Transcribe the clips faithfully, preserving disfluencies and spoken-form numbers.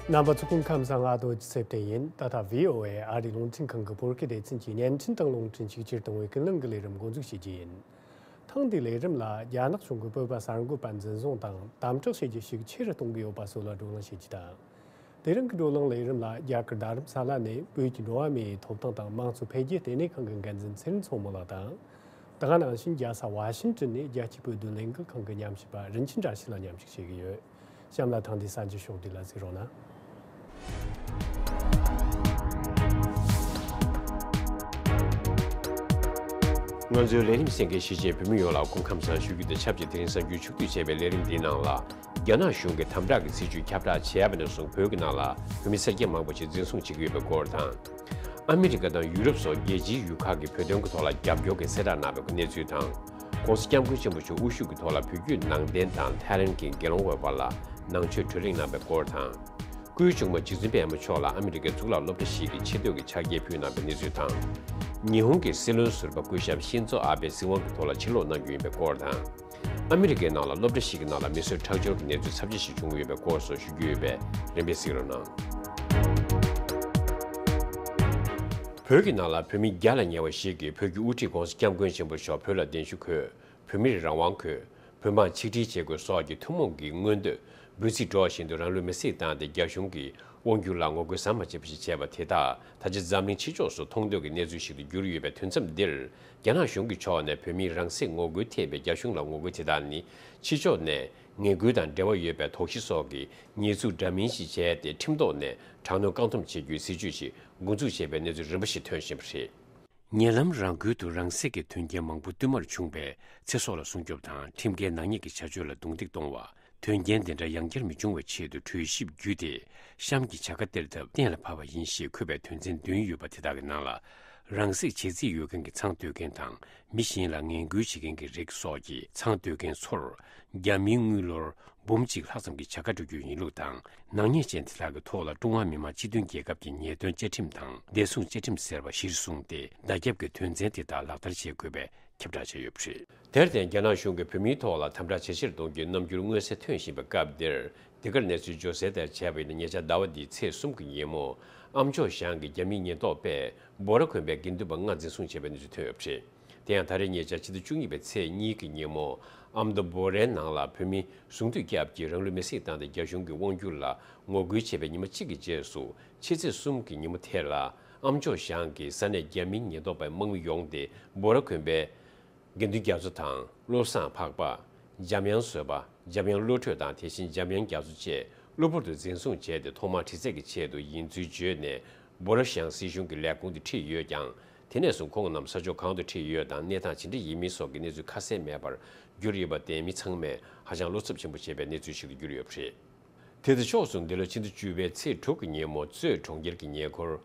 རྣམ་པ་ཚོ་སྐུ་ཁམས་བཟང་། ཨ་དོ་ཚེ་བརྟན་ཡིན། ད་ལྟ་བྷི་ཨོ་ཨེ་ཨ་རིའི་རླུང་འཕྲིན་ཁང་གི་བོད་སྐད་སྡེ་ཚན་གྱི་བརྙན་འཕྲིན་དང་རླུང་འཕྲིན་ཞིབ་བཤེར་གཏོང་བའི་ཀུན་གླེང་གི་ལས་རིམ་འགོ་འཛུགས་བྱེད་ཀྱི་ཡིན། ཐེངས་འདིའི་ལས་རིམ་ལ་རྒྱ་ནག་གཞུང་གིས་བོད་པ་གསར་འགོད་པ་འཛིན་བཟུང་དང་དམ་དྲག་བྱེད་རྒྱུ་ཤུགས་ཆེ་རུ་གཏོང་གི་ཡོད་པ་སོགས་ལ་བགྲོ་གླེང་བྱེད་རྒྱུ་དང་། དེ་རིང་གི་བགྲོ་གླེང་ལས་རིམ་ལ་རྒྱ་གར་རྡ་རམ་ས་ལ་ནས་བོད་ཀྱི་འགྲོ་བ་མིའི་ཐོབ་ཐང་དང་དམངས་གཙོ་འཕེལ་རྒྱས་ལྟེ་གནས་ཁང་གི་འགན་འཛིན་ཚེ་རིང་མཚོ་མོ་ལགས་དང་། དེ་ག་ནང་བཞིན་རྒྱལ་ས་ཝ་ཤིང་ཏོན་ནས་རྒྱལ་སྤྱིའི་བོད་དོན་ལས་འགུལ་ཁང་གི་ཉམས་ཞིབ་པ་རིན་ཆེན་བཀྲ་ཤིས་ལགས་མཉམ་ཞུགས་བྱེད་ཀྱི་ཡོད། གཤམ་ལ་ཐེངས་འདིའི་གསར་འགྱུར་ཕྱོགས་བསྡུས་ལ་གཟིགས་རོགས་གནང་། ང་ཚོའི་ལས་རིམ་གསན་མཁན་གཞིས་བྱེས་བོད་མི་ཡོངས་ལ་སྐུ་ཁམས་བཟང་ཞུ་རྒྱུ་དང་ཆབས་ཅིག་དེ་རིང་གསར་འགྱུར་ཕྱོགས་བསྡུས་བྱས་པའི་ལས་རིམ་འདིའི་ནང་ལ། རྒྱ་ནག་གཞུང་གིས་དམ་དྲག་གི་སྲིད་བྱུས་ཁྱབ་བསྒྲགས་བྱས་པ་ནས་བཟུང་བོད་ཀྱི་ནང་ལ་བོད་མི་སེར་སྐྱ་མང་པོ་ཞིག་འཛིན་བཟུང་བྱེད་ཀྱི་ཡོད་པའི་སྐོར་དང་། ཨ་མི་རི་ཀ་དང་ཡུ་རོབ་སོགས་རྒྱལ་སྤྱིའི་ཡུལ་ཁག་གིས་བོད་དོན་གྱི་ཐོག་ལ་རྒྱབ་སྐྱོར་གྱི་གསལ་བསྒྲགས་གནང་བའི་གནས་ཚུལ་དང་། ༸གོང་ས་༸སྐྱབས་མགོན་ཆེན་པོ་མཆོག་དབུ་བཞུགས་ཀྱི་ཐོག་ལ་བོད་བརྒྱུད་ནང་བསྟན་དང་ཐའི་ལན་གྱི་དགེ་སློང་འོས་འཕར་ལ་ནང་ཆོས་གྲོས་གླེང་གནང་བའི་སྐོར་དང་། སྐུའི་གཅུང་མོ་རྗེ་བཙུན་པད་མ་མཆོག་ལ་ཨ་མི་རི་ཀའི་གཙུག་ལག་སློབ་གྲྭ་ཞིག་གིས་ཆེ་བསྟོད་ཀྱི་ཕྱག་འཁྱེར་ཕུལ་གནང་བའི་གནས་ཚུལ་དང་། ཉི་ཧོང་གི་སྲིད་བློན་ཟུར་པ་སྐུ་ཞབས་ཤིན་ཛོ་ཨ་བྷེ་སྲིད་དབང་གི་ཐོག་ལ་ཕྱིར་ལོག་གནང་རྒྱུ་ཡིན་པའི་སྐོར་དང་། ཨ་མི་རི་ཀའི་ནང་ལ་སློབ་གྲྭ་ཞིག་གི་ནང་ལ་མི་གསོད་ཁྲག་སྦྱོར་གྱི་གནས་ཚུལ་ཚབས་ཆེ་ཞིག་བྱུང་ཡོད་པའི་སྐོར་སོགས་ཞུ་རྒྱུ་ཡོད་པས་རིམ་པས་གཟིགས་རོགས་གནང་། བོད་ཀྱི་ནང་ལ་བོད་མི་བརྒྱ་ལ་ཉེ་བ་ཞིག་གིས་བོད་ཀྱི་དབུ་ཁྲིད་༸གོང་ས་༸སྐྱབས་མགོན་ཆེན་པོ་མཆོག་བོད་ལ་གདན་ཞུ་འཁོད། བོད་མིར་རང་དབང་དགོས། བོད་དམག་ཆིག་སྒྲིལ་བྱེད་དགོས་སོགས་ཀྱི་ཐུན་མོང་གི་མངོན་འདོད་འབོད་ཚིག་སྒྲོག་བཞིན་དུ་རང་ལུས་མེར་སྲེག་བཏང་སྟེ་རྒྱ་གཞུང་གི་དབང་སྒྱུར་ལ་ངོ་རྒོལ་ཟམ་མ་ཆད་པ་ཞིག་བྱས་པ་དེ་དག་ད་ཆ་འཛམ་གླིང་ཕྱི་ཕྱོགས་སུ་མཐོང་ཐོས་ཀྱི་གནས་ཚུལ་ཞིག་ཏུ་གྱུར་ཡོད་པའི་དུས་མཚམས་འདིར། རྒྱ་ནག་གཞུང་གི་ཕྱོགས་ནས་བོད་མིའི་རང་སྲེག་ངོ་རྒོལ་ཐེབས་པའི་རྒྱ་གཞུང་ལ་ངོ་རྒོལ་དེ་དག་ནི་ཕྱི་ཕྱོགས་ནས་ངན་སྐུལ་དང་འབྲེལ་བ་ཡོད་པའི་དོགས་གཞི་སོགས་ཀྱི་ཉེས་འཛུགས་འདྲ་མིན་ཞིག་བྱས་ཏེ་ཁྲིམས་ཐོག་ནས་དྲག་གནོན་བཀག་སྡོམ་བྱེད་རྒྱུའི་སྲིད་བྱུས་ཤིག་འགོ་འཛུགས་བྱས་པའི་གནས་ཚུལ་རིམ་པ་ཞིག་ཐོན་བཞིན་པ་རེད། ཉེ་ལམ་རང་ཁུལ་དུ་རང་སྲེག་གི་དོན་རྐྱེན་མང་པོ་བསྟུད་མར་བྱུང་བས་ཚེ་སྲོག་ལ་སྲུང་སྐྱོབ་དང་ཁྲིམས་འགལ་ནག་ཉེས་ཀྱི་བྱ་སྤྱོད་ལ་རྡུང་རྡེག་གཏོང་བ། དོན་རྐྱེན་འདི་འདྲ་ཡང་བསྐྱར་མི་འབྱུང་བའི་ཆེད་དུ་གྲོས་ཞིབ་བརྒྱུད་དེ་གཤམ་གྱི་བྱ་དགའ་སྟེར་ཐབས་གཏན་ལ་ཕབ་པ་ཡིན་ཞེས་འཁོད་པའི་དོན་ཚན་བདུན་ཡོད་པ་དེ་དག་གི་ནང་ལ། རང་སྲེག་བྱེད་རྩིས་ཡོད་མཁན་གྱི་ཚང་སྡོད་མཁན་དང་མི་གཞན་ལ་ངན་སྐུལ་བྱེད་མཁན་གྱི་རིགས་སོགས་ཀྱི་ཚང་སྡོད་མཁན་ཚོར་རྒྱ་མིའི་དངུལ་ལོར་འབུམ་གཅིག་ལྷག་ཙམ་གྱི་བྱ་དགའ་སྤྲོད་རྒྱུ་ཡིན་ལུགས་དང་། ནག་ཉེས་ཅན་དེ་དག་གི་ཐོག་ལ་ཀྲུང་ཧྭ་མི་དམངས་སྤྱི་མཐུན་རྒྱལ་ཁབ་ཀྱི་ཉེས་དོན་བཅའ་ཁྲིམས་དང་བདེ་སྲུང་བཅའ་ཁྲིམས་ཟེར་བ་གཞིར་བཟུང་སྟེ་བརྡ་ཁྱབ་ཀྱི་དོན་ཚན་དེ་དག་ལག་བསྟར་བྱེད་དགོས་པའི་ཁྱབ་བསྒྲགས་བྱས་ཡོད་པ་རེད། དེར་བརྟེན་རྒྱ་ནག་གཞུང་གིས་བོད་མིའི་ཐོག་ལ་དམ་དྲག་ཇེ་ཆེར་གཏོང་རྒྱུའི་རྣམ་འགྱུར་མངོན་གསལ་ཐོན་བཞིན་པའི་སྐབས་འདིར། འདི་གར་གནས་ཚུལ་བརྗོད་གསལ་ལྟར་བྱས་པ་ཡིན་ན། ཉེ་ཆར་ཟླ་བ་འདིའི་ཚེས་གསུམ་གྱི་ཉིན་མོ་ཨ་མཆོག་ཞང་གི་རྒྱ་མིའི་ཉེན་རྟོག་པས་འབོ་ར་དགོན་པའི་དགེ་འདུན་པ་ལྔ་འཛིན་བཟུང་བྱས་པའི་གནས་ཚུལ་ཐོན་ཡོད་པ་རེད། དེ་ཡང་ད་རེས་ཉེ་ཆར་ཕྱི་ཟླ་བཅུ་གཉིས་པའི་ཚེས་གཉིས་ཀྱི་ཉིན་མོ་ཨ་མདོ་འབོ་རའི་ནང་ལ་བོད་མི་ཟུང་དུས་སྐྱབས་ཀྱིས་རང་ལུས་མེར་སྲེག་བཏང་སྟེ་རྒྱ་གཞུང་གི་དབང་སྒྱུར་ལ་ངོ་རྒོལ་བྱས་པའི་ཉི་མ་གཅིག་གི་རྗེས་སུ། ཕྱི་ཚེས་གསུམ་གྱི་ཉིན་མོ་དེར་ལ་ཨ་མཆོག་ཞང་གི་ས་གནས་རྒྱ་མིའི་ཉེན་རྟོག་པའི་དམག་མི་ཡོང་སྟེ་འབོ་ར་དགོན་པའི་དགེ་འདུན་རྒྱ་མཚོ་དང་བློ་བཟང་འཕགས་པ། འཇམ་དབྱངས་བཟོད་པ། འཇམ་དབྱངས་བློ་གྲོས་དང་དེ་བཞིན་འཇམ་དབྱངས་རྒྱ་མཚོ་བཅས་གློ་བུར་དུ་འཛིན་བཟུང་བྱས་ཏེ་ཐོག་མར་དྲི་རྩད་ཀྱི་ཆེད་དུ་ཡིན་ཚུལ་བརྗོད་ནས་འབོ་ར་ཞང་སྲིད་གཞུང་གི་ལས་ཁུངས་དུ་ཁྲིད་ཡོད་ཀྱང་། དེ་ནས་བཟུང་ཁོང་རྣམས་ས་ཕྱོགས་གང་དུ་ཁྲིད་ཡོད་དང་གནས་སྟངས་ཇི་འདྲ་ཡིན་མིན་སོགས་ཀྱི་གནས་ཚུལ་ཁ་གསལ་མེད་པར་གྱུར་ཡོད་པར་བརྟེན་མི་ཚང་མས་ཧ་ཅང་བློ་འཚབ་ཆེན་པོ་བྱེད་པའི་གནས་ཚུལ་ཞིག་ཏུ་གྱུར་ཡོད་པ་རེད། དེ་དང་ཕྱོགས་སུ་འདི་ལོ་ཕྱི་ཟླ་བཅུ་པའི་ཚེས་དྲུག་གི་ཉིན་མོ་གཙོས་གྲོང་ཁྱེར་གྱི་ཉེ་འཁོར་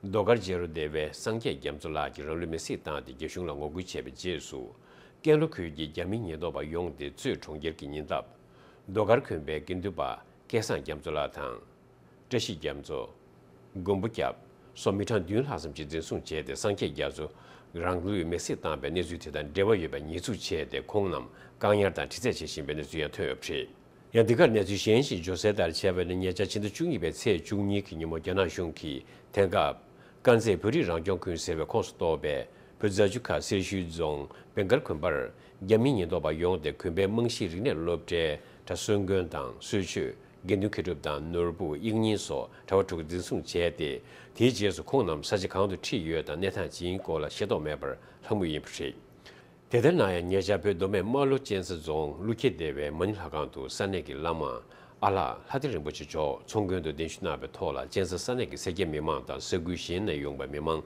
རྡོ་དཀར་རྗེ་རོ་སྡེ་བའི་སངས་རྒྱས་རྒྱ་མཚོ་ལགས་ཀྱིས་རང་ལུས་མེར་སྲེག་བཏང་སྟེ་རྒྱ་གཞུང་ལ་ངོ་རྒོལ་བྱས་པའི་རྗེས་སུ། ཀན་ལྷོ་ཁུལ་གྱི་རྒྱ་མིའི་ཉེན་རྟོག་པ་ཡོང་སྟེ་གཙོས་གྲོང་ཁྱེར་གྱི་ཉེ་འདབས་རྡོ་དཀར་དགོན་པའི་དགེ་འདུན་པ་སྐལ་བཟང་རྒྱ་མཚོ་ལགས་དང་། བཀྲ་ཤིས་རྒྱ་མཚོ། མགོན་པོ་སྐྱབས་སོགས་མི་གྲངས་བདུན་ལྷག་ཙམ་ཞིག་འཛིན་བཟུང་བྱས་ཏེ་སངས་རྒྱས་རྒྱ་མཚོ་རང་ལུས་མེར་སྲེག་བཏང་བའི་གནས་ཚུལ་དེ་དང་འབྲེལ་བ་ཡོད་པའི་ཉེས་འཛུགས་བྱས་ཏེ་ཁོང་རྣམས་བཀག་ཉར་དང་དྲི་རྩད་བྱེད་བཞིན་པའི་གནས་ཚུལ་ཡང་ཐོན་ཡོད་པ་རེད། ཡང་འདི་གར་གནས་ཚུལ་གཞན་ཞིག་བརྗོད་གསལ་ལྟར་བྱས་པ་ཡིན་ན། ཉེ་ཆར་ཕྱི་ཟླ་བཅུ་གཉིས་པའི་ཚེས་བཅུ་གཉིས་ཀྱི་ཉིན་མོ་རྒྱ་ནག་གཞུང་གིས་དེང་སྐབས་དཀར་མཛེས་བོད་རིགས་རང་སྐྱོང་ཁུལ་ཟེར་བའི་ཁོངས་སུ་གཏོགས་པའི་བོད་རྫ་ཆུ་ཁ་སེར་ཤུལ་རྫོང་བེང་གར་དགོན་པར་རྒྱ་མིའི་ཉེན་རྟོག་པ་ཡོང་སྟེ་དགོན་པའི་རྨང་གཞིའི་རིག་གནས་སློབ་གྲྭའི་གྲྭ་གསར་དགོན་དང་གསོལ་མཆོད། དགེ་འདུན་མཁས་གྲུབ་དང་ནོར་བུ། དབྱིག་གཉེན་སོགས་གྲྭ་པ་དྲུག་འཛིན་བཟུང་བྱས་ཏེ། དེའི་རྗེས་སུ་ཁོང་རྣམས་ས་ཆ་གང་དུ་ཁྲིད་ཡོད་དང་གནས་སྟངས་ཇི་ཡིན་སྐོར་ལ་ཤེས་རྟོགས་མེད་པར་ལྷག་མུས་ཡིན་པ་རེད། དེ་ལྟར་ན་ཡང་། ཉེ་ཆར་བོད་མདོ་སྨད་རྨ་ལྷོ་གཅན་ཚ་རྫོང་ཀླུ་འཁྱིལ་སྡེ་བའི་མ་ཎི་ལྷ་ཁང་དུ་ས་གནས་ཀྱི་བླ་མ་ཨ་ལགས་ལྷ་ལྡན་རིན་པོ་ཆེ་མཆོག་ཚོགས་མགོན་དུ་གདན་ཞུ་གནང་བའི་ཐོག་ལ། གཅན་ཚ་ས་གནས་ཀྱི་སེར་སྐྱ་མི་མང་དང་ས་ཁུལ་གཞན་ནས་ཡོང་པའི་མི་མང་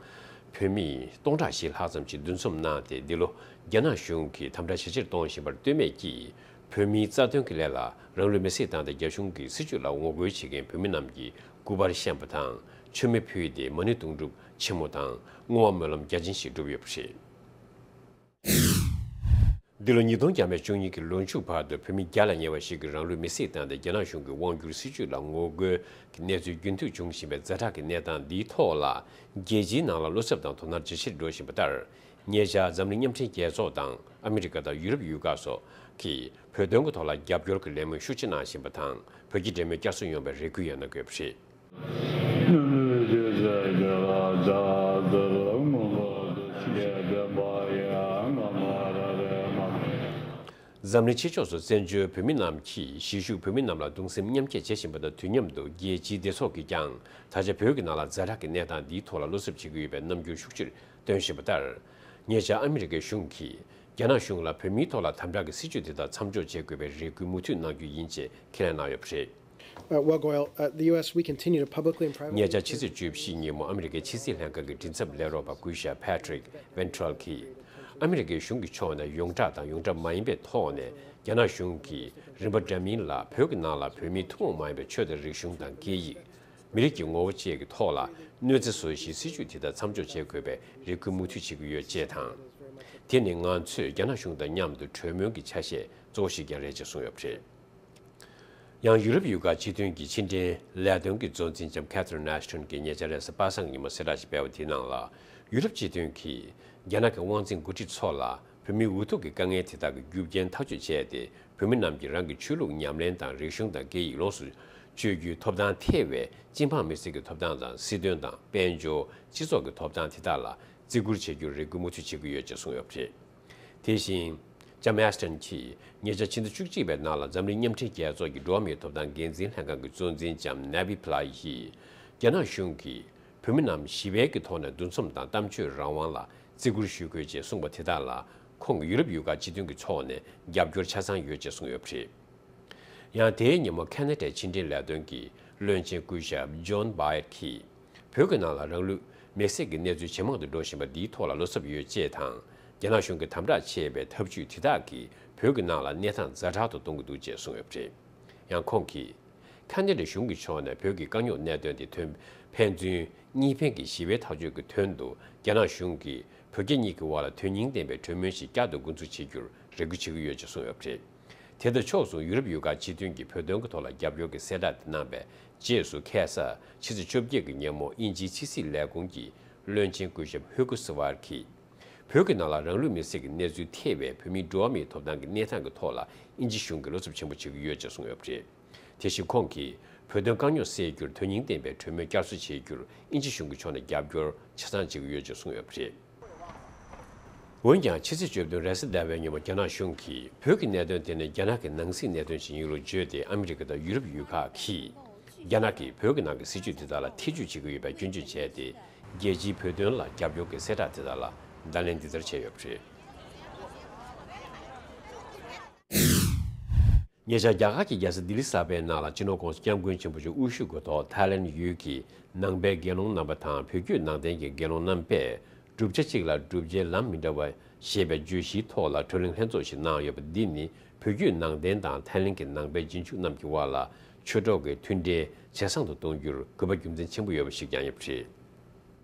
བོད་མི་སྟོང་ཕྲག་བཞི་ལྷག་ཙམ་ཞིག་འདུ་འཛོམས་གནང་སྟེ། འདི་ལོ་རྒྱ་ནག་གཞུང་གིས་དམ་དྲག་ཇེ་ཆེར་གཏོང་བཞིན་པར་ལྟོས་མེད་ཀྱིས། བོད་མིའི་རྩ་དོན་གྱི་སླད་ལ་རང་ལུས་མེར་སྲེག་བཏང་སྟེ་རྒྱ་གཞུང་གི་སྲིད་བྱུས་ལ་ངོ་རྒོལ་བྱེད་མཁན་བོད་མི་རྣམས་ཀྱི་སྐུ་པར་བཤམས་པ་དང་མཆོད་མེ་ཕུལ་ཏེ་མ་ཎི་དུང་སྒྲུབ་ཆེན་མོ་དང་བསྔོ་བ་སྨོན་ལམ་རྒྱ་ཆེན་ཞིག་བསྒྲུབས་ཡོད་པ་རེད། འདི་ལོ་ཉིས་སྟོང་བརྒྱ་མེད་བཅུ་གཉིས་ཀྱི་ལོ་མཇུག་བར་དུ་བོད་མི་བརྒྱ་ལ་ཉེ་བ་ཞིག་གིས་རང་ལུས་མེར་སྲེག་བཏང་སྟེ་རྒྱ་ནག་གཞུང་གི་དབང་སྒྱུར་སྲིད་བྱུས་ལ་ངོ་རྒོལ་གྱི་གནས་ཚུལ་རྒྱུན་མཐུད་འབྱུང་བཞིན་པའི་ཛ་དྲག་གི་གནས་སྟངས་འདིའི་ཐོག་ལ། རྒྱལ་སྤྱིའི་ནང་ལ་བློ་འཚབ་དང་དོ་སྣང་ཇེ་ཆེར་འགྲོ་བཞིན་པ་ལྟར། ཉེ་ཆར་འཛམ་གླིང་མཉམ་འབྲེལ་རྒྱལ་ཚོགས་དང་ཨ་མི་རི་ཀ་དང་ཡུ་རོབ་ཡུལ་ཁག་སོགས་ གིས་བོད་དོན་གྱི་ཐོག་ལ་རྒྱབ་སྐྱོར་གྱི་ལས་འགུལ་ཤུགས་ཆེ་གནང་བཞིན་པ་དང་། བོད་ཀྱི་འབྲེལ་མོལ་བསྐྱར་གསོ་ཡོང་བའི་རེ་སྐུལ་ཡང་གནང་གི་ཡོད་པ་རེད། འཛམ་གླིང་ཕྱི་ཕྱོགས་སུ་བཙན་བྱོལ་བོད་མི་རྣམས་ཀྱིས་གཞིས་བཞུགས་བོད་མི་རྣམས་ལ་གདུང་སེམས་མཉམ་སྐྱེད་བྱེད་བཞིན་པ་དང་དུས་མཉམ་དུ་རྒྱལ་སྤྱིའི་སྡེ་ཚོགས་ཀྱིས་ཀྱང་ད་ཆ་བོད་ཀྱི་ནང་ལ་ཛ་དྲག་གི་གནས་སྟངས་འདིའི་ཐོག་ལ་བློ་འཚབ་བྱེད་ཀྱི་ཡོད་པའི་རྣམ་འགྱུར་ཤུགས་ཆེར་སྟོན་བཞིན་པ་ལྟར། ཉེ་ཆར་ཨ་མི་རི་ཀའི་གཞུང་གིས་རྒྱ་ནག་གཞུང་ལ་བོད་མིའི་ཐོག་ལ་དམ་དྲག་གི་སྲིད་བྱུས་དེ་དག་མཚམས་འཇོག་བྱེད་དགོས་པའི་རེ་སྐུལ་མུ་མཐུད་གནང་རྒྱུ་ཡིན་ཅེས་ཁས་ལེན་གནང་ཡོད་པ་རེད། Uh, well, Goyal, uh, the U S, we continue to publicly and privately ཉེ་ཆར་ཕྱི་ཚེས་བཅུ་བཞི་ཉིན་མོ་ཨ་མི་རི་ཀའི་ཕྱི་སྲིད་ལྷན་ཁང་གི་མགྲིན་ཚབ་ལས་རོགས་པ་སྐུ་ཞབས་Patrick Weintraub གིས། ཨ་མི་རི་ཀའི་གཞུང་གི་ཕྱོགས་ནས་ཡོངས་གྲགས་དང་ཡོངས་གྲགས་མ་ཡིན་པའི་ཐོག་ནས་རྒྱ་ནག་གཞུང་གིས་རིམ་པ་འདྲ་མིན་ལ་བོད་ཀྱི་ནང་ལ་བོད་མིའི་ཐུན་མོང་མ་ཡིན་པའི་ཆོས་དང་རིག་གཞུང་དང་སྐད་ཡིག་མི་རིགས་ཀྱི་ངོ་བོ་བཅས་ཀྱི་ཐོག་ལ་གནོད་འཚེ་བཟོ་གཞིའི་སྲིད་བྱུས་དེ་དག་མཚམས་འཇོག་བྱེད་དགོས་པའི་རེ་སྐུལ་མུ་མཐུད་བྱེད་ཀྱི་ཡོད་ཅེས་དང་། དེ་ནི་ང་ཚོས་རྒྱ་ནག་གཞུང་དང་མཉམ་དུ་གྲོས་མོལ་གྱི་ཆ་ཤས་གཙོ་བོ་ཞིག་ཀྱང་རེད་ཅེས་གསུངས་ཡོད་པ་རེད། ཡང་ཡུ་རོབ་ཡུལ་ཁག་སྤྱི་མཐུན་གྱི་ཕྱི་འབྲེལ་ལས་དོན་གྱི་གཙོ་འཛིན་ལྕམ་Catherine Ashton གྱིས་ཉེ་ཆར་རེས་གཟའ་པ་སངས་ཀྱི་ཉིན་མོ་གསལ་བསྒྲགས་ཤིག་སྤེལ་བ་དེའི་ནང་ལ། ཡུ་རོབ་སྤྱི་མཐུན་གྱིས་རྒྱ་ནག་གི་དབང་འཛིན་འགོ་ཁྲིད་ཚོ་ལ་བོད་མིའི་འུ་ཐུག་གི་དཀའ་ངལ་དེ་དག་གི་རྒྱུ་རྐྱེན་ཐག་གཅོད་བྱས་ཏེ། བོད་མི་རྣམས་ཀྱིས་རང་གི་ཆོས་ལུགས་ཉམས་ལེན་དང་རིག་གཞུང་དང་སྐད་ཡིག་ལོངས་སུ་སྤྱོད་རྒྱུའི་ཐོབ་ཐང་ཐེ་བའི་སྤྱི་འབངས་མི་སེར་གྱི་ཐོབ་ཐང་དང་། སྲིད་དོན་དང་། དཔལ་འབྱོར། སྤྱི་ཚོགས་ཀྱི་ཐོབ་ཐང་དེ་དག་ལ་བརྩི་བཀུར་བྱེད་རྒྱུར་རེ་སྐུལ་མུ་མཐུད་བྱེད་ཀྱི་ཡོད་ཅེས་གསུངས་ཡོད་པ་རེད། དེ་བཞིན། ལྕམ་ཨེ་སི་ཊོན་གྱིས་ཉེ་ཆར་ཕྱི་ཟླ་བཅུ་གཅིག་པའི་ནང་ལ་འཛམ་གླིང་མཉམ་འབྲེལ་རྒྱལ་ཚོགས་ཀྱི་འགྲོ་བ་མིའི་ཐོབ་ཐང་འགན་འཛིན་ལྷན་ཁང་གི་གཙོ་འཛིན་ལྕམ་ནེ་བི་ཕི་ལའི་ཡིས། རྒྱ་ནག་གཞུང་གིས་བོད་མི་རྣམས་ཞི་བའི་གི་ཐོག་ནས་འདུ་འཛོམས་དང་གཏམ་བརྗོད་རང་དབང་ལ་བརྩི་བཀུར་ཞུ་དགོས་ཅེས་གསུངས་པ་དེ་དག་ལ། ཁོང་གིས་ཡུ་རོབ་ཡུལ་ཁག་སྤྱི་མཐུན་གྱི་ཕྱོགས་ནས་རྒྱབ་སྐྱོར་ཆ་ཚང་ཡོད་ཅེས་གསུངས་ཡོད་པ་རེད། ཡང་དེའི་ཉིན་མོ་ཁ་ན་ཌའི་ཕྱི་འབྲེལ་ལས་དོན་གྱི་བློན་ཆེན་སྐུ་ཞབས་ཇོན་བྷའེ་ཡར་གྱིས། བོད་ཀྱི་ནང་ལ་རང་ལུས་མེར་སྲེག་གི་གནས་ཚུལ་ཇེ་མང་དུ་འགྲོ་བཞིན་པ་འདིའི་ཐོག་ལ་བློ་འཚབ་ཡོད་ཅེས་དང་། རྒྱ་ནག་གཞུང་གི་དམ་དྲག་ཆེ་བའི་ཐབས་ཇུས་དེ་དག་གིས་བོད་ཀྱི་ནང་ལ་གནས་སྟངས་ཛ་དྲག་ཏུ་གཏོང་གི་འདུག་ཅེས་གསུངས་ཡོད་པ་རེད། ཡང་ཁོང་གིས། ཁ་ན་ཌའི་གཞུང་གི་ཕྱོགས་ནས་བོད་ཀྱི་དཀའ་རྙོག་གནད་དོན་དེ་དོན་ཕན་ཚུན་གཉིས་ཕན་གྱི་ཞི་བའི་ཐག་གཅོད་ཀྱི་དོན་དུ་རྒྱ་ནག་གཞུང་གིས་བོད་རྒྱ་གཉིས་ཀྱི་དབར་ལ་དོན་སྙིང་ལྡན་པའི་གྲོས་མོལ་ཞིག་བསྐྱར་དུ་འགོ་འཛུགས་བྱེད་རྒྱུར་རེ་སྐུལ་བྱེད་ཀྱི་ཡོད་ཅེས་གསུངས་ཡོད་པ་རེད། དེ་དང་ཕྱོགས་མཚུངས་ཡུ་རོབ་ཡུལ་ཁག་སྤྱི་མཐུན་གྱིས་བོད་དོན་གྱི་ཐོག་ལ་རྒྱབ་སྐྱོར་གྱི་གསལ་བསྒྲགས་དེ་གནང་བའི་རྗེས་སུ། ཁ་སང་ཕྱི་ཚེས་བཅོ་བརྒྱད་ཀྱི་ཉིན་མོ་དབྱིན་ཇིའི་ཕྱི་སྲིད་ལས་ཁུངས་ཀྱི་བློན་ཆེན་སྐུ་ཞབས་ཧུ་གོ་སི་ཝར་གྱིས། བོད་ཀྱི་ནང་ལ་རང་ལུས་མེར་སྲེག་གི་གནས་ཚུལ་ཐེ་བའི་བོད་མིའི་འགྲོ་བ་མིའི་ཐོབ་ཐང་གི་གནས་སྟངས་ཀྱི་ཐོག་ལ་དབྱིན་ཇི་གཞུང་གིས་བློ་འཚབ་ཆེན་པོ་བྱེད་ཀྱི་ཡོད་ཅེས་གསུངས་ཡོད་པ་རེད། དེ་བཞིན་ཁོང་གིས་བོད་དོན་དཀའ་རྙོག་སེལ་རྒྱུར་དོན་སྙིང་ལྡན་པའི་གྲོས་མོལ་བསྐྱར་གསོ་བྱེད་རྒྱུར་དབྱིན་ཇི་གཞུང་གི་ཕྱོགས་ནས་རྒྱབ་སྐྱོར་ཆ་ཚང་བྱེད་ཀྱི་ཡོད་ཅེས་གསུངས་ཡོད་པ་རེད། འོན་ཀྱང་ཕྱི་ཚེས་བཅུ་བདུན་རེས་གཟའ་ཟླ་བའི་ཉིན་མོ་རྒྱ་ནག་གཞུང་གིས་བོད་ཀྱི་གནད་དོན་དེ་ནི་རྒྱ་ནག་གི་ནང་སྲིད་གནད་དོན་ཞིག་ཡིན་ལུགས་བརྗོད་དེ། ཨ་མི་རི་ཀ་དང་ཡུ་རོབ་ཡུལ་ཁག་གིས་རྒྱ་ནག་གིས་བོད་ཀྱི་ནང་གི་སྲིད་བྱུས་དེ་དག་ལ་ཐེ་ཇུས་བྱེད་ཀྱི་ཡོད་པའི་སྐྱོན་བརྗོད་བྱས་ཏེ། རྒྱལ་སྤྱིའི་བོད་དོན་ལ་རྒྱབ་སྐྱོར་གྱི་གསལ་བསྒྲགས་དེ་དག་ལ་བརྡ་ལན་འདི་ལྟར་བྱས་ཡོད་པ་རེད། ཉེ་ཆར་རྒྱ་གར་གྱི་རྒྱལ་ས་ལྡི་ལི་གསར་པའི་ནང་ལ་སྤྱི་ནོར་༸གོང་ས་༸སྐྱབས་མགོན་ཆེན་པོ་མཆོག་དབུ་བཞུགས་ཀྱི་ཐོག་ཐའི་ལེན་ཡུལ་གྱི་ནང་པའི་དགེ་སློང་རྣམ་པ་དང་བོད་བརྒྱུད་ནང་བསྟན་གྱི་དགེ་སློང་རྣམ་པས་བསྒྲུབ་བྱ་གཅིག་ལ་བསྒྲུབ་བྱའི་ལམ་མི་འདྲ་བ་ཞེས་པའི་བརྗོད་གཞིའི་ཐོག་ལ་བགྲོ་གླེང་ལྷན་ཚོགས་ཤིག་གནང་ཡོད་པ་འདི་ནི་བོད་བརྒྱུད་ནང་བསྟན་དང་ཐའི་ལེན་གྱི་ནང་པའི་རྗེས་འཇུག་རྣམས་ཀྱི་དབར་ལ་ཆོས་གྲོགས་ཀྱི་མཐུན་འབྲེལ་ཇེ་བཟང་དུ་གཏོང་རྒྱུར་དགོས་པ་རྒྱུ་མཚན་ཆེན་པོ་ཡོད་པ་ཞིག་ཀྱང་ཡིན་པ་རེད།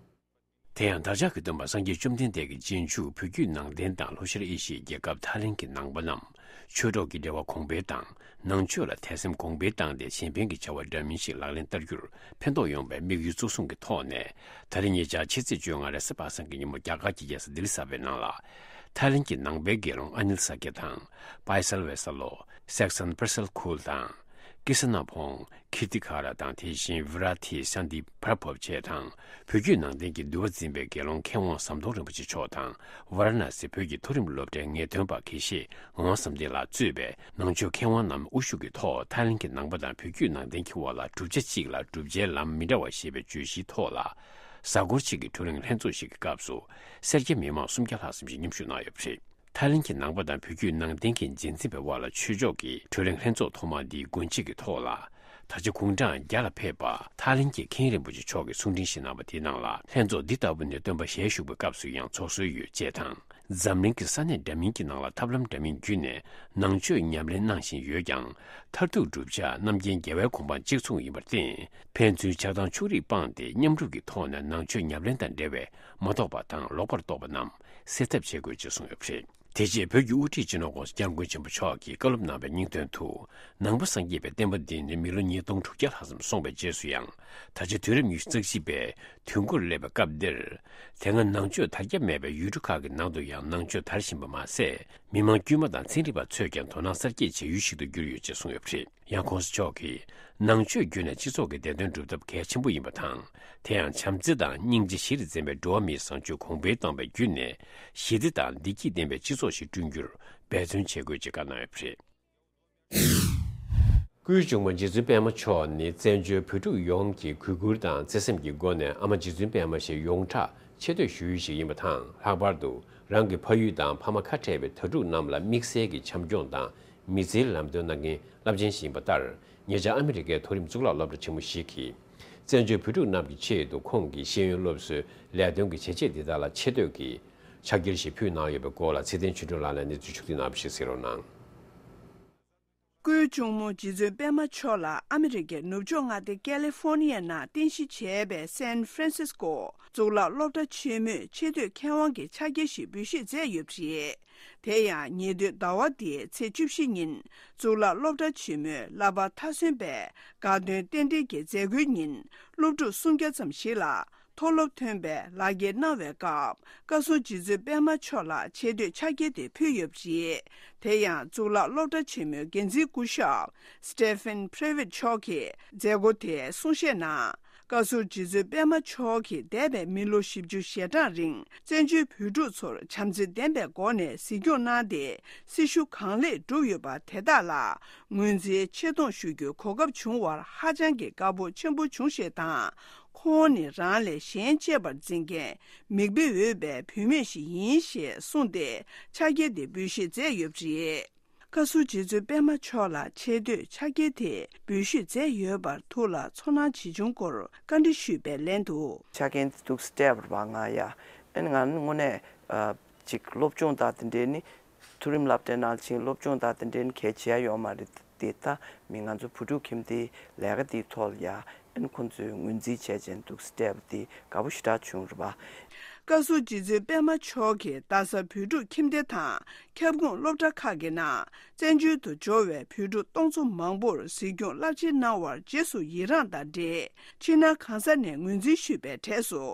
དེ་ཡང་བདག་ཅག་གི་སྟོན་པ་སངས་རྒྱས་བཅོམ་ལྡན་འདས་ཀྱི་རྗེས་འཇུག་བོད་བརྒྱུད་ནང་བསྟན་དང་ལྷོ་ཤར་ཨེ་ཤི་ཡའི་རྒྱལ་ཁབ་ཐའི་ལེན་གྱི་ནང་པ་རྣམས་ཆོས་གྲོགས་ཀྱི་འབྲེལ་བ་གོང་འཕེལ་དང་ནང་ཆོས་ལ་དད་སེམས་གོང་འཕེལ་བཏང་སྟེ་གཞན་ཕན་གྱི་བྱ་བ་འདྲ་མིན་ཞིག་ལག་ལེན་བསྟར་རྒྱུར་ཕན་ཐོགས་ཡོང་བའི་དམིགས་ཡུལ་གཙོ་བཟུང་གི་ཐོག་ནས། ད་རེས་ཉེ་ཆར་ཕྱི་ཚེས་བཅོ་ལྔ་རེས་གཟའ་པ་སངས་ཀྱི་ཉིན་མོ་རྒྱ་གར་གྱི་རྒྱལ་ས་ལྡི་ལི་གསར་པའི་ནང་ལ། ཐའི་ལེན་གྱི་ནང་པའི་དགེ་སློང་ཨ་ནིལ་ས་ཀྱ་དང་། པཱི་སལ་ཝེ་ས་ལོ། སེག་སན་པར་སལ་ཁུལ་དང་། ཀི་སི་ན་ཕོང་། ཁི་ཏི་ཁ་ར་དང་། དེ་བཞིན་བི་ར་ཐི་ཤཱན་ཏི་བྷར་བྷོབ་བཅས་དང་། བོད་བརྒྱུད་ནང་བསྟན་གྱི་འདུལ་བ་འཛིན་པའི་དགེ་སློང་མཁས་དབང་ཟམ་གདོང་རིན་པོ་ཆེ་མཆོག་དང་། ཝཱ་ར་ཎ་སིའི་བོད་ཀྱི་མཐོ་རིམ་སློབ་གྲྭའི་ངེས་སྟོན་པ་དགེ་བཤེས་ངག་དབང་བསམ་གཏན་ལགས་གཙོས་པའི་ནང་ཆོས་མཁས་དབང་རྣམས་དབུ་བཞུགས་ཀྱི་ཐོག་ཐའི་ལེན་གྱི་ནང་པ་དང་བོད་བརྒྱུད་ནང་བསྟན་གྱི་དབར་ལ་བསྒྲུབ་བྱ་གཅིག་ལ་བསྒྲུབ་བྱའི་ལམ་མི་འདྲ་བ་ཞེས་པའི་བརྗོད་གཞིའི་ཐོག་ལ། གཟའ་འཁོར་གཅིག་གི་བགྲོ་གླེང་ལྷན་ཚོགས་ཤིག་གི་སྐབས་སུ། སེར་སྐྱ་མི་མང་སུམ་བརྒྱ་ལྷག་ཙམ་ཞིག་མཉམ་ཞུགས་གནང་ཡོད་པ་རེད། ཐའི་ལེན་གྱི་ནང་པ་དང་བོད་བརྒྱུད་ནང་བསྟན་གྱི་འཛིན་ཚན་པའི་དབར་ལ་ཆོས་ཕྱོགས་ཀྱི་བགྲོ་གླེང་ལྷན་ཚོགས་ཐོག་མ་འདིའི་སྒོ་འབྱེད་ཀྱི་ཐོག་ལ། ད་ཆ་དགུང་གྲངས་བརྒྱ་ལ་ཕེབས་པ་ཐའི་ལེན་གྱི་མཁན་རིན་པོ་ཆེ་མཆོག་གིས་གསུང་འཕྲིན་ཞིག་གནང་བ་དེའི་ནང་ལ། ལྷན་ཚོགས་འདི་ལྟ་བུ་ནི་སྟོན་པ་ཞལ་བཞུགས་པའི་སྐབས་སུ་ཡང་ཚོགས་སྲོལ་ཡོད་ཅེས་དང་། འཛམ་གླིང་གི་ས་གནས་འདྲ་མིན་གྱི་ནང་ལ་ཐབས་ལམ་འདྲ་མིན་བརྒྱུད་ནས་ནང་ཆོས་ཉམས་ལེན་གནང་བཞིན་ཡོད་ཀྱང་། མཐར་ཐུག་བསྒྲུབ་བྱ་རྣམ་མཁྱེན་རྒྱལ་བའི་གོ་འཕང་གཅིག་མཚུངས་ཡིན་པར་བརྟེན། ཕན་ཚུན་ཆགས་སྡང་ཕྱོགས་རིས་སྤངས་ཏེ་མཉམ་རུབ་ཀྱི་ཐོག་ནས་ནང་ཆོས་ཉམས་ལེན་དང་འབྲེལ་བའི་མ་རྟོགས་པ་དང་ལོག་པར་རྟོག་པ་རྣམས་སེལ་ཐབས་བྱེད་དགོས་ཅེས་གསུངས་ཡོད་པ་རེད། དེ་རྗེས་བོད་ཀྱི་དབུ་ཁྲིད་སྤྱི་ནོར་༧གོང་ས་༧སྐྱབས་མགོན་ཆེན་པོ་མཆོག་གིས་བཀའ་སློབ་གནང་བའི་སྙིང་དོན་དུ། ནང་པ་སངས་རྒྱས་པའི་བསྟན་པ་འདི་ནི་མི་ལོ་ཉིས་སྟོང་དྲུག་བརྒྱ་ལྷག་ཙམ་སོང་བའི་རྗེས་སུ་ཡང་། ད་ཆ་དུས་རབས་ཉི་ཤུ་རྩ་བཞི་པའི་དུས་འགོར་སླེབས་པའི་སྐབས་འདིར། དེ་སྔ་ནང་ཆོས་དར་ཁྱབ་མེད་པའི་ཡུལ་གྲུ་ཁག་གི་ནང་དུ་ཡང་ནང་ཆོས་དར་བཞིན་པ་མ་ཟད། མི་མང་དཀྱུས་མ་དང་ཚན་རིག་པ་ཚོས་ཀྱང་དོ་སྣང་གསར་སྐྱེད་བྱེད་ཡུལ་ཞིག་ཏུ་གྱུར་ཡོད་ཅེས་གསུངས་ཡོད་པ་རེད། ཡང་༧གོང་ས་མཆོག་གིས། ནང་ཆོས་བརྒྱུད་ནས་སྤྱི་ཚོགས་ཀྱི་བདེ་དོན་སྒྲུབ་ཐབས་གལ་ཆེན་པོ་ཡིན་པ་དང་། དེ་ཡང་བྱམས་བརྩེ་དང་སྙིང་རྗེ་ཞི་ལ་འཛིན་པའི་འགྲོ་བ་མིའི་བཟང་སྤྱོད་གོང་འཕེལ་གཏོང་བའི་བརྒྱུད་ནས། ཞི་བདེ་དང་བདེ་སྐྱིད་ལྡན་པའི་སྤྱི་ཚོགས་ཤིག་བསྐྲུན་རྒྱུར་འབད་བརྩོན་བྱེད་དགོས་ཅེས་བཀའ་གནང་ཡོད་པ་རེད། སྐུའི་གཅུང་མོ་རྗེ་བཙུན་པད་མ་མཆོག་ནི་བཙན་བྱོལ་བོད་ཕྲུག་ཡོངས་ཀྱིས་གུས་བཀུར་དང་བརྩེ་སེམས་ཀྱི་སྒོ་ནས་ཨ་མ་རྗེ་བཙུན་པད་མ་ཞེས་ཡོངས་གྲགས་ཆེ་བསྟོད་ཞུ་ཡུལ་ཞིག་ཡིན་པ་དང་། ལྷག་པར་དུ་རང་གི་ཕ་ཡུལ་དང་ཕ་མ་ཁ་བྲལ་བའི་དྭ་ཕྲུག་རྣམས་ལ་དམིགས་བསལ་གྱི་བྱམས་སྐྱོང་དང་མི་ཚེའི་ལམ་སྟོན་གནང་མཁན་རླབས་ཆེན་ཞིག་ཡིན་པ་ལྟར། ཉེ་ཆར་ཨ་མི་རི་ཀའི་མཐོ་རིམ་གཙུག་ལག་སློབ་གྲྭ་ཆེན་མོ་ཞིག་གིས། བཙན་བྱོལ་བོད་ཕྲུག་རྣམས་ཀྱི་ཆེད་དུ་ཁོང་གི་ཤེས་ཡོན་སློབ་གསོའི་ལས་དོན་གྱི་བྱས་རྗེས་འདི་དག་ལ་ཆེ་བསྟོད་ཀྱི་ཕྱག་འཁྱེར་ཞིག་ཕུལ་གནང་ཡོད་པའི་སྐོར་ལ་ཚེ་བརྟན་ཆོས་སྒྲོན་ལགས་ནས་གནས་ཚུལ་ཕྱོགས་བསྒྲིགས་གནང་བ་ཞིག་གསན་རོགས་གནང་། སྐུའི་གཅུང་མོ་རྗེ་བཙུན་པད་མ་མཆོག་ལ་ཨ་མི་རི་ཀའི་ནུབ་ཕྱོགས་མངའ་སྡེ་ཀེ་ལི་ཧྥོར་ནི་ཡའི་ནང་རྟེན་གཞི་བྱས་པའི་སན་ཧྥ་རན་སིས་ཀོ་གཙུག་ལག་སློབ་གྲྭ་ཆེན་མོའི་ཆེ་བསྟོད་མཁས་དབང་གི་ཕྱག་འཁྱེར་ཞིག་འབུལ་བཞེས་མཛད་ཡོད་པ་རེད། དེ་ཡང་ཉེ་དུས་ཟླ་བ་འདིའི་ཚེས་བཅུ་བཞི་ཉིན་གཙུག་ལག་སློབ་གྲྭ་ཆེན་མོའི་བསླབ་པ་མཐར་སོན་པའི་དགའ་སྟོན་རྟེན་འབྲེལ་གྱི་མཛད་སྒོའི་ཉིན་སློབ་ཕྲུག་སུམ་བརྒྱ་ཙམ་ཞིག་ལ། མཐོ་སློབ་ཐོན་པའི་ལག་འཁྱེར་གནང་བའི་སྐབས། བཀའ་ཟུར་རྗེ་བཙུན་པད་མ་མཆོག་ལ་ཆེ་བསྟོད་ཕྱག་འཁྱེར་དེ་ཕུལ་ཡོད་པ་རེད། དེ་ཡང་གཙུག་ལག་སློབ་གྲྭ་ཆེན་མོའི་འགན་འཛིན་སྐུ་ཞབས་Stephen Previtt མཆོག་གིས་མཛད་སྒོ་དེའི་གསུང་བཤད་ནང་། བཀའ་ཟུར་རྗེ་བཙུན་པད་མ་མཆོག་གིས་འདས་པའི་མི་ལོ་བཞི་བཅུ་ཞེ་གྲངས་རིང་བཙན་བྱོལ་བོད་ཕྲུག་ཚོར་བྱམས་བརྩེ་ལྡན་པའི་སྒོ་ནས་གཟིགས་སྐྱོང་གནང་སྟེ། སྲི་ཞུ་གང་ལེགས་བསྒྲུབས་ཡོད་པ་དེ་དག་ལ་ངོས་འཛིན་ཆེ་མཐོང་ཞུ་རྒྱུའི་གོ་སྐབས་བྱུང་བར་ཧ་ཅང་གི་དགའ་སྤོབས་ཆེན་པོ་བྱུང་ཞེས་དང་། ཁོང་ནི་རང་ལས་གཞན་གཅེས་པར་འཛིན་མཁན་མིག་དཔེ་འོས་པའི་བུད་མེད་ཞིག་ཡིན་ཞེས་གསུངས་ཏེ། ཕྱག་འཁྱེར་དེ་འབུལ་བཞེས་མཛད་ཡོད་པ་རེད། བཀའ་ཟུར་རྗེ་བཙུན་པད་མ་མཆོག་ལ་ཆེ་བསྟོད་ཕྱག་འཁྱེར་དེ་འབུལ་བཞེས་མཛད་ཡོད་པར་ཐུགས་ལ་ཚོར་སྣང་ཇི་བྱུང་སྐོར་བཀའ་འདྲི་ཞུས་པའི་ལན་དུ། ཆ་རྐྱེན་དེ་འདུག་སྤྲད་པ་རེད་པ། ང་ཡ་ཨ་ནི་ང་ནི་དངོས་གནས་ཨ་ཅིག་སློབ་སྦྱོང་དང་དེ་འདྲའི་ནི། མཐོ་རིམ་སློབ་གྲྭའི་ནང་ཕྱིན་སློབ་སྦྱོང་དང་དེ་འདྲའི་གལ་ཆེ་ཡ་ཡོད་མ་རེད་དེ། ད་མི་ང་ཚོ་བུ་ཕྲུག་ཁྱིམ་སྡེའི་ལས་ཀ་དེའི་ཐོག་ལ་ཡ་ཨན་ཁོང་ཚོས་ངོས་འཛིན་བྱས་བྱས་འདུག་སྤྲད་པ་དེ་དགའ་པོ་ཞེ་དྲག་བྱུང་རེད་པ། བཀའ་ཟུར་རྗེ་བཙུན་པད་མ་མཆོག་གིས་རྡ་ས་བོད་ཕྲུག་ཁྱིམ་སྡེ་དང་ཁྱབ་ཁོངས་སློབ་གྲྭ་ཁག་གི་ནང་བཙན་བྱོལ་དུ་འབྱོར་བའི་བོད་ཕྲུག་སྟོང་ཚོ་མང་པོར་གཟིགས་སྐྱོང་རླབས་ཆེན་གནང་བར་རྗེས་སུ་ཡི་རངས་དང་འབྲེལ། ཕྱི་ནང་གང་ས་ནས་ངོས་འཛིན་ཞུས་པའི་གྲས་སུ།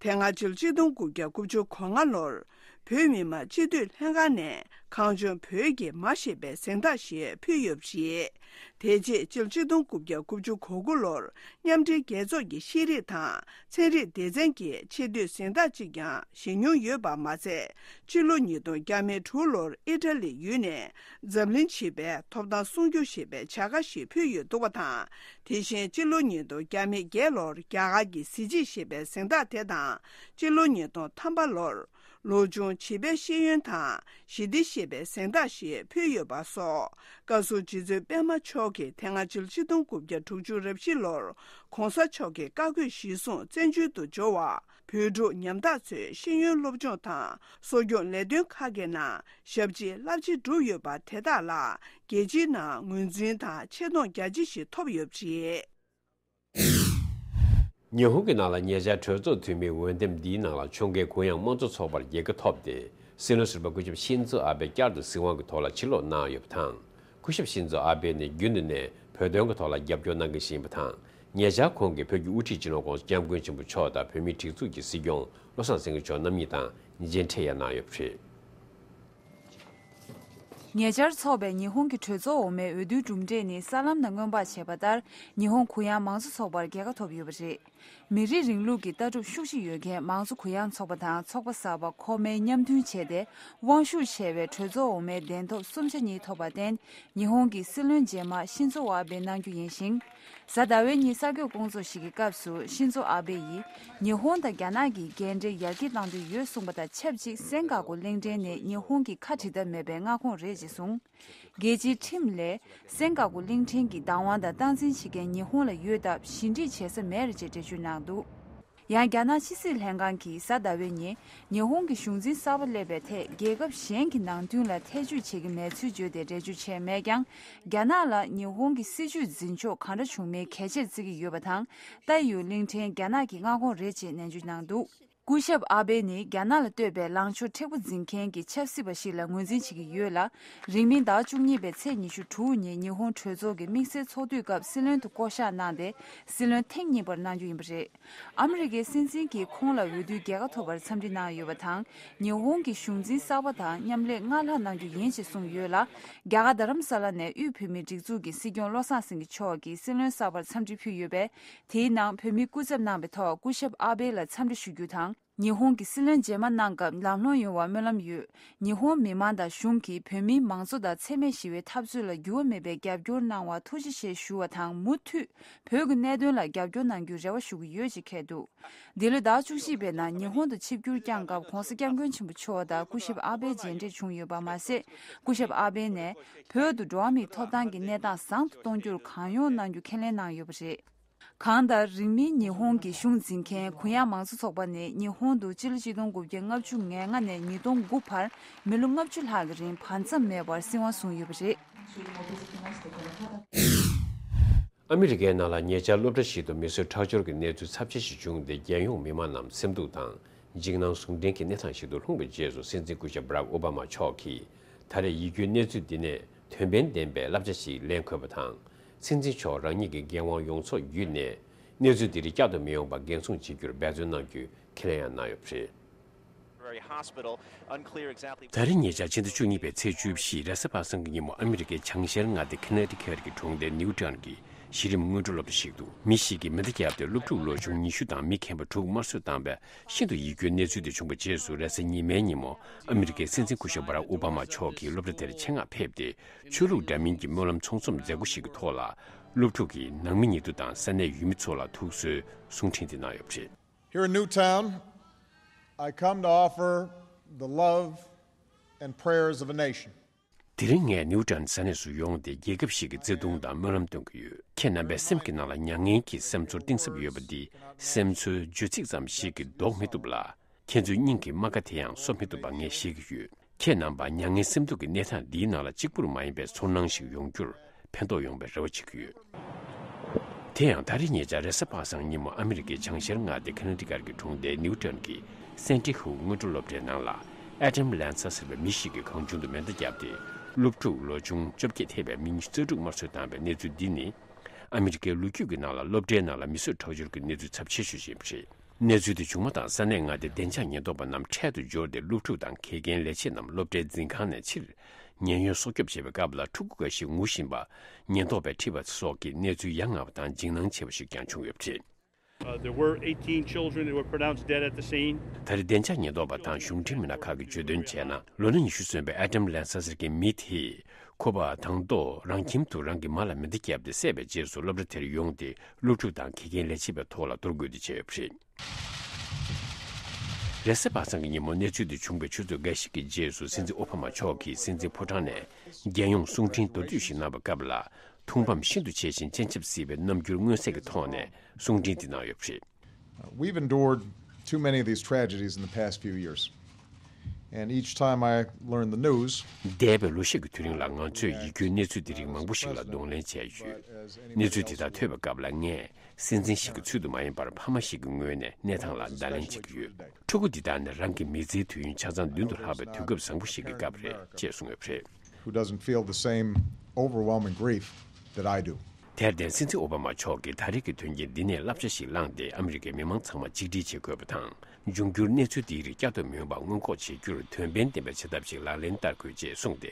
དེ་སྔ་ཕྱི་ལོ་ཆིག་སྟོང་དགུ་བརྒྱ་དགུ་བཅུ་གོ་ལྔ་ལོར། བོད་མི་མང་སྤྱི་འཐུས་ལྷན་ཁང་ནས་གངས་ལྗོངས་བོད་ཀྱི་མ་ཞེས་པའི་གཟེངས་རྟགས་ཤིག་ཕུལ་ཡོད་པ་རེད། དེ་རྗེས་ཕྱི་ལོ་ཆིག་སྟོང་དགུ་བརྒྱ་དགུ་བཅུ་གོ་དགུ་ལོར་མཉམ་འབྲེལ་རྒྱལ་ཚོགས་ཀྱི་ཤེས་རིག་དང་ཚན་རིག་སྡེ་ཚན་གྱི་ཆེས་མཐོའི་གཟེངས་རྟགས་ཅིག་ཀྱང་བཞེས་མྱོང་ཡོད་པ་མ་ཟད། ཕྱི་ལོ་ཉིས་སྟོང་བརྒྱ་དྲུག་ལོར་ཨི་ཊ་ལི་ཡུལ་ནས་འཛམ་གླིང་བྱིས་པའི་ཐོབ་ཐང་སྲུང་སྐྱོབ་ཞེས་པའི་བྱ་དགའ་ཞིག་ཕུལ་ཡོད་འདུག་པ་དང་། དེ་བཞིན་ཕྱི་ལོ་ཉིས་སྟོང་བརྒྱ་མེད་བརྒྱད་ལོར་རྒྱ་གར་གྱི་གཟི་བརྗིད་ཞེས་པའི་གཟེངས་རྟགས་དེ་དང་། ཕྱི་ལོ་ཉིས་སྟོང་ཐམ་པ་ལོར། ལོ་ཆུང་བྱིས་པའི་ཤེས་ཡོན་དང་ཞི་བདེ་ཞེས་པའི་གཟེངས་རྟགས་ཤིག་ཕུལ་ཡོད་པ་སོགས། བཀའ་ཟུར་རྗེ་བཙུན་པད་མ་མཆོག་གིས་དེ་སྔ་ཕྱི་ལོ་ཆིག་སྟོང་དགུ་བརྒྱ་དྲུག་ཅུ་རེ་བཞི་ལོར་༧གོང་ས་མཆོག་གི་བཀའ་བཀོད་གཞིར་བཟུང་བཙན་བྱོལ་དུ་འབྱོར་བ། བོད་ཕྲུག་ཉམ་ཐག་ཚོའི་ཤེས་ཡོན་སློབ་སྦྱོང་དང་གསོ་སྐྱོང་ལས་དོན་ཁག་གི་ནང་ཞབས་ཕྱི་རླབས་ཆེན་བསྒྲུབས་ཡོད་པ་དེ་དག་ལ་རྒྱལ་སྤྱིའི་ནང་ངོས་འཛིན་དང་ཆེ་མཐོང་རྒྱ་ཆེ་ཞིག་ཐོབ་ཡོད་པ་རེད། ཉི་ཧོང་གི་ནང་ལ་ཉེ་ཆར་གྲོས་ཚོགས་འཐུས་མིའི་འོས་འདེམས་འདིའི་ནང་ལ་ཕྱོགས་འགལ་གུ་ཡངས་དམངས་གཙོ་ཚོགས་པར་རྒྱལ་ཁ་ཐོབ་སྟེ། སྲིད་བློན་ཟུར་པ་སྐུ་ཞབས་ཤིན་ཛོ་ཨ་བྷེ་བསྐྱར་དུ་སྲིད་དབང་གི་ཐོག་ལ་ཕྱིར་ལོག་གནང་ཡོད་པ་དང་། སྐུ་ཞབས་ཤིན་ཛོ་ཨ་བྷེ་ནི་རྒྱུན་དུ་ནས་བོད་དོན་གྱི་ཐོག་ལ་རྒྱབ་སྐྱོར་གནང་མཁན་ཞིག་ཡིན་པ་དང་། ཉེ་ཆར་ཁོང་གིས་བོད་ཀྱི་དབུ་ཁྲིད་སྤྱི་ནོར་༧གོང་ས་༧སྐྱབས་མགོན་ཆེན་པོ་མཆོག་དང་བོད་མིའི་སྒྲིག་འཛུགས་ཀྱི་སྲིད་སྐྱོང་བློ་བཟང་སེང་གེ་མཆོག་རྣམ་གཉིས་དང་མཇལ་འཕྲད་ཡང་གནང་ཡོད་པ་རེད། ཉེ་ཆར་འཚོགས་པའི་ཉི་ཧོང་གི་གྲོས་ཚོགས་འོག་མའི་འོས་བསྡུའི་གྲུབ་འབྲས་ནི་གསར་ལམ་ནང་སྔོན་དཔག་བྱས་པ་ལྟར། ཉི་ཧོང་གུ་ཡངས་མང་གཙོ་ཚོགས་པར་རྒྱལ་ཁ་ཐོབ་ཡོད་པ་རེད། མི་རིགས་རིང་ལུགས་ཀྱི་ལྟ་གྲུབ་ཤུགས་ཆེ་ཡོད་མཁན་མང་གཙོ་གུ་ཡངས་ཚོགས་པ་དང་ཚོགས་པ་གསར་པ་ཁོ་མེ་མཉམ་མཐུན་བྱས་ཏེ། དབང་ཤུགས་ཆེ་བའི་གྲོས་ཚོགས་འོག་མའི་གདན་ཐོབ་གསུམ་ཆ་གཉིས་ཐོབ་པར་བརྟེན། ཉི་ཧོང་གི་སྲིད་བློན་རྗེས་མ་ཤིན་ཛོ་ཨ་བྷེ་གནང་རྒྱུ་ཡིན་ཞིང་། གཟའ་ཟླ་བའི་ཉིན་གསར་འགོད་སྐོང་ཚོགས་ཤིག་གི་སྐབས་སུ་ཤིན་ཛོ་ཨ་བྷེ་ཡིས། ཉི་ཧོང་དང་རྒྱ་ནག་གིས་འགན་འཁྲི་ཡར་རྒྱས་གཏང་འདོད་ཡོད་གསུངས་པ་དང་ཆབས་ཅིག་སེན་ག་གོ་གླིང་ཕྲན་ནས་ཉི་ཧོང་གི་ཁ་འབྲལ་ཐབས་མེད་པའི་མངའ་ཁོངས་རེད་ཅེས་གསུངས། རྒྱལ་སྤྱིའི་ཁྲིམས་ལས། སེན་ག་གོ་གླིང་ཕྲན་གྱི་བདག་དབང་དང་སྟངས་འཛིན་བྱེད་མཁན་ཉི་ཧོང་ལ་ཡོད་སྟབས་ཞི་འགྲིག་བྱེད་ས་མེད་རེད་ཅེས་འགྲེལ་བརྗོད་གནང་འདུག། ཡང་རྒྱ་ནག་ཕྱི་སྲིད་ལྷན་ཁང་གིས་གཟའ་ཟླ་བའི་ཉིན། ཉི་ཧོང་གི་གཞུང་འཛིན་གསར་པ་སླེབས་པའི་ཐད་རྒྱལ་ཁབ་གཞན་གྱི་ནང་དོན་ལ་ཐེ་བྱུས་བྱེད་ཀྱི་མེད་ཚུལ་བརྗོད་དེ་འགྲེལ་བརྗོད་བྱས་མེད་ཀྱང་། རྒྱ་ནག་ལ་ཉི་ཧོང་གི་སྲིད་བྱུས་འཛིན་ཕྱོགས་གང་འདྲ་བྱུང་མིན་གལ་ཆེར་བརྩི་གི་ཡོད་པ་དང་། ཏཱའི་ཡུའུ་གླིང་ཕྲན་རྒྱ་ནག་གི་མངའ་ཁོངས་རེད་ཅེས་ནན་བརྗོད་གནང་འདུག། སྐུ་ཞབས་ཨ་བྷེ་ནི་རྒྱ་ནག་ལ་གཏོད་པའི་ལངས་ཕྱོགས་མཁྲེགས་པོ་འཛིན་མཁན་གྱི་ཆབ་སྲིད་པ་ཞིག་ལ་ངོས་འཛིན་བྱེད་ཀྱི་ཡོད་ལ། རིང་མིན་ཟླ་བཅུ་གཉིས་པའི་ཚེས་ཉི་ཤུ་དྲུག་ཉིན་ཉི་ཧོང་གྲོས་ཚོགས་ཀྱི་དམིགས་བསལ་ཚོགས་དུས་སྐབས་སྲིད་བློན་དུ་བསྐོ་གཞག་གནང་སྟེ། སྲིད་བློན་ཐེངས་གཉིས་པར་གནང་རྒྱུ་ཡིན་པ་རེད། ཨ་མི་རི་ཀའི་སྲིད་འཛིན་གྱིས་ཁོང་ལ་འོས་བསྡུའི་རྒྱལ་ཁ་ཐོབ་པར་འཚམས་འདྲི་གནང་ཡོད་པ་དང་། ཉི་ཧོང་གི་གཞུང་འཛིན་གསར་པ་དང་མཉམ་ལས་སྔར་ལྷག་གནང་རྒྱུ་ཡིན་ཞེས་གསུངས་ཡོད་ལ། རྒྱ་གར་རྡ་རམ་ས་ལ་ནས་དབུས་བོད་མིའི་སྒྲིག་འཛུགས་ཀྱི་སྲིད་སྐྱོང་བློ་བཟང་སེང་གེ་མཆོག་གིས་སྲིད་བློན་གསར་པར་འཚམས་འདྲི་ཕུལ་ཡོད་པས། དེའི་ནང་བོད་མི་སྐུ་ཚབ་གནང་བའི་ཐོག་སྐུ་ཞབས་ཨ་བྷེ་ལ་འཚམས་འདྲི་ཞུ་རྒྱུ་དང་། ཉི་ཧོང་གི་སྲིད་བློན་རྗེས་མ་གནང་སྐབས་ལམ་ལྷོང་ཡོང་བར་སྨོན་ལམ་ཡོད། ཉི་ཧོང་མི་མང་དང་གཞུང་གིས་བོད་མིའི་མང་གཙོ་དང་འཚེ་མེད་ཞི་བའི་འཐབ་རྩོད་ལ་འགྱུར་བ་མེད་པའི་རྒྱབ་སྐྱོར་གནང་བར་ཐུགས་རྗེ་ཆེ་ཞུ་བ་དང་། མུ་མཐུད་བོད་ཀྱི་གནད་དོན་ལ་རྒྱབ་སྐྱོར་གནང་རྒྱུའི་རེ་བ་ཞུ་གི་ཡོད་ཅེས་འཁོད་འདུག་འདི་ལོའི་ཟླ་བཅུ་གཅིག་པའི་ནང་ཉི་ཧོང་དུ་ཆིབས་བསྒྱུར་བསྐྱངས་སྐབས་༧གོང་ས་༧སྐྱབས་མགོན་ཆེན་པོ་མཆོག་དང་སྐུ་ཞབས་ཨ་བྷེ་མཇལ་འཕྲད་བྱུང་ཡོད་པ་མ་ཟད། སྐུ་ཞབས་ཨ་བྷེ་ནས་བོད་དུ་འགྲོ་བ་མིའི་ཐོབ་ཐང་གི་གནས་སྟངས་བཟང་དུ་གཏོང་རྒྱུར་གང་ཡོང་གནང་རྒྱུ་ཁས་ལེན་གནང་ཡོད་པ་རེད། གང་ལྟར། རིང་མིན་ཉི་ཧོང་གི་གཞུང་འཛིན་མཁན་གུ་ཡངས་མང་གཙོ་ཚོགས་པ་ནི་ཉི་ཧོང་དུ་སྤྱི་ལོ་ཆིག་སྟོང་དགུ་བརྒྱ་ལྔ་བཅུ་ང་ལྔ་ནས་ཉིས་སྟོང་དགུ་བར་མི་ལོ་ལྔ་བཅུ་ལྷག་གི་རིང་བར་མཚམས་མེད་པར་སྲིད་དབང་བཟུང་ཡོད་པ་རེད། ཨ་མི་རི་ཀའི་ནང་ལ་ཉེ་ཆར་སློབ་གྲྭ་ཞིག་ཏུ་མི་གསོད་ཁྲག་སྦྱོར་གྱི་གནས་ཚུལ་ཚབས་ཆེ་ཞིག་བྱུང་སྟེ། རྒྱལ་ཡོངས་མི་མང་རྣམས་སེམས་སྡུག་དང་འཇིགས་སྣང་ཟུང་འབྲེལ་གྱི་གནས་སྟངས་ཤིག་ཏུ་ལྷུང་བའི་རྗེས་སུ། སྲིད་འཛིན་སྐུ་ཞབས་བྷ་རག་ཨོ་བྷ་མ་མཆོག་གིས་ད་རེས་ཡིད་སྐྱོའི་གནས་ཚུལ་འདི་ནས་དོན་ཕན་ལྡན་པའི་བསླབ་བྱ་ཞིག་ལེན་དགོས་པ་དང་། སྲིད་འཛིན་མཆོག་རང་ཉིད་ཀྱི་འགན་དབང་ཡོངས་རྫོགས་བརྒྱུད་ནས་གནས་ཚུལ་འདི་རིགས་བསྐྱར་དུ་མི་ཡོང་བར་འགན་སྲུང་བྱེད་རྒྱུར་འབད་བརྩོན་གནང་རྒྱུའི་ཁས་ལེན་ཡང་གནང་ཡོད་པ་རེད། Very hospital, unclear exactly. ད་རེས་ཉེ་ཆར་ཕྱི་ཟླ་བཅུ་གཉིས་པའི་ཚེས་བཅུ་བཞི་རེས་གཟའ་པ་སངས་ཀྱི་ཉིན་མོ་ཨ་མི་རི་ཀའི་བྱང་ཤར་མངའ་སྡེ་ཁ་ན་ཊི་ཁེཊ་ཀྱི་གྲོང་སྡེ་ནིའུ་ཊོན་གྱི་གཞི་རིམ་སྔོན་འགྲོ་སློབ་གྲྭ་ཞིག་ཏུ་མི་ཞིག་གིས་མེ་མདའ་བརྒྱབ་སྟེ་སློབ་ཕྲུག་ལོ་ཆུང་ཉི་ཤུ་དང་མི་མཁན་པོ་དྲུག་དམར་གསོད་བཏང་བའི་ཤིན་ཏུ་ཡིད་སྐྱོའི་གནས་ཚུལ་དེ་བྱུང་བའི་རྗེས་སུ། རེས་གཟའ་ཉི་མའི་ཉིན་མོ་ཨ་མི་རི་ཀའི་སྲིད་འཛིན་སྐུ་ཞབས་བྷ་རག་ཨོ་བྷ་མ་མཆོག་གིས་སློབ་གྲྭ་དེར་ཆེད་མངགས་ཕེབས་ཏེ། ཆོས་ལུགས་འདྲ་མིན་གྱི་སྨོན་ལམ་ཚོགས་འཛོམས་མཛད་སྒོ་ཞིག་གི་ཐོག་ལ། སློབ་ཕྲུག་གི་ནང་མི་ཉེ་དུ་དང་ས་གནས་ཡུལ་མི་ཚོ་ལ་ཐུགས་གསོའི་གསུང་འཕྲིན་དེ་གནང་ཡོད་པ་རེད། Here in Newtown, I come to offer the love and prayers of a nation. དེ་རིང་ངས་ནིའུ་ཊོན་ས་གནས་སུ་ཡོང་སྟེ། རྒྱལ་ཁབ་ཞིག་གི་བརྩེ་དུང་དང་སྨོན་ལམ་སྟོན་གྱི་ཡོད། ཁྱེད་རྣམ་པའི་སེམས་ཀྱི་ནང་ལ་མྱ་ངན་གྱི་སེམས་ཚོར་གཏིང་ཟབ་ཡོད་པ་འདི་སེམས་འཚོའི་བརྗོད་ཚིག་ཙམ་ཞིག་གིས་ལྡོག་མི་ཐུབ་ལ། ཁྱེད་ཚོའི་སྙིང་གི་རྨ་ཁ་དེ་ཡང་གསོ་མི་ཐུབ་པ་ངས་ཤེས་ཀྱི་ཡོད། ཁྱེད་རྣམ་པ་མྱ་ངན་སེམས་སྡུག་གི་གནས་སྟངས་འདིའི་ནང་ལ་གཅིག་པུར་མ་ཡིན་པའི་ཚོར་སྣང་ཞིག་ཡོང་རྒྱུར་ཕན་ཐོགས་ཡོང་བའི་རེ་བ་བྱེད་ཀྱི་ཡོད། དེ་ཡང་ད་རེས་ཉེ་ཆར་རེས་གཟའ་པ་སངས་ཉིན་མོ་ཨ་མི་རི་ཀའི་བྱང་ཤར་མངའ་སྡེ་ཁ་ན་ཊི་ཀཊ་ཀྱི་གྲོང་སྡེ་ནིའུ་ཊོན་གྱི་སན་ཏི་ཧུ་སྔོན་འགྲོ་སློབ་གྲྭའི་ནང་ལ། ཨེ་ཌམ་ལན་ས་ཟེར་བའི་མི་ཞིག་གིས་གང་བྱུང་དུ་མེ་མདའ་བརྒྱབ་སྟེ། སློབ་ཕྲུག་ལོ་ཆུང་བཅོ་བརྒྱད་ཐེ་བའི་མི་ཉི་ཤུ་རྩ་དྲུག་དམར་གསོད་བཏང་བའི་གནས་ཚུལ་འདི་ནི། ཨ་མི་རི་ཀའི་ལོ་རྒྱུས་ཀྱི་ནང་ལ་སློབ་གྲྭའི་ནང་ལ་མི་གསོད་ཁྲག་སྦྱོར་གྱི་གནས་ཚུལ་ཚབས་ཆེ་ཤོས་ཤིག་ཡིན་པ་རེད། གནས་ཚུལ་དེ་བྱུང་བ་དང་། ས་གནས་མངའ་སྡེའི་བདེ་འཇགས་ཉེན་རྟོག་པ་རྣམས་འཕྲལ་དུ་འབྱོར་ཏེ། སློབ་ཕྲུག་དང་དགེ་རྒན་ལས་བྱེད་རྣམས་སློབ་གྲྭའི་འཛིན་ཁང་ནས་ཕྱིར་ཉེན་གཡོལ་སྲོག་སྐྱོབ་བྱེད་པའི་སྐབས་ལ། ཕྲུ་གུ་འགའ་ཞིག་ངུ་བཞིན་པ་ཉེན་རྟོག་པས་ཁྲིད་པ་སོགས་ཀྱི་གནས་ཚུལ་ཡ་ང་བ་དང་འཇིགས་སྣང་ཆེ་བ་ཞིག་ཀྱང་བྱུང་ཡོད་པ་རེད། Uh, there were eighteen children who were pronounced dead at the scene. ད་རེས་བདེ་འཇགས་ཉེན་རྟོག་པ་དང་གཞུང་འབྲེལ་མི་སྣ་ཁག་གིས་བརྗོད་དོན་བྱས་ན། ལོ་ན་ཉི་ཤུ་སོན་པའི་ཨེ་ཌམ་ལན་ས་ཟེར་མཁན་མི་དེས། ཁོ་པ་དང་ཐོག་རང་ཁྱིམ་དུ་རང་གི་མ་ལ་མེ་མདའ་བརྒྱབ་སྟེ་བསད་པའི་རྗེས་སུ། སློབ་གྲྭ་དེར་ཡོང་སྟེ། སློབ་ཕྲུག་དང་དགེ་རྒན་ལས་བྱེད་པའི་ཐོག་ལ་གཏོར་རྒོལ་དེ་བྱས་ཡོད་པ་རེད། རེས་གཟའ་པ་སངས་ཀྱི་ཉིན་མོ་གནས་ཚུལ་དེ་བྱུང་བའི་ཆུ་ཚོད་འགའ་ཞིག་གི་རྗེས་སུ། སྲིད་འཛིན་ཨོ་བྷ་མ་མཆོག་གིས་སྲིད་འཛིན་ཕོ་བྲང་ནས་རྒྱལ་ཡོངས་གསུང་འཕྲིན་མདོར་བསྡུས་ཤིག་གནང་བའི་སྐབས་ལ། ཐུགས་ཕམ་ཤིན་ཏུ་ཆེ་ཞིང་སྤྱན་ཆབ་སྲིད་པའི་རྣམ་འགྱུར་མངོན་གསལ་གྱི་ཐོག་ནས་གསུང་འཕྲིན་དེ་གནང་ཡོད་པ་རེད། We've endured too many of these tragedies in the past few years. And each time I learn the news, འདས་པའི་ལོ་ཤས་ཀྱི་དུས་རིང་ལ་ང་ཚོས་ཡིད་སྐྱོའི་གནས་ཚུལ་འདི་རིགས་མང་པོ་ཞིག་ལ་གདོང་ལེན་བྱས་ཡོད། གནས་ཚུལ་དེ་དག་ཐོས་པའི་སྐབས་ལ། ངས་སྲིད་འཛིན་ཞིག་གི་ཚུལ་དུ་མ་ཡིན་པར། ཕ་མ་ཞིག་གི་ངོས་ནས་གནས་སྟངས་ལ་བརྡ་ལན་བྱེད་ཀྱི་ཡོད། ཕྲུ་གུ་འདི་དག་ནི་རང་གི་མི་ཚེའི་དུས་ཡུན་ཆ་ཚང་མདུན་དུ་ལྷགས་པའི་དུས་སྐབས་བཟང་པོ་ཞིག་གི་སྐབས་རེད་ཅེས་གསུངས་ཡོད་པ་རེད། Who doesn't feel the same overwhelming grief that I do. དེར་བརྟེན། སྲིད་འཛིན་ཨོ་བྷ་མ་མཆོག་གིས་ད་རེས་ཀྱི་དོན་རྐྱེན་འདི་ནས་བསླབ་བྱ་ཞིག་བླངས་ཏེ། ཨ་མི་རི་ཀའི་མི་མང་ཚང་མ་གཅིག་སྒྲིལ་བྱེད་དགོས་པ་དང་། འབྱུང་འགྱུར་གནས་ཚུལ་འདིའི་རིགས་བསྐྱར་དུ་མི་ཡོང་བ་སྔོན་འགོག་བྱེད་རྒྱུར་དོན་ཕན་ལྡན་པའི་བྱ་ཐབས་ཤིག་ལག་ལེན་བསྟར་དགོས་ཅེས་གསུངས་ཏེ།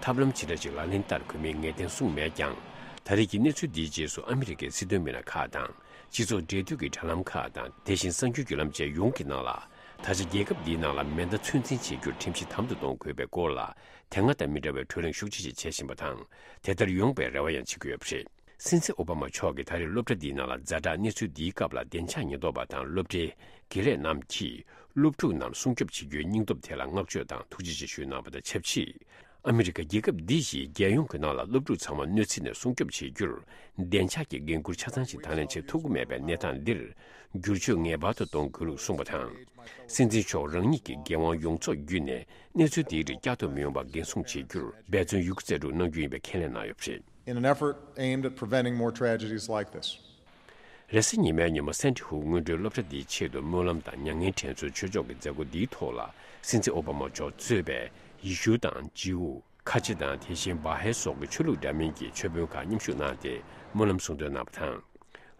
ཐབས་ལམ་ཇི་འདྲ་ཞིག་ལག་ལེན་བསྟར་དགོས་མིན་ངེས་གཏན་གསུངས་མེད་ཀྱང་། ད་རེས་ཀྱི་གནས་ཚུལ་འདིའི་རྗེས་སུ་ཨ་མི་རི་ཀའི་སྲིད་དོན་མི་སྣ་ཁག་དང་། སྤྱི་ཚོགས་འབྲེལ་མཐུད་ཀྱི་དྲ་ལམ་ཁག་དང་། དེ་བཞིན་གསར་འགྱུར་བརྒྱུད་ལམ་བཅས་ཡོངས་ཀྱི་ནང་ལ། ད་ཆ་རྒྱལ་ཁབ་འདིའི་ནང་ལ་མེ་མདའ་ཚོད་འཛིན་བྱེད་རྒྱུར་ཁྲིམས་གཞི་དམ་དུ་གཏོང་དགོས་པའི་སྐོར་ལ། དེ་སྔ་དང་མི་འདྲ་བའི་གྲོས་རིམ་ཤུགས་ཆེ་ཞིག་བྱེད་བཞིན་པ་དང་། དེ་ལྟར་ཡོང་བའི་རེ་བ་ཡང་བྱེད་ཀྱི་ཡོད་པ་རེད། སྲིད་འཛིན་ཨོ་བྷ་མ་མཆོག་གིས་ད་རེས་སློབ་གྲྭ་འདིའི་ནང་ལ་ཛ་དྲག་གནས་ཚུལ་འདིའི་སྐབས་ལ། བདེ་འཇགས་ཉེན་རྟོག་པ་དང་སློབ་གྲྭའི་དགེ་ལས་རྣམས་ཀྱིས་སློབ་ཕྲུག་རྣམས་སྲུང་སྐྱོབ་བྱེད་རྒྱུའི་སྙིང་སྟོབས་དེ་ལ་བསྔགས་བརྗོད་དང་ཐུགས་རྗེ་ཆེ་ཞུས་གནང་བ་དང་ཆབས་ཅིག་ཨ་མི་རི་ཀ་རྒྱལ་ཁབ་འདི་བཞིན་རྒྱལ་ཡོངས་ཀྱི་ནང་ལ་སློབ་ཕྲུག་ཚང་མ་གནོད་འཚེ་ནས་སྲུང་སྐྱོབ་བྱེད་རྒྱུར། བདེ་འཇགས་ཀྱི་འགན་འཁུར་ཆ་ཚང་ཞིག་དང་ལེན་བྱེད་ཐུབ་ཀྱི་མེད་པའི་གནས་སྟངས་འདིར། བསྒྱུར་བཅོས་ངེས་པར་དུ་གཏོང་དགོས་ལུགས་གསུངས་པ་དང་། སྲིད་འཛིན་མཆོག་རང་ཉིད་ཀྱི་འགན་དབང་ཡོངས་རྫོགས་བརྒྱུད་ནས། གནས་ཚུལ་དེའི་རིགས་བསྐྱར་དུ་མི་ཡོང་བར་འགན་སྲུང་བྱེད་རྒྱུར། འབད་བརྩོན་ཡོད་རྒུ་རྩལ་སྤྲུགས་གནང་རྒྱུ་ཡིན་པའི་ཁས་ལེན་གནང་ཡོད་པ་རེད། In an effort aimed at preventing more tragedies like this. རེས་གཟའ་ཉི་མའི་ཉིན་མོ་སན་ཏི་ཧུག་སྔོན་འགྲོའི་སློབ་གྲྭ་འདིའི་ཆེད་དུ་སྨོན་ལམ་དང་མྱ་ངན་དྲན་གསོའི་ཆོས་ཕྱོགས་ཀྱི་མཛད་སྒོ་འདིའི་ཐོག་ལ། སྲིད་འཛིན་ཨོ་བྷ་མ་མཆོག་གཙོས་པའི་ཡེ་ཤུ་དང་ཇིའུ། ཁ་ཆེ་དང་དེ་བཞིན་བྷ་ཧའི་སོགས་ཀྱི་ཆོས་ལུགས་འདྲ་མིན་གྱི་ཆོས་དཔོན་ཁག་མཉམ་ཞུགས་གནང་སྟེ་སྨོན་ལམ་གསུང་འདོན་གནང་བ་དང་།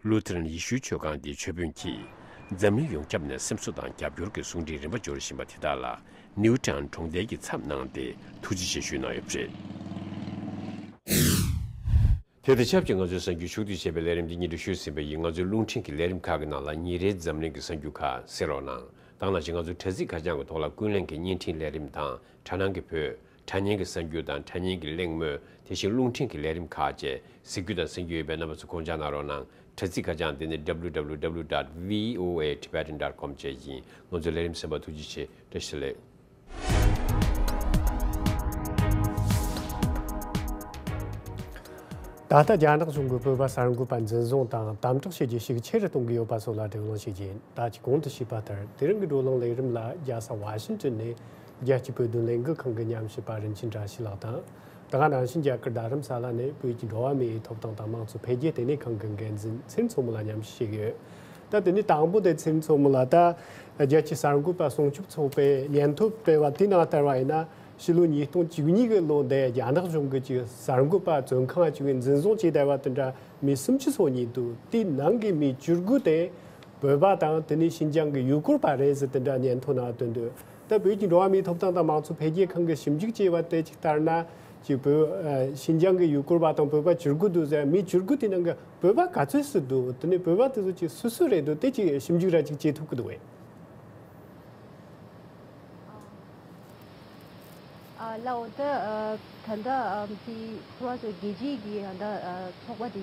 ལུ་ཐེ་རན་ཡེ་ཤུའི་ཆོས་ཁང་འདིའི་ཆོས་དཔོན་གྱིས། འཛམ་གླིང་ཡོངས་ཁྱབ་ནས་སེམས་གསོ་དང་རྒྱབ་སྐྱོར་གྱི་གསུང་འཕྲིན་རིམ་པ་འབྱོར་བཞིན་པ་དེ་དག་ལ། ནིའུ་ཊའུན་གྲོང་རྡལ་གྱི་ཚབ་གནང་སྟེ་ཐུགས་རྗེ་ཆེ་ཞུས་གནང་ཡོད་པ་རེད། དེ་དང་ཆབས་ཅིག་ང་ཚོའི་གསར་འགྱུར་ཕྱོགས་བསྡུས་བྱས་པའི་ལས་རིམ་འདི་སྙན་སྒྲོན་ཞུས་ཟིན་པ་ཡིན། ང་ཚོའི་རླུང་འཕྲིན་གྱི་ལས་རིམ་ཁག་གི་ནང་ལ་ཉིན་རེའི་འཛམ་གླིང་གི་གསར་འགྱུར་ཁག་གསན་རོགས་གནང་། ད་ག་ནང་བཞིན་ང་ཚོའི་དྲ་ཚིགས་ཁ་བྱང་གི་ཐོག་ལ་ཀུན་གླེང་གི་བརྙན་འཕྲིན་ལས་རིམ་དང་དྲ་སྣང་གི་བོད། དྲ་བརྙན་གྱི་གསར་འགྱུར་དང་དྲ་བརྙན་གྱི་གླེང་མོལ། དེ་བཞིན་རླུང་འཕྲིན་གྱི་ལས་རིམ་ཁག་བཅས་གཟིགས་རྒྱུ་དང་གསན་རྒྱུ་ཡོད་པས་རྣམ་པ་ཚོ་དགོངས་འཇགས་གནང་རོགས་གནང་། དྲ་ཚིགས་ཁ་བྱང་འདི་ནི་W W W dot V O A Tibetan dot com བཅས་ཡིན། ང་ཚོའི་ལས་རིམ་གསན་པར་ཐུགས་རྗེ་ཆེ། བཀྲ་ཤིས་བདེ་ལེགས། ད་ལྟ་རྒྱ་ནག་གཞུང་གིས་བོད་པ་གསར་འགོད་པ་འཛིན་བཟུང་དང་དམ་དྲག་བྱེད་རྒྱུའི་ཤུགས་ཆེ་རུ་གཏོང་གི་ཡོད་པ་སོགས་ལ་བགྲོ་གླེང་ཞུས་རྒྱུ་ཡིན། ད་ཅིག་གོང་དུ་ཞུས་པ་ལྟར་དེ་རིང་གི་བགྲོ་གླེང་ལས་རིམ་ལ་རྒྱལ་ས་ཝ་ཤིང་ཏོན་ནས་རྒྱལ་སྤྱིའི་བོད་དོན་ལས་འགུལ་ཁང་གི་ཉམས་ཞིབ་པ་རིན་ཆེན་བཀྲ་ཤིས་ལགས་དང་། ད་ག་ནང་བཞིན་རྒྱ་གར་རྡ་རམ་ས་ལ་ནས་བོད་ཀྱི་འགྲོ་བ་མིའི་ཐོབ་ཐང་དང་དམངས་གཙོ་འཕེལ་རྒྱས་ལྟེ་གནས་ཁང་གི་འགན་འཛིན་ཚེ་རིང་མཚོ་མོ་ལགས་མཉམ་ཞུགས་བྱེད་ཀྱི་ཡོད། ད་དེ་ནས་དང་པོ་དེ་ཚེ་རིང་མཚོ་མོ་ལགས། ད་རྒྱལ་སྤྱིའི་གསར་འགོད་པ་སྲུང་སྐྱོབ་ཚོགས་པས་སྙན་ཐོ་སྤེལ་བ་དེའི་ནང་ལྟར་བ་ཡིན་ན། ཕྱི་ལོ་ཉིས་སྟོང་བཅུ་གཉིས་ཀྱི་ལོ་དེ་རྒྱ་ནག་གཞུང་གིས་ཅིག་གསར་འགོད་པ་བཙོན་ཁང་ཅིག་གི་འཛིན་བཟུང་བྱས་བསྡད་པ་དེ་འདྲ་མི་སུམ་ཅུ་སོ་གཉིས་འདུག་དེའི་ནང་གི་མི་བཅུ་དགུ་དེ་བོད་པ་དང་དེ་ནས་ཤིན་ཅང་གི་ཡུ་གུར་པ་རེད་ཟེར་དེ་འདྲ་སྙན་ཐོ་ནང་བཏོན་འདུག་ད་བོད་ཀྱི་འགྲོ་བ་མིའི་ཐོབ་ཐང་དང་དམངས་གཙོ་འཕེལ་རྒྱས་ཁང་གིས་ཞིབ་འཇུག་བྱས་པ་དེ་ཅིག་ལྟར་ན། ཅིག་བོད་ཨ་ཤིན་ཅང་གི་ཡུ་གུར་པ་དང་བོད་པ་བཅུ་དགུ་འདུག་ཟེར། མི་བཅུ་དགུ་དེ་ནང་གི་བོད་པ་ག་ཚོད་ཙམ་འདུག་དེ་ནས་བོད་པ་དེ་ཚོ་ཅིག་སུ་སུ་རེད་འདུག་དེ་ཅིག་ཞིབ་འཇུག་ར་ཅིག་བྱེད་ཐུབ་ཀྱི་འདུག་བས། ཨ་ལའོ་ད་ཨ་ད་ལྟ་ཨ་དེ་ཁོ་རང་ཚོ་རྒྱལ་སྤྱིའི་གི་ད་ལྟ་ཨ་ཚོགས་པ་དེ་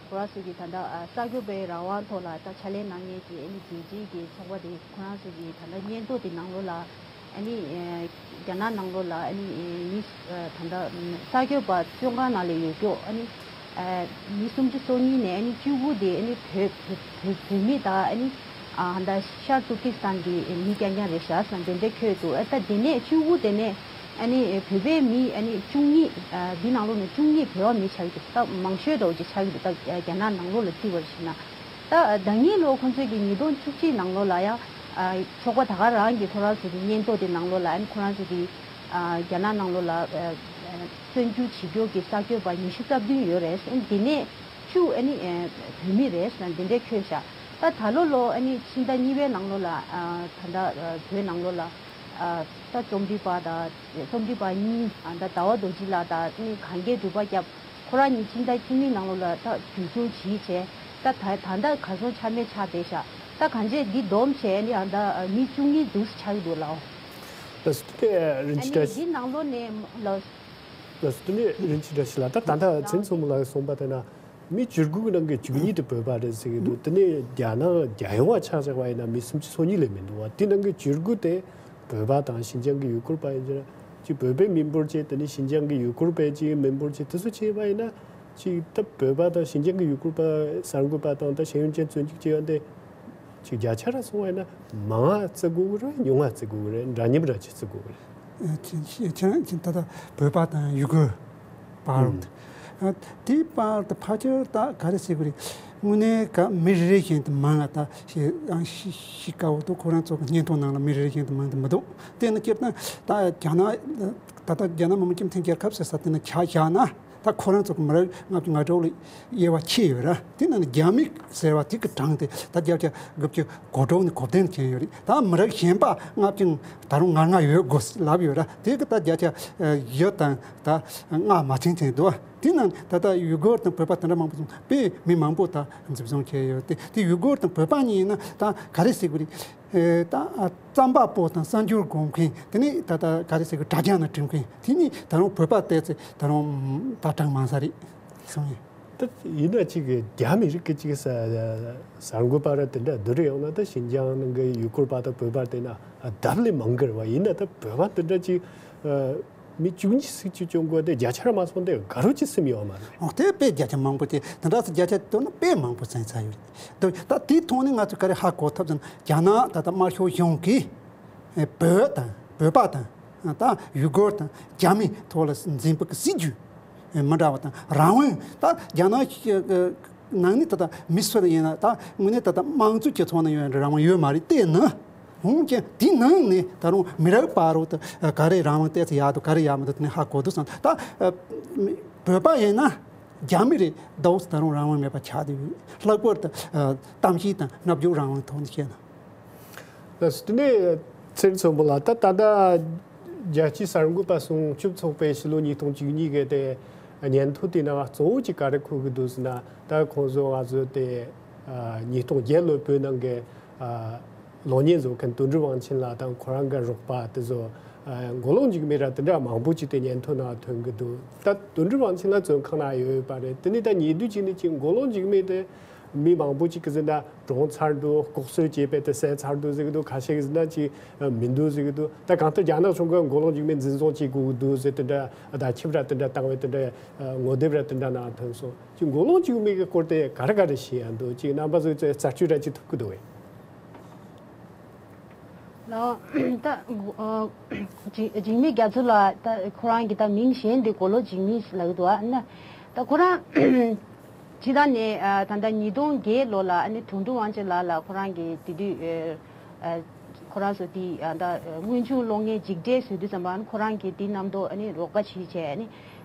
ཁོ་རང་ཚོ་གི་ད་ལྟ་ཨ་གསར་འགོད་པའི་རང་དབང་ཐོག་ལ་ད་ཕྱག་ལས་གནང་མཁན་གྱི་ཨ་ནི་རྒྱལ་སྤྱིའི་གི་ཚོགས་པ་དེ་ཁོ་རང་ཚོ་གི་ད་ལྟ་སྙན་ཐོ་དེ་ནང་ལོགས་ལ་ཨ་ནི་ཨ་རྒྱ་ནག་ནང་ལོགས་ལ་ཨ་ནི་ཨ་མི་ཨ་ད་ལྟ་གསར་འགོད་པ་བཙོན་ཁང་ནང་ལ་ཡོད་མཁན་ཨ་ནི། ཨ་མི་སུམ་ཅུ་སོ་གཉིས་ནས་ཨ་ནི་བཅུ་དགུ་དེ་ཨ་ནི་བོད་བོད་བོད་མི་དང་ཨ་ནི་ཨ་ད་ཤར་ཏུར་ཀི་སི་ཐན་གྱི་མི་རྐྱང་རྐྱང་རེད་ཤག་ཟེར་དེ་འདྲ་འཁོད་འདུག་ཨ་ད་དེ་ནས་བཅུ་དགུ་དེ་ནས་ཨ་ནི་བོད་པའི་མི་ཨ་ནི་བཅུ་གཉིས་ཨ་འདི་ནང་ལོགས་ནས་བཅུ་གཉིས་བོད་པ་མི་ཆགས་ཀྱི་འདུག་ད་མང་ཤོས་འདྲ་བོ་ཅིག་ཆགས་ཀྱི་འདུག་ད་རྒྱ་ནག་ནང་ལོགས་ལ་བརྩིས་པར་བྱས་ན། ད་ཟླ་ཉིན་ལོ་ཁོང་ཚོས་ཀྱི་ཉིས་སྟོང་བཅུ་གཅིག་ནང་ལོགས་ལ་ཡང་ཨ་ཚོགས་པ་ད་ག་རང་གི་ཁོ་རང་ཚོ་གི་སྙན་ཐོ་དེ་ནང་ལོགས་ལ་ཨ་ནི་ཁོ་རང་ཚོ་གི་ཨ་རྒྱ་ནག་ནང་ལོགས་ལ་ཨ་ཨ་བཙོན་འཇུག་བྱེད་རྒྱུ་གི་གསར་འགོད་པ་ཉི་ཤུ་རྩ་བདུན་ཡོད་རེད། ཨ་ནི་དེ་ནས་བཅུ་ཨ་ནི་ཨ་བོད་མི་རེད་ཟེར་ན་འདི་འདྲའི་འཁོད་ཤག་ད་ད་ལོ་ལོ་ཨ་ནི་ཕྱི་ཟླ་གཉིས་པའི་ནང་ལོགས་ལ་ཨ་ད་ལྟ་ཨ་བོད་ནང་ལོགས་ལ་ཨ་ད་རྩོམ་སྒྲིག་པ་དང་རྩོམ་སྒྲིག་པ་གཉིས་ཨ་ད་ཟླ་བ་རྡོ་རྗེ་ལགས་དང་ཨ་ནི་གངས་སྐྱིད་འབྲུག་པ་སྐྱབས། ཁོ་རང་གཉིས་ཕྱི་ཟླ་བཅུ་གཉིས་ནང་ལོགས་ལ་ད་འཛིན་བཟུང་བྱས་བྱས། ད་ད་ད་ལྟ་གར་སོང་ཆ་མེད་ཆགས་བསྡད་ཤག་ད་གང་བྱས་འདི་བསྡོམས་བྱས་ནི་ཨ་ད་མི་བཅུ་གཉིས་འདུག་ཆགས་ཀྱི་འདུག་ལགས། ལགས་སོ། དེ་ནས་རིན་ཆེན་བཀྲ་ཤིས། འདི་ནང་ལོགས་ནས་ལགས། ལགས་སོ། དེ་ནས་རིན་ཆེན་བཀྲ་ཤིས་ལགས། ད་ད་ལྟ་ཚེ་རིང་མཚོ་མོ་ལགས་གསུངས་པ་ལྟར་ན་མི་བཅུ་དགུ་གི་ནང་གི་བཅུ་གཉིས་དེ་བོད་པ་རེད་ཟེར་གྱི་འདུག་དེ་ནས་རྒྱ་ནག་རྒྱལ་ཡོངས་ལ་ཆ་བཞག་པ་ཡིན་ན་མི་སུམ་ཅུ་སོ་གཉིས་ལས་མི་འདུག་བ། དེ་ནང་གི་བཅུ་དགུ་དེ་བོད་པ་དང་ཤིན་ཅང་གི་ཡུ་གུར་པ་ཡིན་ན། ཅིག་བོད་པའི་མི་འབོར་བྱས། དེ་ནས་ཤིན་ཅང་གི་ཡུ་གུར་པའི་ཅིག་མི་འབོར་བྱས། དེ་ཚོ་བྱས་པ་ཡིན་ན་ཅིག་ད་བོད་པ་དང་ཤིན་ཅང་གི་ཡུ་གུར་པ་གསར་འགོད་པ་དང་ད་ཤེས་ཡོན་ཅན་བཙོན་འཇུག་བྱས་ཡོད་འདི་ཅིག་བརྒྱ་ཆ་ར་སོང་བ་ཡིན་ན་མང་ང་བརྩི་དགོས་ཀྱི་རེད། ཉུང་ང་བརྩི་དགོས་ཀྱི་རེད། འདྲ་མཉམ་ར་ཅིག་བརྩི་དགོས་ཀྱི་རེད། ཨ་ཅིག་ཅིག་ཅིག་ད་ལྟ་བོད་པ་དང་ཡུ་གུར་བར་ཨ་དེའི་བར་དུ་ཕལ་ཆེར་ད་ག་རེ་ཟེར་དགོས་རེད། དངོས་གནས་ག་མི་རེ་རེ་བཞིན་དུ་མང་ང་ད་ཤི་ཨ་ཤི་ཤི་དཀའ་བོ་འདུག་ཁོ་རང་ཚོ་གི་སྙན་ཐོ་ནང་ལ་མི་རེ་རེ་བཞིན་དུ་མང་དུ་མི་འདུག་དེ་ནི་སྤྱིར་བཏང་ད་རྒྱ་ནག་ད་ལྟ་རྒྱ་ནག་མི་དམངས་སྤྱི་མཐུན་རྒྱལ་ཁབ་ཟེར་ས་དེ་ནི་ཆ་བཞག་ན། ད་ཁོ་རང་ཚོ་གི་མི་རབས་ལྔ་བཅུ་ང་དྲུག་ལ་དབྱེ་བ་ཕྱེ་ཡོད་ར། དེ་ནང་ནས་རྒྱ་མི་ཟེར་བ་དེ་གི་གྲངས་དེ་ད་བརྒྱ་ཆ་དགུ་བཅུ་གོ་དྲུག་ནས་གོ་བདུན་ཕྱིན་ཡོད་རེད། ད་མི་རབས་གཞན་པ་ལྔ་བཅུ་ད་རུང་ང་ལྔ་ཡོད་དགོས་ལབ་ཡོད་ར། དེ་གི་ད་བརྒྱ་ཆ་བཞི་དང་ད་ལྔ་མ་ཕྱིན་ཕྱིན་འདུག་དེ་ནང་ད་ལྟ་ཡུ་གུར་དང་བོད་པ་དེ་འདྲ་མང་པོ་ཅིག་དཔེ་མི་མང་པོ་ད་འཛིན་བཟུང་བྱས་ཡོད་དེ། དེ་ཡུ་གུར་དང་བོད་པ་གཉིས་ཡིན་ན་ད་ག་རེ་ཟེར་དགོས་རེད། ཨེ་ད་རྩམ་པ་པོ་དང་གསར་འགྱུར་དགོས་མཁན། དེ་ནས་ད་ལྟ་ག་རེ་ཟེར་གི་དྲ་རྒྱ་ནང་བྲིས་མཁན་དེ་གཉིས་ད་རུང་བོད་པ་བལྟས་ཚེ་ད་རུང་ད་གྲངས་མང་ས་རེད་གསུངས་ཡོད། ད་ཡིན་ན་ཅིག་རྒྱ་མི་རིགས་ཀྱི་ཅིག་ས་གསར་འགོད་པ་ར་དེ་འདྲ་བསྡུར་ཡོང་ན་ད་ཤིན་ཅང་ནང་གི་ཡུ་གུར་པ་དང་བོད་པ་བལྟས་ན་ལྡབ་ལས་མང་གི་རེད་བ། ཡིན་ན་ད་བོད་པ་དེ་འདྲ་ཅིག་མི་བཅུ་གཉིས་ཟིག་ཅིག་བཅོ་དགོས་དེ་བརྒྱ་ཆ་ར་མ་སོང་དེ་ག་རུ་ཅིག་སིམ་ཡོད་མ་རེད། འོ་དེ་དཔེ་བརྒྱ་ཆ་མང་པོ་དེ་དེ་འདྲ་ཚོ་བརྒྱ་ཆ་བཏོན་ན་དཔེ་མང་པོ་ཟིན་ཚར་ཡོད་རེད། ད་ད་དེའི་ཐོག་ནས་ང་ཚོས་ག་རེ་ཧ་གོ་ཐུབ་ཟེར་ན། རྒྱ་ནག་ད་ལྟ་དམར་ཤོག་གཞུང་གིས་ཨེ་བོད་དང་བོད་པ་དང་ད་ཡུ་གུར་དང་རྒྱ་མིའི་ཐོག་ལ་འཛིན་པའི་སྲིད་ཇུས་ཨེ་མི་འདྲ་བ་དང་རང་དབང་ད་རྒྱ་ནག་གི་ ནང་ནས་ད་ལྟ་མི་སུ་ཡིན་ན་ད་དངོས་གནས་ད་ལྟ་དམངས་གཙོ་སྤྱི་ཚོགས་ནང་ཡོད་རང་དབང་ཡོད་མ་རེད། དེ་ནི་འོན་ཀྱང་དེའི་ནང་ནས་ད་རུང་མི་རབས་བར་དུ་ག་རེ་རང་དབང་ཏོག་ཙམ་ཡག་འདུག་ག་རེ་ཡག་མི་འདུག་དེ་ནས་ཧ་གོ་འདུག་བསམ། ད་བོད་པ་ཡིན་ན་རྒྱ་མི་རེད་འདུག་ད་རུང་རང་དབང་མེད་པ་ཆགས་བསྡད་ཡོད། ལྷག་པར་དུ་གཏམ་བཤད་དང་རྣ་བརྒྱུག་རང་དབང་ཐོག་ནས་བཤད་ན། ལགས་སོ། དེ་ནས་ཚེ་རིང་མཚོ་མོ་ལགས། ད་ད་ལྟ་རྒྱལ་སྤྱིའི་གསར་འགོད་པ་སྲུང་སྐྱོབ་ཚོགས་པས་ཕྱི་ལོ་ཉིས་སྟོང་བཅུ་གཉིས་གི་དེ་སྙན་ཐོ་དེའི་ནང་གཙོ་བོ་གཅིག་ག་རེ་འཁོད་ཀྱི་འདུག་ཟེར་ན། ད་ཁོང་ཚོ་ང་ཚོ་དེ་ཉིས་སྟོང་བརྒྱད་ལོའི་བོད་ནང་གི་གློག་བརྙན་བཟོ་མཁན་དོན་གྲུབ་དབང་ཆེན་ལགས་དང་ཁོ་རང་གི་རོགས་པ་དེ་ཚོ་མགོ་ལོག་འཇིགས་མེད་ར་དེ་འདྲ་མང་པོ་ཅིག་དེ་སྙན་ཐོ་ནང་ཐོན་གྱི་འདུག་ད་དོན་གྲུབ་དབང་ཆེན་ལགས་བཙོན་ཁང་ནང་ཡོད་པ་རེད། དེ་ནས་ད་ཉེ་དུས་ཅིག་ནས་ཅིག་མགོ་ལོག་འཇིགས་མེད་དེ་མི་མང་པོ་ཅིག་གིས་ཟེར་ན་གྲོངས་ཚར་འདུག་ལྐོག་གསོད་བྱས་པས་དེ་བསད་ཚར་འདུག་ཟེར་གྱི་འདུག་ཁ་ཤས་ཀྱིས་ཟེར་ན་ཅིག་མི་འདུག་ཟེར་གྱི་འདུག་ད་གང་ལྟར་རྒྱ་ནག་གཞུང་གིས་མགོ་ལོག་འཇིགས་མེད་འཛིན་བཟུང་བྱེད་དགོས་ཀྱི་འདུག་ཟེར་དེ་འདྲ་བརྡ་ཁྱབ་ར་དེ་འདྲ་བཏང་བས་དེ་འདྲ་ངོ་དེབ་ར་དེ་འདྲ་ནང་ཐོན་སོང་། ཅིག་མགོ་ལོག་འཇིགས་མེད་ཀྱི་སྐོར་དེ་ག་རེ་ག་རེ་ཤེས་ཡ་འདུག་ཅིག་རྣམ་པ་ཚོས་རྩད་གཅོད་ར་ཅིག་ཐུབ་ཀྱི་འདུག་གས། ལགས། ད་འཇིགས་མེད་རྒྱ་མཚོ་ལགས་ད་ཁོ་རང་གི་ད་མིང་གཞན་དེ་མགོ་ལོག་འཇིགས་མེད་ལབ་ཀྱི་འདུག་ཨ་ན། ད་ཁོ་རང་སྤྱི་བཏང་ནས་ད་ལྟ་ཉིས་སྟོང་བརྒྱད་ལོ་ལ་ཨ་ནི་དོན་གྲུབ་དབང་ཆེན་ལགས་ལ་ཁོ་རང་གི་དེ་དུས་ཁོ་རང་ཚོ་དེ་ད་དངོས་བྱུང་གློག་བརྙན་འཇིགས་བྲལ་བཟོ་དུས་ཙམ་པ་ཨ་ནི་ཁོ་རང་གིས་དེ་རྣམ་རྟོག་ཨ་ནི་རོགས་པ་བྱས་བྱས་ཨ་ནི་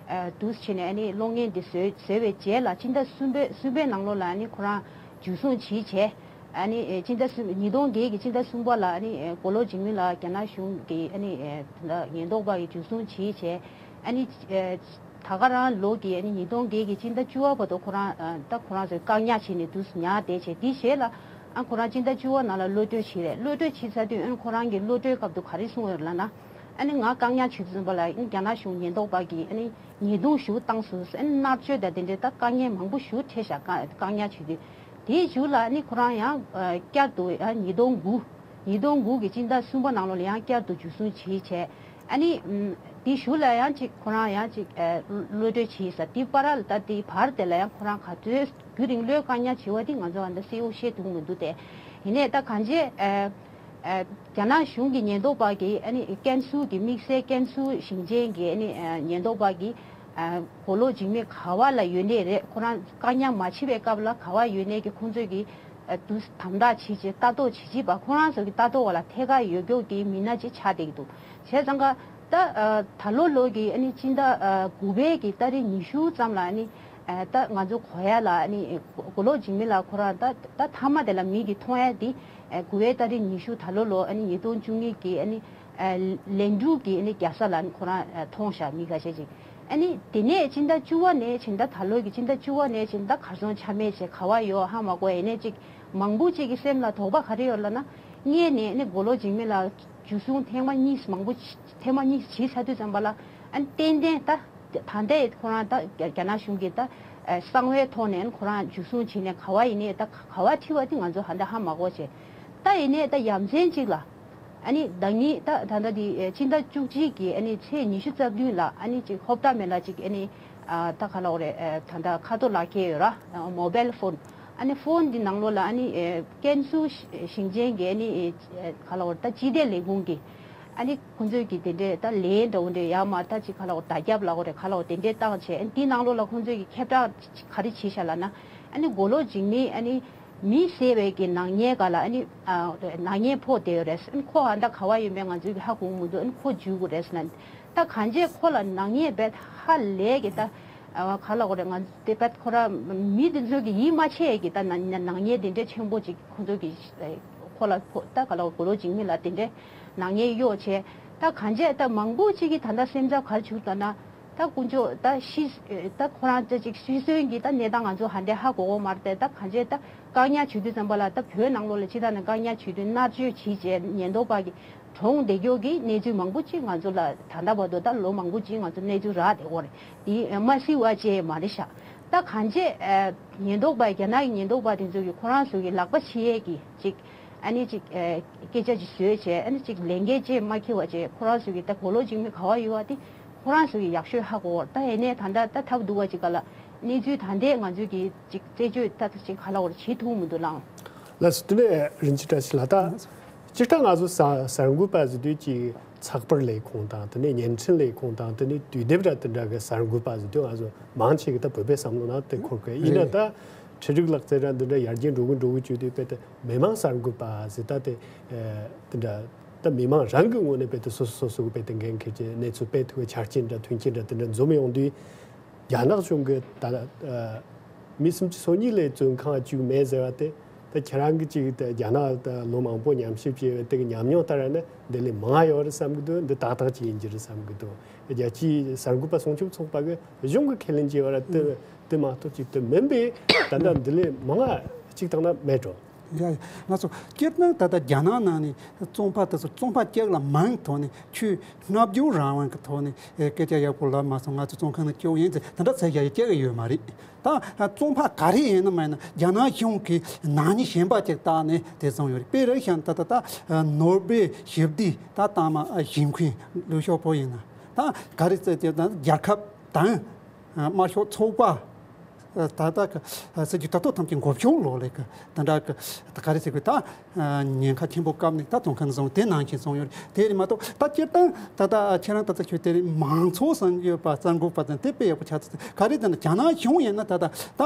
དུས་ཕྱིན་ནས་ཨ་ནི་གློག་བརྙན་དེ་བཟོས་བཟོས་པའི་རྗེས་ལ་སྤྱི་ཟླ་གསུམ་པའི་གསུམ་པའི་ནང་ལོགས་ལ་ཨ་ནི་ཁོ་རང་འཇུ་བཟུང་བྱས་བྱས། ཨ་ནི་ཨེ་སྤྱི་ཟླ་གསུམ་ཉིས་སྟོང་བརྒྱད་ཀྱི་སྤྱི་ཟླ་གསུམ་པ་ལ་ཨ་ནི་ཨེ་མགོ་ལོག་འཇིགས་མེད་ལགས་རྒྱ་ནག་གཞུང་གིས་ཨ་ནི་ཨེ་ད་ཉེན་རྟོག་པ་ཡིས་འཇུ་བཟུང་བྱས་བྱས་ཨ་ནི་ཨེ་ད་ག་རང་ལོ་གི་ཨ་ནི་ཉིས་སྟོང་བརྒྱད་ཀྱི་སྤྱི་ཟླ་བཅུ་པ་བར་དུ་ཁོ་རང་ཨ་ད་ཁོ་རང་ཚོས་བཀག་ཉར་བྱས་ནས་དུས་སུ་ཉར་བསྡད་བྱས། དེའི་རྗེས་ལ་ཨ་ཁོ་རང་སྤྱི་ཟླ་བཅུ་པ་ནང་ལ་གློད་གྲོལ་བྱས་རེད། གློད་གྲོལ་བྱས་ཚར་དུས་ཨ་ནི་ཁོ་རང་གིས་གློད་གྲོལ་སྐབས་དུ་ག་རེ་གསུངས་ཡོད་ལབ་ན། ཨ་ནི་ང་བཀག་ཉར་བྱེད་དུས་ཙམ་པ་ལ་ཨ་ནི་རྒྱ་ནག་གཞུང་ཉེན་རྟོག་པ་གིས་ཨ་ནི་ཉེས་རྡུང་ཞུ་བཏང་སོང་། ཨ་ནི་མནར་གཅོད་དང་དེ་འདྲའི་ད་དཀའ་ངལ་མང་པོ་ཞུ་འཕྲད་ཤག་བཀག་ཉར་བྱེད་དུས། དེའི་གཞུག་ལ་ཨ་ནི་ཁོ་རང་ཡང་ཨ་བསྐྱར་དུ་ཨ་ཉིས་སྟོང་དགུ། ཉིས་སྟོང་དགུ་གི་སྤྱི་ཟླ་གསུམ་པ་ནང་ལོགས་ལ་ཡང་བསྐྱར་དུ་འཇུ་བཟུང་བྱས་བྱས། ཨ་ནི་ཨམ་དེའི་གཞུག་ལ་ཡང་ཅིག་ཁོ་རང་ཡང་ཅིག་ཨ་གློད་གྲོལ་བྱས་ས་དེའི་བར་ལ་ད་དེའི་བར་དེ་ལ་ཡང་ཁོ་རང་ག་ཚོད་རྒྱུན་རིང་ལོས་བཀག་ཉར་བྱས་པ་དེ་ང་ཚོ་ཨ་ད་གསལ་པོ་ཤེས་ཐུབ་མི་འདུག་སྟེ། ཡིན་ནའི་ད་གང་ཅི་ཨ་ཨ་རྒྱ་ནག་གཞུང་གི་ཉེན་རྟོག་པ་གིས་ཨ་ནི་ཀན་སུའུ་གི་དམིགས་བསལ་ཀན་སུའུ་ཞིང་ཆེན་གྱི་ཨ་ནི་ཨ་ཉེན་རྟོག་པ་གིས་ཨ་མགོ་ལོག་འཇིགས་མེད་ག་བ་ལ་ཡོད་ནའི་རེད། ཁོ་རང་བཀག་ཉར་མ་བྱས་པའི་སྐབས་ལ་ག་བ་ཡོད་ནའི་གི་ཁོང་ཚོས་གི་ཨ་དུ་དམ་དྲག་བྱེད་བྱེད་ལྟ་རྟོག་བྱེད་བྱེད་པ་ཁོ་རང་ཚོ་གི་ལྟ་རྟོག་བ་ལ་ཐད་ཀར་ཡོད་མཁན་གི་མི་སྣ་ཅིག་ཆགས་བསྡད་ཀྱི་འདུག་བྱས་ཙང་ཀ་ད་ཨ་ད་ལོ་ལོ་གི་ཨ་ནི་སྤྱི་ཟླ་ཨ་དགུ་པའི་གི་ཏ་རིག་ཉི་ཤུ་ཙམ་ལ་ཨ་ནི་ཨ་ད་ང་ཚོ་གོ་ཡ་ལ་ཨ་ནི་མགོ་ལོག་འཇིགས་མེད་ལགས་ཁོ་རང་ད་ད་མཐའ་མ་དེ་ལ་མིག་གིས་མཐོང་ཡ་དེ་ཨ་དགུ་པའི་ཏ་རིག་ཉི་ཤུ་ད་ལོ་ལོ་ཨ་ནི་ཉིས་སྟོང་བཅུ་གཉིས་གི་ཨ་ནི་ཨ་ལན་ཀྲུའུ་གི་ཨ་ནི་རྒྱལ་ས་ལ་ཨ་ནི་ཁོ་རང་ཨ་མཐོང་ཤག་མི་ཁ་ཤས་ཅིག་ཨ་ནི་དེ་ནས་ཕྱི་ཟླ་བཅུ་པ་ནས་ཕྱིན་ད་ད་ལོ་གི་ཕྱི་ཟླ་བཅུ་པ་ནས་ཕྱིན་ད་གར་སོང་ཆ་མེད་བྱས་ག་བ་ཡོད་ཧ་མ་གོ། ཡིན་ནའི་ཅིག་མང་པོ་ཅིག་གི་སེམས་ལ་དོགས་པ་ག་རེ་ཡོད་ལབ་ན། སྔས་ནས་ཨ་ནི་མགོ་ལོག་འཇིགས་མེད་ལགས་འཇུ་བཟུང་ཐེངས་མ་གཉིས་མང་པོ་ཐེངས་མ་གཉིས་བྱས་ཚར་དུས་ཙམ་པ་ལ་ཨ་ནི་ཏན་ཏན་ད་ད་ལྟའི་ཁོ་རང་ད་རྒྱ་ནག་གཞུང་གིས་ད་གསང་བའི་ཐོག་ནས་ཨ་ནི་ཁོ་རང་འཇུ་བཟུང་བྱས་ནས་ག་བ་ཡིན་ནའི་ད་ག་བ་ཁྲིད་པ་དེ་ང་ཚོ་ཧ་ད་ཧ་མ་གོ་བྱས། ད་ཡིན་ནའི་ད་ཡ་མཚན་ཅིག་ལ། ཨ་ནི་ཟླ་ཉིན་ད་ད་ལྟ་དེ་ཨེ་ཕྱི་ཟླ་བཅུ་གཅིག་གི་ཨ་ནི་ཚེས་ཉི་ཤུ་རྩ་བདུན་ལ་ཨ་ནི་ཅིག་ཧོབ་ཏ་མེ་ལ་ཅིག་ཨ་ནི་ཨ་ད་ག་ལ་འོ་རེད། ཨེ་ད་ལྟ་ཁ་ཐོ་ལག་ཁྱེར་ཡོད་ར། མོ་བེལ་ཕོན། ཨ་ནི་ཕོན་འདི་ནང་ལོགས་ལ་ཨ་ནི་ཨེ་ཀན་སུའུ་ཞིང་ཆེན་གྱི་ཨ་ནི་ཨེ་ག་ལ་འོ་ད་སྤྱི་བདེ་ལས་ཁུངས་ཀྱི་ཨ་ནི་ཁོང་ཚོས་ཀྱི་དེ་འདྲའི་ད་ལན་འདྲ་བོ་འདྲ་ཡར་མར་ད་ཅིག་ག་ལ་འོ་ད་རྒྱབ་ལ་འོ་རེད་ག་ལ་འོ་དེ་འདྲའི་བཏང་བྱས། ཨ་ནི་འདི་ནང་ལོགས་ལ་ཁོང་ཚོས་ཀྱི་ཁྱབ་བསྒྲགས་ག་རེ་བྱས་ཤག་ལབ་ན། ཨ་ནི་མགོ་ལོག་འཇིགས་མེད་ཨ་ནི། མི་བསད་པའི་གི་ནག་ཉེས་སྒང་ལ་ཨ་ནི་ཨ་ནག་ཉེས་ཕོག་བསྡད་ཡོད་རེད། ཨ་ནི་ཁོ་ཨ་ད་ག་བ་ཡོད་མེད་ང་ཚོས་ཀྱི་ཧ་གོ་མི་འདུག་ཨ་ནི་ཁོ་འཇུ་དགོས་རེད་ཟེར་ན། ད་གང་ཅི་ཁོ་ལ་ནག་ཉེས་རྦད་ཧ་ལས་ཀྱི་ད་ཨ་ག་ལ་འོ་རེད། ང་ཚོ་དེ་རྦད་ཁོ་ར་མི་དེ་ཚོ་གི་ཡིད་མ་ཆེས་ཀྱི་ད་ནག་ནག་ཉེས་དེ་འདྲའི་ཆེན་པོ་ཅིག་ཁོ་ཚོ་གི་ཁོ་ལ་ཕོག་ད་ག་ལ་འོ་མགོ་ལོག་འཇིགས་མེད་ལ་དེ་འདྲའི་ནག་ཉེས་གཡོག་བྱས། ད་གང་ཅི་ད་མང་པོ་ཅིག་གི་ད་ལྟ་སེམས་འཚབ་ག་རེ་བྱུང་ད་ན། ད་དཀོན་མཆོག་ད་ཤི་ད་ཁོ་རང་ད་ཅིག་ཤི་གསོན་གྱི་ད་གནས་སྟངས་ང་ཚོ་ཧ་འདྲེ་ཧ་གོ་གོ་མ་རེད་དེ། ད་གང་ཅི་ད་བཀག་ཉར་བྱེད་དུས་ཙམ་པ་ལ་ད་བོད་ནང་ལོགས་ལ་ཅི་ད་ནས་བཀག་ཉར་བྱེད་དུས་མནར་གཅོད་བྱེད་བྱས་ཉེན་རྟོག་པ་གི་གྲོངས་བསྡད་ཀྱོག་གི་གནས་ཚུལ་མང་པོ་ཅིག་ང་ཚོ་ལ་ད་ལྟ་བར་དུ་ད་ལོ་མང་པོ་ཅིག་ང་ཚོ་གནས་ཚུལ་རག་བསྡད་ཡོད་རེད། དེ་མ་སྲིད་པ་ཅེས་མ་རེད་ཤག་ད་གང་ཅི་ཉེན་རྟོག་པ་རྒྱ་ནག་གི་ཉེན་རྟོག་པ་དེ་ཚོ་གི་ཁོ་རང་ཚོ་གི་ལག་པ་ཕྱི་ཡས་ཀྱི་ཅིག་ཨ་ནི་ཅིག་ཨེ་སྐད་ཆ་ཅིག་བཟོས་བྱས། ཨ་ནི་ཅིག་ལས་འགན་ཅིག་མ་འཁྱེར་བ་བྱས། ཁོ་རང་ཚོ་གི་ད་མགོ་ལོག་འཇིགས་མེད་ག་བ་ཡོད་བ་དེ་ཁོ་རང་ཚོ་གི་ཡག་ཤོས་ཧ་གོ་བར། ད་ཡིན་ནའི་ད་ལྟ་ད་ཐབས་སྡུག་པ་ཅིག་ག་ལ་གནས་ཚུལ་ད་ལྟའི་ང་ཚོས་ཀྱི་ཅིག་རྩད་གཅོད་ད་ཅིག་ག་ལ་བར་བྱེད་ཐུབ་མི་འདུག་ལགས། ལགས་སོ། དེ་ནས་རིན་ཆེན་བཀྲ་ཤིས་ལགས། ད་སྤྱིར་བཏང་ང་ཚོ་གསར་གསར་འགོད་པ་ཟེར་དུས་ཀྱི་ཚགས་པར་ལས་ཁུངས་དང་དེ་ནས་བརྙན་འཕྲིན་ལས་ཁུངས་དང་དེ་ནས་དུས་དེབ་ར་དེ་འདྲ་གི་གསར་འགོད་པ་ཟེར་དུས་ང་ཚོ་མང་ཆེ་གི་ད་བོད་པའི་བསམ་བློ་ནང་དེ་འཁོར་གི་ཡིན་ན། རེད། ད་ ཁྲིད་རིགས་ལག་རྩལ་ར་འདི་འདྲ་ཡར་རྒྱས་འགྲོ་གི་འགྲོ་གི་བཅུག་དུས་དཔེ་དེ་མི་མང་གསར་འགོད་པ་ཟེར་ད་དེ་དེ་འདྲ་ད་མི་མང་རང་གི་ངོས་ནས་དཔེ་དེ་སོ་སོ་སོ་སོ་གི་དཔེ་དེ་འགན་འཁྱེར་གྱི་གནས་ཚུལ་སྤེལ་ཐུབ་པའི་ཆ་རྐྱེན་འདྲ་མཐུན་རྐྱེན་འདྲ་དེ་འདྲ་འཛོམས་ཡོང་དུས། རྒྱ་ནག་གཞུང་གིས་ད་ལ་མི་སུམ་ཅུ་སོ་གཉིས་ལས་བཙོན་ཁང་བཅུག་མེད་ཟེར་བ་དེ་ད་ཁྱེད་རང་གིས་ཅིག་ད་རྒྱ་ནག་ད་ལོ་མང་པོ་ཉམས་ཞིབ་བྱས་པའི་དེ་གི་ཉམས་མྱོང་ལྟར་ན་འདི་ལས་མང་ཡོད་རེད་བསམ་གི་འདུག་འདི་ཏག་ཏག་ཅིག་ཡིན་གྱི་རེད་བསམ་གི་འདུག་རྒྱལ་སྤྱིའི་གསར་འགོད་པ་སྲུང་སྐྱོབ་ཚོགས་པ་གི་གཞུང་གི་ཁས་ལེན་བྱས་པ་ར་དེ་དེ་མ་གཏོགས་ཅིག་དེ་མིན་པའི་ད་ལྟ་འདི་ལས་མང་ང་ཅིག་བཏང་ན་མེད་འགྲོ། ཡ་ཡ། ང་ཚོ་སྤྱིར་བཏང་ད་ལྟ་རྒྱ་ནག་ནང་ནས་བཙོན་པ་དེ་ཚོ་བཙོན་པ་སྐྱག་ལ་མང་ཐོག་ནས་ཆོས་སྔ་འགྱུར་རང་དབང་གི་ཐོག་ནས་སྐད་ཆ་ཡག་པོ་ལབ་མ་སོང་། ང་ཚོ་བཙོན་ཁང་ནང་སྐྱོབ་ཡིན་ཟེར་དེ་འདྲ་ཟེར་ཡ་ཡི་སྐྱག་ཡོད་མ་རེད། ད་བཙོན་པ་ག་རེ་ཡིན་ན་མ་ཡིན་ན་རྒྱ་ནག་གཞུང་གིས་ནག་ཉེས་གཞན་པ་ཅིག་བཏགས་ནས་དེ་བཟུང་ཡོད་རེད། དཔེར་ན་ཤ་ད་ད་ད་ནོར་སྦེལ་ཞི་བདེའི་ད་ད་མ་ཞི་མཁན་ལུའུ་ཞའོ་པོ་ཡིན་ན་ད་ག་རེ་ཟེར་དེ་ད་རྒྱལ་ཁབ་དང་། དམར་ཤོག་ཚོགས་པ། ད་ལྟ་གི་སྲིད་ཇུས་ད་ལྟ་ཐམས་ཅད་མགོ་ཕྱོགས་ལོག་ལས་གི་ད་འདྲ་གི་ད་ག་རེ་ཟེར་དགོས་ད། ཉེན་ཁ་ཆེན་པོ་བཀབ་ནས་ད་བཙོན་ཁང་བཟུང་དེ་ནང་བཞིན་བཟུང་ཡོད་རེད། དེ་རེད་མ་གཏོགས་ད་སྤྱིར་བཏང་ད་ལྟ་ཁྱེད་རང་ད་ལྟ་ཁྱོད་དེ་རིང་མང་ཚོགས་གསར་འགོད་པ་གསར་འགོད་པ་དང་དེ་དཔེ་ཡག་པོ་ཆགས་ཚར། ག་རེ་ཟེར་ན་རྒྱ་ནག་གཞུང་ཡིན་ན་ད་ལྟ་ད་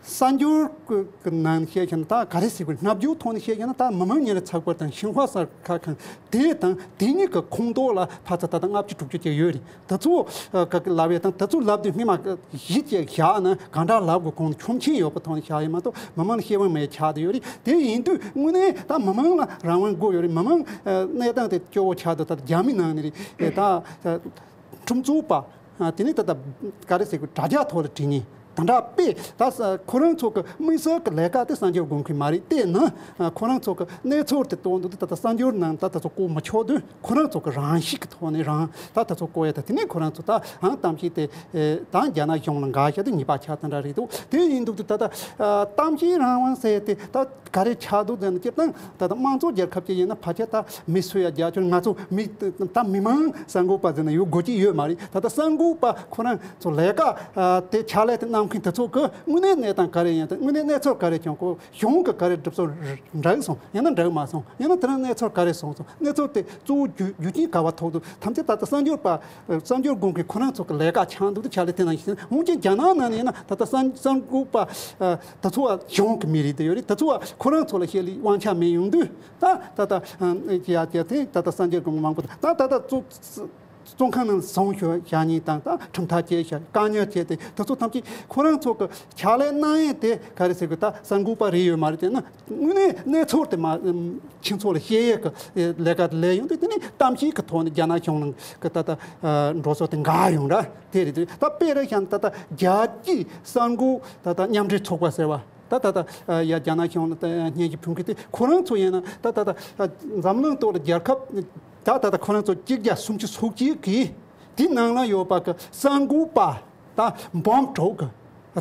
གསར་འགྱུར་གི་ནང་བཤད་ཀྱང་ད་ག་རེ་ཟེར་དགོས། སྔ་འགྱུར་ཐོག་ནས་བཤད་ཀྱང་ད་མི་མང་ཉིན་རེ་ཚགས་པར་དང་ཤིན་ཧྭ་གསར་ཁ་ཁང་དེ་དང་དེ་གཉིས་ཀྱི་ཁོངས་གཏོགས་ལ་ཕ་ཚ་ད་ལྟ་ལྔ་བཅུ་དྲུག་ཅུ་ཅིག་ཡོད་རེད། དེ་ཚོ་ཨ་ག་གི་ལབ་ཡས་དང་དེ་ཚོ་ལབ་དུས་སྔོན་མ་གཞི་བཅས་བཞག་ན་གང་འདྲ་ལབ་དགོས་གོང་ཆོམ་ཆེན་ཡོད་པ་ཐོག་ནས་བཞག་ཡོད་མ་གཏོགས་མི་མང་ལ་ཤེས་དབང་མེད་ཆགས་བསྡད་ཡོད་རེད། དེ་ཡིན་དུས་དངོས་གནས་ད་མི་མང་ལ་རང་དབང་དགོས་ཡོད་རེད། མི་མང་ཨ་གནས་སྟངས་དེ་སྐྱོ་བོ་ཆགས་འདུག་ད་རྒྱ་མི་ནང་ནས་རེད་ད་ཨ་ཁྲིམས་རྩོད་པ་ཨ་དེ་ནས་ད་ལྟ་ག་རེ་ཟེར་དགོས་དྲ་རྒྱ་ཐོག་ལ་བྲིས་ནས། ད་འདྲ་དཔེ་ད་ས་ཁོ་རང་ཚོ་གི་དམིགས་བསལ་གི་ལས་ཀ་དེ་གསར་འགྱུར་དགོས་མཁན་མ་རེད། དེ་ནི་ཨ་ཁོ་རང་ཚོ་གི་གནས་ཚུལ་དེ་གཏོང་འདུག་ད་ལྟ་གསར་འགྱུར་ནང་ད་ད་ཚོ་བཀོད་མི་ཆོག་དུས་ཁོ་རང་ཚོ་གི་རང་ཤུགས་ཀྱི་ཐོག་ནས་རང་ད་ད་ཚོ་བཀོད་ཡ་ད་དེ་ནས་ཁོ་རང་ཚོ་ད་ཨང་གཏམ་བཤད་དེ་ཨེ་ད་རྒྱ་ནག་གཞུང་ལ་འགའ་ཤས་དེ་ཉེས་པ་ཆགས་ད་འདྲ་རེད་འདུག་དེ་ཡིན་འདུག་དུས་ད་ལྟ་ཨ་གཏམ་བཤད་རང་དབང་ཟེར་དེ་ད་ག་རེ་ཆགས་འདུག་ཟེར་ན་སྤྱིར་བཏང་ད་ལྟ་དམངས་གཙོ་རྒྱལ་ཁབ་ཅིག་ཡིན་ན་ཕལ་ཆེར་ད་མི་གསོད་ཡ་རྒྱག་ཆོག་ང་ཚོ་མི་ད་མི་མང་གསར་འགོད་པ་ཟེར་ན་ཡོད་དགོས་ཀྱི་ཡོད་མ་རེད། ད་ལྟ་གསར་འགོད་པ་ཁོ་རང་ཚོ་ལས་ཀ་ཨ་དེ་ཕྱག་ལས་དེ་གནང་མཁན་དེ་ཚོ་གི་དངོས་གནས་གནས་སྟངས་ག་རེ་ཡིན་དང་དངོས་གནས་གནས་ཚུལ་ག་རེ་བྱུང་གོ་གཞུང་གི་ག་རེ་སྒྲུབ་སོང་འགྲིག་སོང་ཡང་ན་འགྲིག་མ་སོང་ཡང་ན་དེ་རིང་གནས་ཚུལ་ག་རེ་སོང་སོང་གནས་ཚུལ་དེ་གཙོ་བོ་རྒྱུ་རྒྱུ་རྐྱེན་ག་བ་ཐོག་ཏུ་ཐམས་ཅད་ད་ལྟ་གསར་འགྱུར་པ་གསར་འགྱུར་དགོས་མཁན་ཁོ་རང་ཚོ་གི་ལས་ཀ་ཆགས་འདུག་དེ་ཕྱག་ལས་དེ་ནང་བཞིན་འོན་ཀྱང་རྒྱ་ནག་ནང་ནས་ཡིན་ན་ད་ལྟ་གསར་གསར་འགོད་པ་དེ་ཚོ་བ་གཞུང་གི་མི་རིགས་དེ་ཡོད་རེད། དེ་ཚོ་བ་ཁོ་རང་ཚོ་ལ་བཤད་ལས་དབང་ཆ་མེད་ཡོང་དུས་ད་ད་ལྟ་ཡ་ཡ་དེ་ད་ལྟ་གསར་འགྱུར་དགོས་མཁན་མང་པོ་ད་ད་ལྟ་གཙོ། བཙོན་ཁང་ནང་བཟུང་ཞོ་བཞག་ཉིན་དང་ད་ཁྲིམས་ཐག་བཅད་ཤག་བཀག་ཉར་བྱས་ཏེ་དེ་ཚོ་ཐམས་ཅད་ཁོ་རང་ཚོ་གི་ཕྱག་ལས་གནང་ཡས་དེ་ག་རེ་ཟེར་དགོས་ད་གསར་འགོད་པ་རེད་ཡོད་མ་རེད་དེ་ན་དངོས་གནས་གནས་ཚུལ་དེ་མ་ཁྱེད་ཚོ་ལ་བཤད་ཡས་ཀྱི་ལས་ཀ་དེ་ལས་ཡོང་དུས་དེ་ནི་གཏམ་བཤད་ཀྱི་ཐོག་ནས་རྒྱ་ནག་གཞུང་ནང་གི་ད་ལྟ་འགྲོ་སོང་དེ་འགག་ཡོང་ར་དེ་རེད་དེ་ད་དཔེ་རེ་བཞག་ན་ད་ལྟ་རྒྱལ་སྤྱིའི་གསར་འགོད་ད་ལྟ་མཉམ་འབྲེལ་ཚོགས་པ་ཟེར་བ། ད་ད་ད་ཡ་རྒྱ་ནག་གཞུང་ལ་ད་སྙན་ཞུ་ཕུལ་མཁན་དེ་ཁོ་རང་ཚོ་ཡིན་ན་ད་ད་ད་འཛམ་གླིང་ཐོག་ལ་རྒྱལ་ཁབ་ད་ད་ད་ཁོ་རང་ཚོ་གཅིག་བརྒྱ་སུམ་ཅུ་སོ་གཅིག་གིས་དེ་ནང་ལ་ཡོད་པ་གི་གསར་འགོད་པ་ད་འབུམ་དྲུག་གི་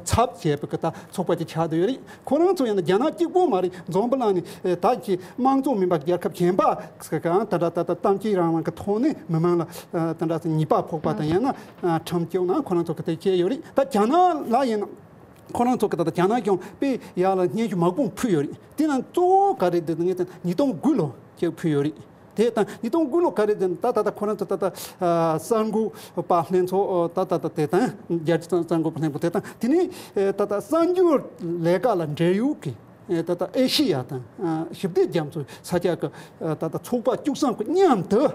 ཚབ་བྱས་པ་གི་ད་ཚོགས་པ་ཅིག་ཆགས་བསྡད་ཡོད་རེད། ཁོ་རང་ཚོ་ཡིན་ན་རྒྱ་ནག་གཅིག་པོ་མ་རེད། འཛམ་བུ་གླིང་ནས་ད་ཀྱི་དམངས་གཙོ་མིན་པ་རྒྱལ་ཁབ་གཞན་པ་གང་ད་ད་ད་ད་གཏམ་བཤད་རང་དབང་གི་ཐོག་ནས་མི་མང་ལ་ད་ད་ཉེས་པ་ཕོག་པ་དང་ཡང་ན་ཁྲིམས་གཅོད་ནང་ཁོ་རང་ཚོ་གི་དེ་བྱས་ཡོད་རེད། ད་རྒྱ་ནག་ལ་ཡིན་ན། ཁོ་རང་ཚོ་གི་ད་ལྟ་རྒྱ་ནག་གཞུང་དཔེ་ཡག་ལ་སྙན་ཞུ་མང་པོ་ཕུལ་ཡོད་རེད། དེ་ནང་གཙོ་བོ་ག་རེ་འདུག་ངས་ད་ཉིས་སྟོང་དགུ་ལོ་ཅིག་ཕུལ་ཡོད་རེད། དེ་དང་ཉིས་སྟོང་དགུ་ལོ་ག་རེ་འདུག་ད་ད་ལྟ་ཁོ་རང་ཚོ་ད་ལྟ་གསར་འགོད་པ་ལྷན་ཚོགས་ད་ད་ལྟ་དེ་དང་རྒྱལ་སྤྱི་གསར་འགོད་པ་ལྷན་ཚོགས་དེ་དང་དེ་ནས་ད་ལྟ་གསར་འགྱུར་ལས་ཀ་ལ་འབྲེལ་ཡོད་ཀྱི་ད་ལྟ་ཨེ་ཤི་ཡ་དང་ཞི་བདེ་རྒྱ་མཚོའི་ས་ཆ་གི་ད་ལྟ་ཚོགས་པ་བཅུ་གསུམ་གི་མཉམ་དུ།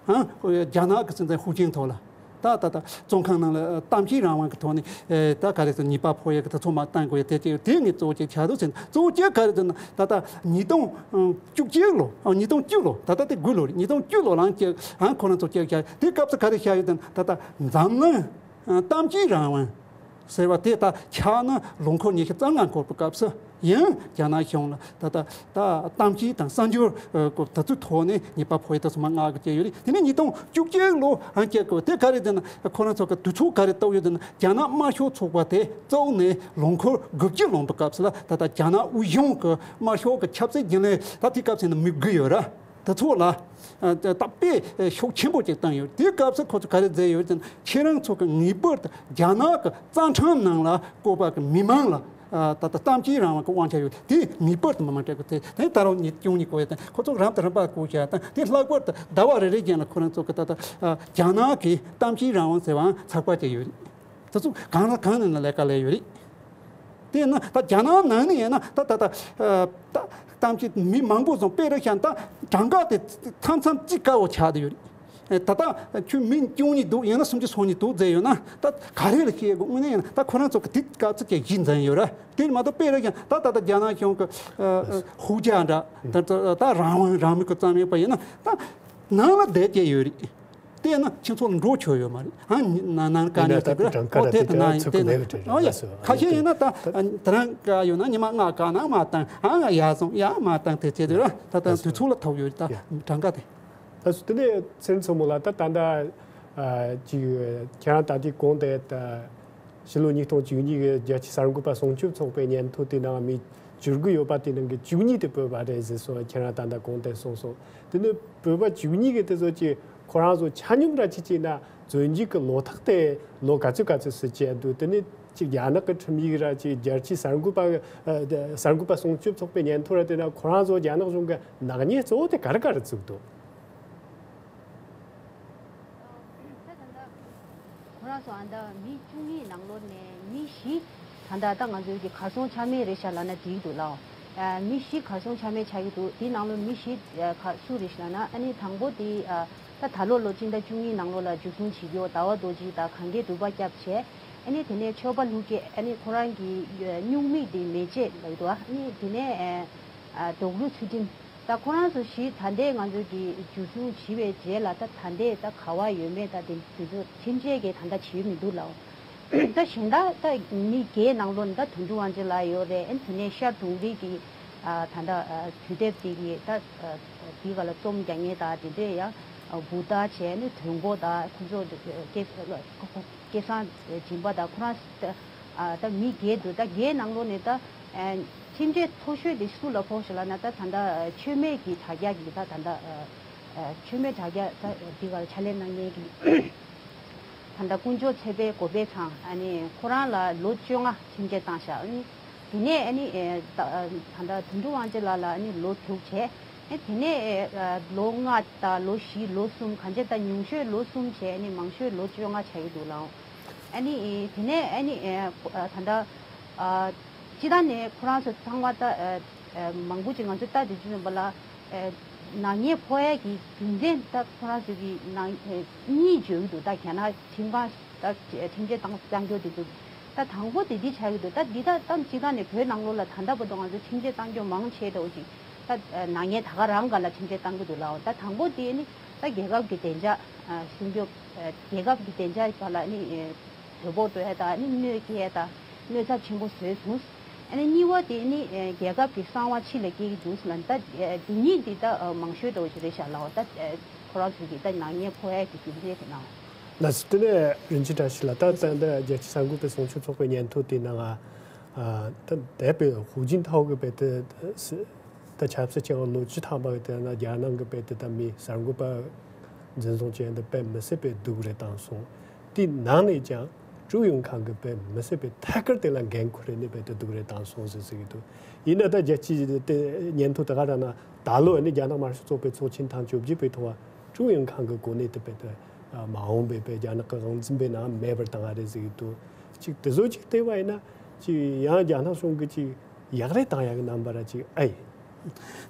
ཨང་། རྒྱ་ནག་གི་སྲིད་འཛིན་ཧུའུ་ཅིན་ཐོག་ལ། ད་ད་ད་བཙོན་ཁང་ནང་ལ་གཏམ་བཤད་རང་དབང་གི་ཐོག་ནས་ཨེ་ད་ག་རེ་ཟེར་ཉེས་པ་ཕོག་ཡས་ཀྱི་ད་ཚོད་མ་བཏང་དགོས་ཡས་དེ་ཅིག་དེ་ངས་གཙོ་བོ་ཅིག་ཆགས་འདུག་ཟེར་ན་གཙོ་བོ་ཅིག་ག་རེ་ཟེར་ན་ད་ལྟ་ཉིས་སྟོང་བཅུ་གཅིག་ལོ་ཨ་ཉིས་སྟོང་བཅུ་ལོ་ད་ལྟ་དེ་དགུ་ལོ་རེད། ཉིས་སྟོང་བཅུ་ལོ་ལང་ཅིག་ཨང་ཁོ་རང་ཚོ་ཅིག་བྱ་དེ་སྐབས་སུ་ག་རེ་བྱ་ཡོད་ཟེར་ན་ད་ལྟ་འཛམ་གླིང་གཏམ་བཤད་རང་དབང་ཟེར་བ་དེ་ད་ཆགས་ན་ལོ་འཁོར་ཉི་ཤུ་རྩ་ལྔ་འཁོར་བའི་སྐབས་སུ་ཡང་རྒྱ་ནག་གཞུང་ལ་ད་ལྟ་ད་གཏམ་བཤད་དང་གསར་འགྱུར་སྐོར་དེ་ཚོའི་ཐོག་ནས་ཉེས་པ་ཕོག་ཡས་དེ་ཚོ་མ་མངགས་གི་བྱས་ཡོད་རེད། དེ་ནས་ཉིས་སྟོང་བཅུ་གཅིག་ལོ་ཧང་སྐྱེ་དགོས་དེ་ག་རེ་ཟེར་ན་ཁོ་རང་ཚོ་གི་དུས་ཚོད་ག་རེ་བཏོག་ཡོད་ཟེར་ན་རྒྱ་ནག་དམར་ཤོག་ཚོགས་པ་དེ་བཙུགས་ནས་ལོ་འཁོར་དགུ་བཅུ་ལོན་པའི་སྐབས་སུ་ལ་ད་ལྟ་རྒྱ་ནག་དབུས་གཞུང་གི་དམར་ཤོག་གི་ཆབ་སྲིད་རྒྱུན་ལས་ད་དེའི་སྐབས་སུ་ཡིན་ན་མི་དགུ་ཡོད་ར། དེ་ཚོ་ལ་ད་དཔེ་ཤུགས་ཆེན་པོ་ཅིག་བཏང་ཡོད། དེའི་སྐབས་སུ་ཁོ་ཚོ་ག་རེ་མཛད་ཡོད་ཅེ་ན་ཁྱེད་རང་ཚོ་གི་ངེས་པར་དུ་རྒྱ་ནག་གི་རྩ་ཁྲིམས་ནང་ལ་བཀོད་པ་གི་མི་མང་ལ་ད་ལྟ་གཏམ་བཤད་རང་དབང་གི་དབང་ཆ་ཡོད། དེ་ངེས་པར་དུ་མི་མང་སྤྲད་དགོས། དེ་དེ་ད་རུང་ཉིས་སྟོང་ཉི་ཤུ་ཡོད་དེ་ཁོ་ཚོ་རང་དང་རང་པ་བཀོད་བྱ་དང་དེ་ལྷག་པར་དུ་ཟླ་བ་རེ་རེ་རྒྱན་ལ་ཁོ་རང་ཚོ་གི་ད་ལྟ་རྒྱ་ནག་གི་གཏམ་བཤད་རང་དབང་ཟེར་བའང་ཚགས་པར་ཅིག་ཡོད་རེད། དེ་ཚོ་གང་ལ་གང་ནས་ན་ལས་ཀ་ལས་ཡོད་རེད། དེས་ན་ད་རྒྱ་ནག་ནང་ནས་ཡིན་ན་ད་ད་ད་ཨ་ད་གཏམ་གྱི་མི་མང་པོ་ཙམ་དཔེ་རེ་བཞག་ན་ད་གྲངས་ཀ་དེ་མཚམས་མཚམས་གཅིག་དཀའ་བོ་ཆགས་བསྡད་ཡོད་རེད། ད་ལྟ་ཁྱོད་མི་བཅུ་གཉིས་འདུག་ཡང་ན་སུམ་ཅུ་སོ་གཉིས་འདུག་ཟེར་ཡོད་ན་ད་ག་རེ་ལ་བཤད་དགོས། དངོས་གནས་ཡིན་ན་ད་ཁོ་རང་ཚོ་གི་དེ་དཀའ་ཚེགས་ཀྱི་གཞི་འཛིན་ཡོད་རེད། དེ་མ་གཏོགས་དཔེ་རེ་བཞག་ན་ད་ད་ལྟ་རྒྱ་ནག་གཞུང་གི་ཨ་ཧུ་ཇ་འདྲ་ད་ད་ད་རང་དབང་རང་མོས་ཀྱི་བརྩམས་ཡོད་པ་ཡིན་ན་ད་ནང་ལ་བསྡད་ཀྱི་ཡོད་རེད། དེས་ན་ཁྱེད་ཚོ་ལ་འགྲོ་ཆོག་ཡོད་མ་རེད། ཨ་ནི་ན་ན་དཀའ་ཡིན་ན་ངལ་ད་ཟེར་གི་དེ་གྲངས་ཀ་ཨོ་ར་དེ་དེ་དེ་ན་ན་ཚུགས་དེ་ཀྱི་ན་མེད་པའི་གྲས་ཨོ་རེད་ཡ་ལ་སོ། ཁ་ཤས་ཡིན་ན་ད་དེ་རང་དཀའ་ཡོད་ན་ཉི་མ་ལྔ་དཀའ་ན་མ་བཏང་ཨ་ཡ་སོང་ཡ་མ་བཏང་དེ་བྱེད་དུས་ར་ད་ད་དུས་ཚོད་ལ་ཐོབ་ཡོད་རེད་ད་གྲངས་ཀ་དེ། ད་སུ་དེ་ནས་ཚེ་རིང་མཚོ་མོ་ལ་ད་ད་ད་ཨ་ཅིག་ཁྱེད་རང་ད་དེ་གོང་དེ་ད་ཕྱི་ལོ་ཉིས་སྟོང་བཅུ་གཉིས་གི་རྒྱལ་སྤྱིའི་གསར་འགོད་པ་སྲུང་སྐྱོབ་ཚོགས་པའི་སྙན་ཐོ་དེ་ནང་མི་བཅུ་དགུ་ཡོད་པ་དེ་ནང་གི་བཅུ་གཉིས་དེ་བོད་པ་རེད་ཟེར་སོང་། ཁྱེད་རང་ད་ལྟ་གོང་དེ་གསུངས་སོང་། དེ་ནི་བོད་པ་བཅུ་གཉིས་གི་དེ་ཚོ་ཅིག་ཁོ་རང་ཚོ་ཆ་སྙོམས་ར་ཅིག་བྱས་ན་རྫོན་རྒྱུ་གི་ལོ་ཐག་དེ་ལོ་ག་ཚོད་ག་ཚོད་སུ་བྱས་འདུག་དེ་ནི་ཅིག་རྒྱ་ནག་གི་ཁྲིམས་ཡིག་ར་ཅིག་རྒྱལ་སྤྱིའི་གསར་འགོད་པ་གསར་འགོད་པ་སྲུང་སྐྱོབ་ཚོགས་པའི་སྙན་ཐོ་ར་དེ་ན་ཁོ་རང་ཚོ་རྒྱ་ནག་གཞུང་གི་ནག་ཉེས་གཙོ་བོ་དེ་ག་རེ་ག་རེ་བཙུགས་འདུག་ད་ད་ལྟ་ཁོ་རང་ཚོ་ཨ་ད་མི་བཅུ་གཉིས་ནང་ལོགས་ནས་མི་བཞི་ད་ལྟ་ད་ང་ཚོའི་གི་གར་སོང་ཆ་མེད་རེད་ཤག་ལབ་ན་འགྲིག་འདུག་ལགས། ཨ་མི་བཞི་གར་སོང་ཆ་མེད་ཆགས་ཀྱི་འདུག་དེའི་ནང་ལོགས་མི་བཞི་ཨ་ག་སུ་རེད་ཤག་ལབ་ན་ཨ་ནི་དང་པོ་དེ་ཨ་ད་ད་ལོ་ལོ་སྤྱི་ཟླ་བཅུ་གཉིས་ནང་ལོགས་ལ་འཇུ་བཟུང་བྱེད་རྒྱུ་ཟླ་བ་རྡོ་རྗེ་དང་གངས་སྐྱེས་དུ་པ་སྐྱབས་བྱས། ཨ་ནི་དེ་ནས་ཆོས་པ་ལྷུན་སྐྱིད་ཨ་ནི་ཁོ་རང་གི་སྨྱུག་མིག་དེ་མེ་ལྕེ་ལབ་འདུག་ཨ་ནི་དེ་ནས་ཨ་ཨ་དོག་ལུ་ཚུལ་ཁྲིམས། ད་ཁོ་རང་ཚོ་བཞི་ད་ལྟའི་ང་ཚོ་གི་འཇུ་བཟུང་བྱས་པའི་རྗེས་ལ་ད་ད་ལྟའི་ད་ག་བ་ཡོད་མེད་ད་དེ་དེ་ཚོ་ཁྲིམས་ཆད་ཀྱི་ད་ལྟ་བྱས་མི་འདུག་ལགས། ད་གཞན་དག་ད་མི་བརྒྱད་ནང་ལོགས་ནས་ད་དོན་གྲུབ་དབང་ཆེན་ལགས་ཡོད་རེད། ཨ་ནི་དེ་ནས་ཤར་དུང་རི་གི་ཨ་ད་ལྟ་ཨ་དུས་དེབ་དེ་གི་ད་ཨ་དེ་ག་ལ་རྩོམ་རྒྱག་མཁན་དང་དེ་འདྲས་ཡང་ཨ་བུ་དར་བྱས་ནས་དོན་གོ་དང་ཁོ་ཚོ་སྐལ་སྐལ་བཟང་སྦྱིན་པ་དང་ཁོ་རང་ཨ་ད་མི་བརྒྱད་འདུག་ད་བརྒྱད་ནང་ལོགས་ནས་ད་ཨ་ཁྲིམས་ཆད་མཐོ་ཤོས་དེ་སུ་ལ་ཕོག་ཤག་ལབ་ན་ད་ད་ལྟ་ཆོས་མེད་ཀྱི་དྲ་རྒྱ་གི་ད་ད་ལྟ་ཨ་ཆོས་མེད་དྲ་རྒྱ་ད་འདི་གར་ཕྱག་ལས་གནང་མཁན་གྱི་ད་ལྟ་དཀོན་མཆོག་ཚེ་དཔལ་གོ་པལ་ཚང་ཨ་ནི་ཁོ་རང་ལ་ལོ་བཅོ་ལྔ་ཁྲིམས་ཆད་བཏང་ཤག་ཨ་ནི་དེ་ནས་ཨ་ནི་ཨེ་ད་ད་ལྟ་དོན་གྲུབ་དབང་ཆེན་ལགས་ལ་ཨ་ནི་ལོ་དྲུག་བྱས། ཨེ་དེ་ནས་ཨེ་ལོ་ལྔ་དང་ལོ་བཞི་ལོ་གསུམ་གང་ཅི་ད་ཉུང་ཤོས་ལོ་གསུམ་བྱས་ཨ་ནི་མང་ཤོས་ལོ་བཅོ་ལྔ་ཆགས་ཀྱི་འདུག་ལགས། ཨ་ནི་ཨེ་དེ་ནས་ཨ་ནི་ཨེ་ད་ལྟ་ཨ་སྤྱི་བཏང་ནས་ཁོ་རང་ཚོ་ཚང་མ་ད་ཨ་ཨ་མང་པོ་ཅིག་ང་ཚོ་ལྟ་དུས་ཙམ་པ་ལ་ཨ་ནག་ཉེས་ཕོག་ཡས་ཀྱི་རྒྱུ་མཚན་ད་ཁོ་རང་ཚོ་གི་ནག་ཨ་གཉིས་བརྗོད་ཀྱི་འདུག་ད་རྒྱ་ནག་ཁྲིམས་ཁང་ད་ཁྲིམས་ཆད་བཏང་བཏང་རྒྱུ་དེ་ཚོ་ད་དང་པོ་དེ་འདི་ཆགས་ཀྱི་འདུག་ད་འདི་ད་ད་སྤྱི་བཏང་ནས་བོད་ནང་ལོགས་ལ་ད་ལྟ་བར་དུ་ང་ཚོ་ཁྲིམས་ཆད་བཏང་རྒྱུ་མང་ཆེ་འདྲ་བོ་ཅིག་ད་ནག་ཉེས་ད་ག་རང་ག་ལ་ཁྲིམས་ཆད་བཏང་གི་འདུག་ལའོ། ད་དང་པོ་དེ་ནི་ད་རྒྱལ་ཁབ་ཀྱི་བདེ་འཇགས་སྲུང་སྐྱོབ་རྒྱལ་ཁབ་ཀྱི་བདེ་འཇགས་ག་ལ་ནི་དོ་ཕོག་འགྲོ་ཡ་ད་ནི་གནོད་སྐྱེལ་ཡ་ད་གནོད་ཚབས་ཆེན་པོ་བཟོས་སོང་། ཨ་ནི་གཉིས་པ་དེ་ནི་རྒྱལ་ཁབ་ཀྱི་གསང་བ་ཕྱི་ལ་སྐྱེལ་གྱི་འདུག་ལ་ད་དེ་གཉིས་འདི་ད་མང་ཤོས་འདྲ་བོ་ཞིག་རེད་ཤག་ལའོ། ད་ཁོ་རང་ཚོ་གི་ད་ནག་ཉེས་ཕོག་ཡ་གི་རྒྱུ་མཚན་དེ་ནའོ། ལགས་སོ། དེ་ནས་རིན་ཆེན་བཀྲ་ཤིས་ལགས་ད་ད་ད་རྒྱལ་སྤྱིའི་གསར་འགོད་པའི་སྲུང་སྐྱོབ་ཚོགས་པའི་སྙན་ཐོ་དེ་ནང་ང་ད་འདས་པའི་ཧུའུ་ཅིན་ཐའོ་གི་བེད་དེ་ད་ཆབ་སྲིད་ཅན་ལོ་བཅུ་ཐམ་པ་གི་དེ་ན་རྒྱ་ནག་གི་བེད་དེ་ད་མི་གསར་འགོད་པ་འཛིན་བཟུང་བྱས་འདི་དཔེ་མི་སྲིད་པའི་སྡུག་རེད་བཏང་སོང་། དེའི་ནང་ནས་ཀྱང་ཀྲུའུ་ཡུང་ཁང་གི་དཔེ་མི་སྲིད་པའི་ཐད་ཀར་དེ་ལ་འགན་ཁུར་རེ་ནས་བེད་དེ་སྡུག་རེད་བཏང་སོང་ཟེར་ཟེར་གི་འདུག་ཡིན་ན་ད་རྒྱལ་སྤྱིའི་དེ་སྙན་ཐོ་དེ་ག་ར་ན་ད་ལོ་ནི་རྒྱ་ནག་དམར་ཤོག་ཚོགས་པའི་ཚོགས་ཆེན་ཐེངས་བཅོ་བརྒྱད་པའི་ཐོག་ཀྲུའུ་ཡུང་ཁང་གི་གོ་གནས་དེ་བེད་དེ་མ་འོངས་པའི་བེད་རྒྱ་ནག་གི་དབང་འཛིན་པའི་ནང་མེད་པར་བཏང་ཡ་རེད་ཟེར་གི་འདུག་ཅིག་དེ་ཚོ་ཅིག་བལྟས་པ་ཡིན་ན་ཅིག་ཡང་རྒྱ་ནག་གཞུང་གི་ཅིག་ཡག་རེ་བཏང་ཡག་གི་རྣམ་པ་ར་ཅིག་ཨེ།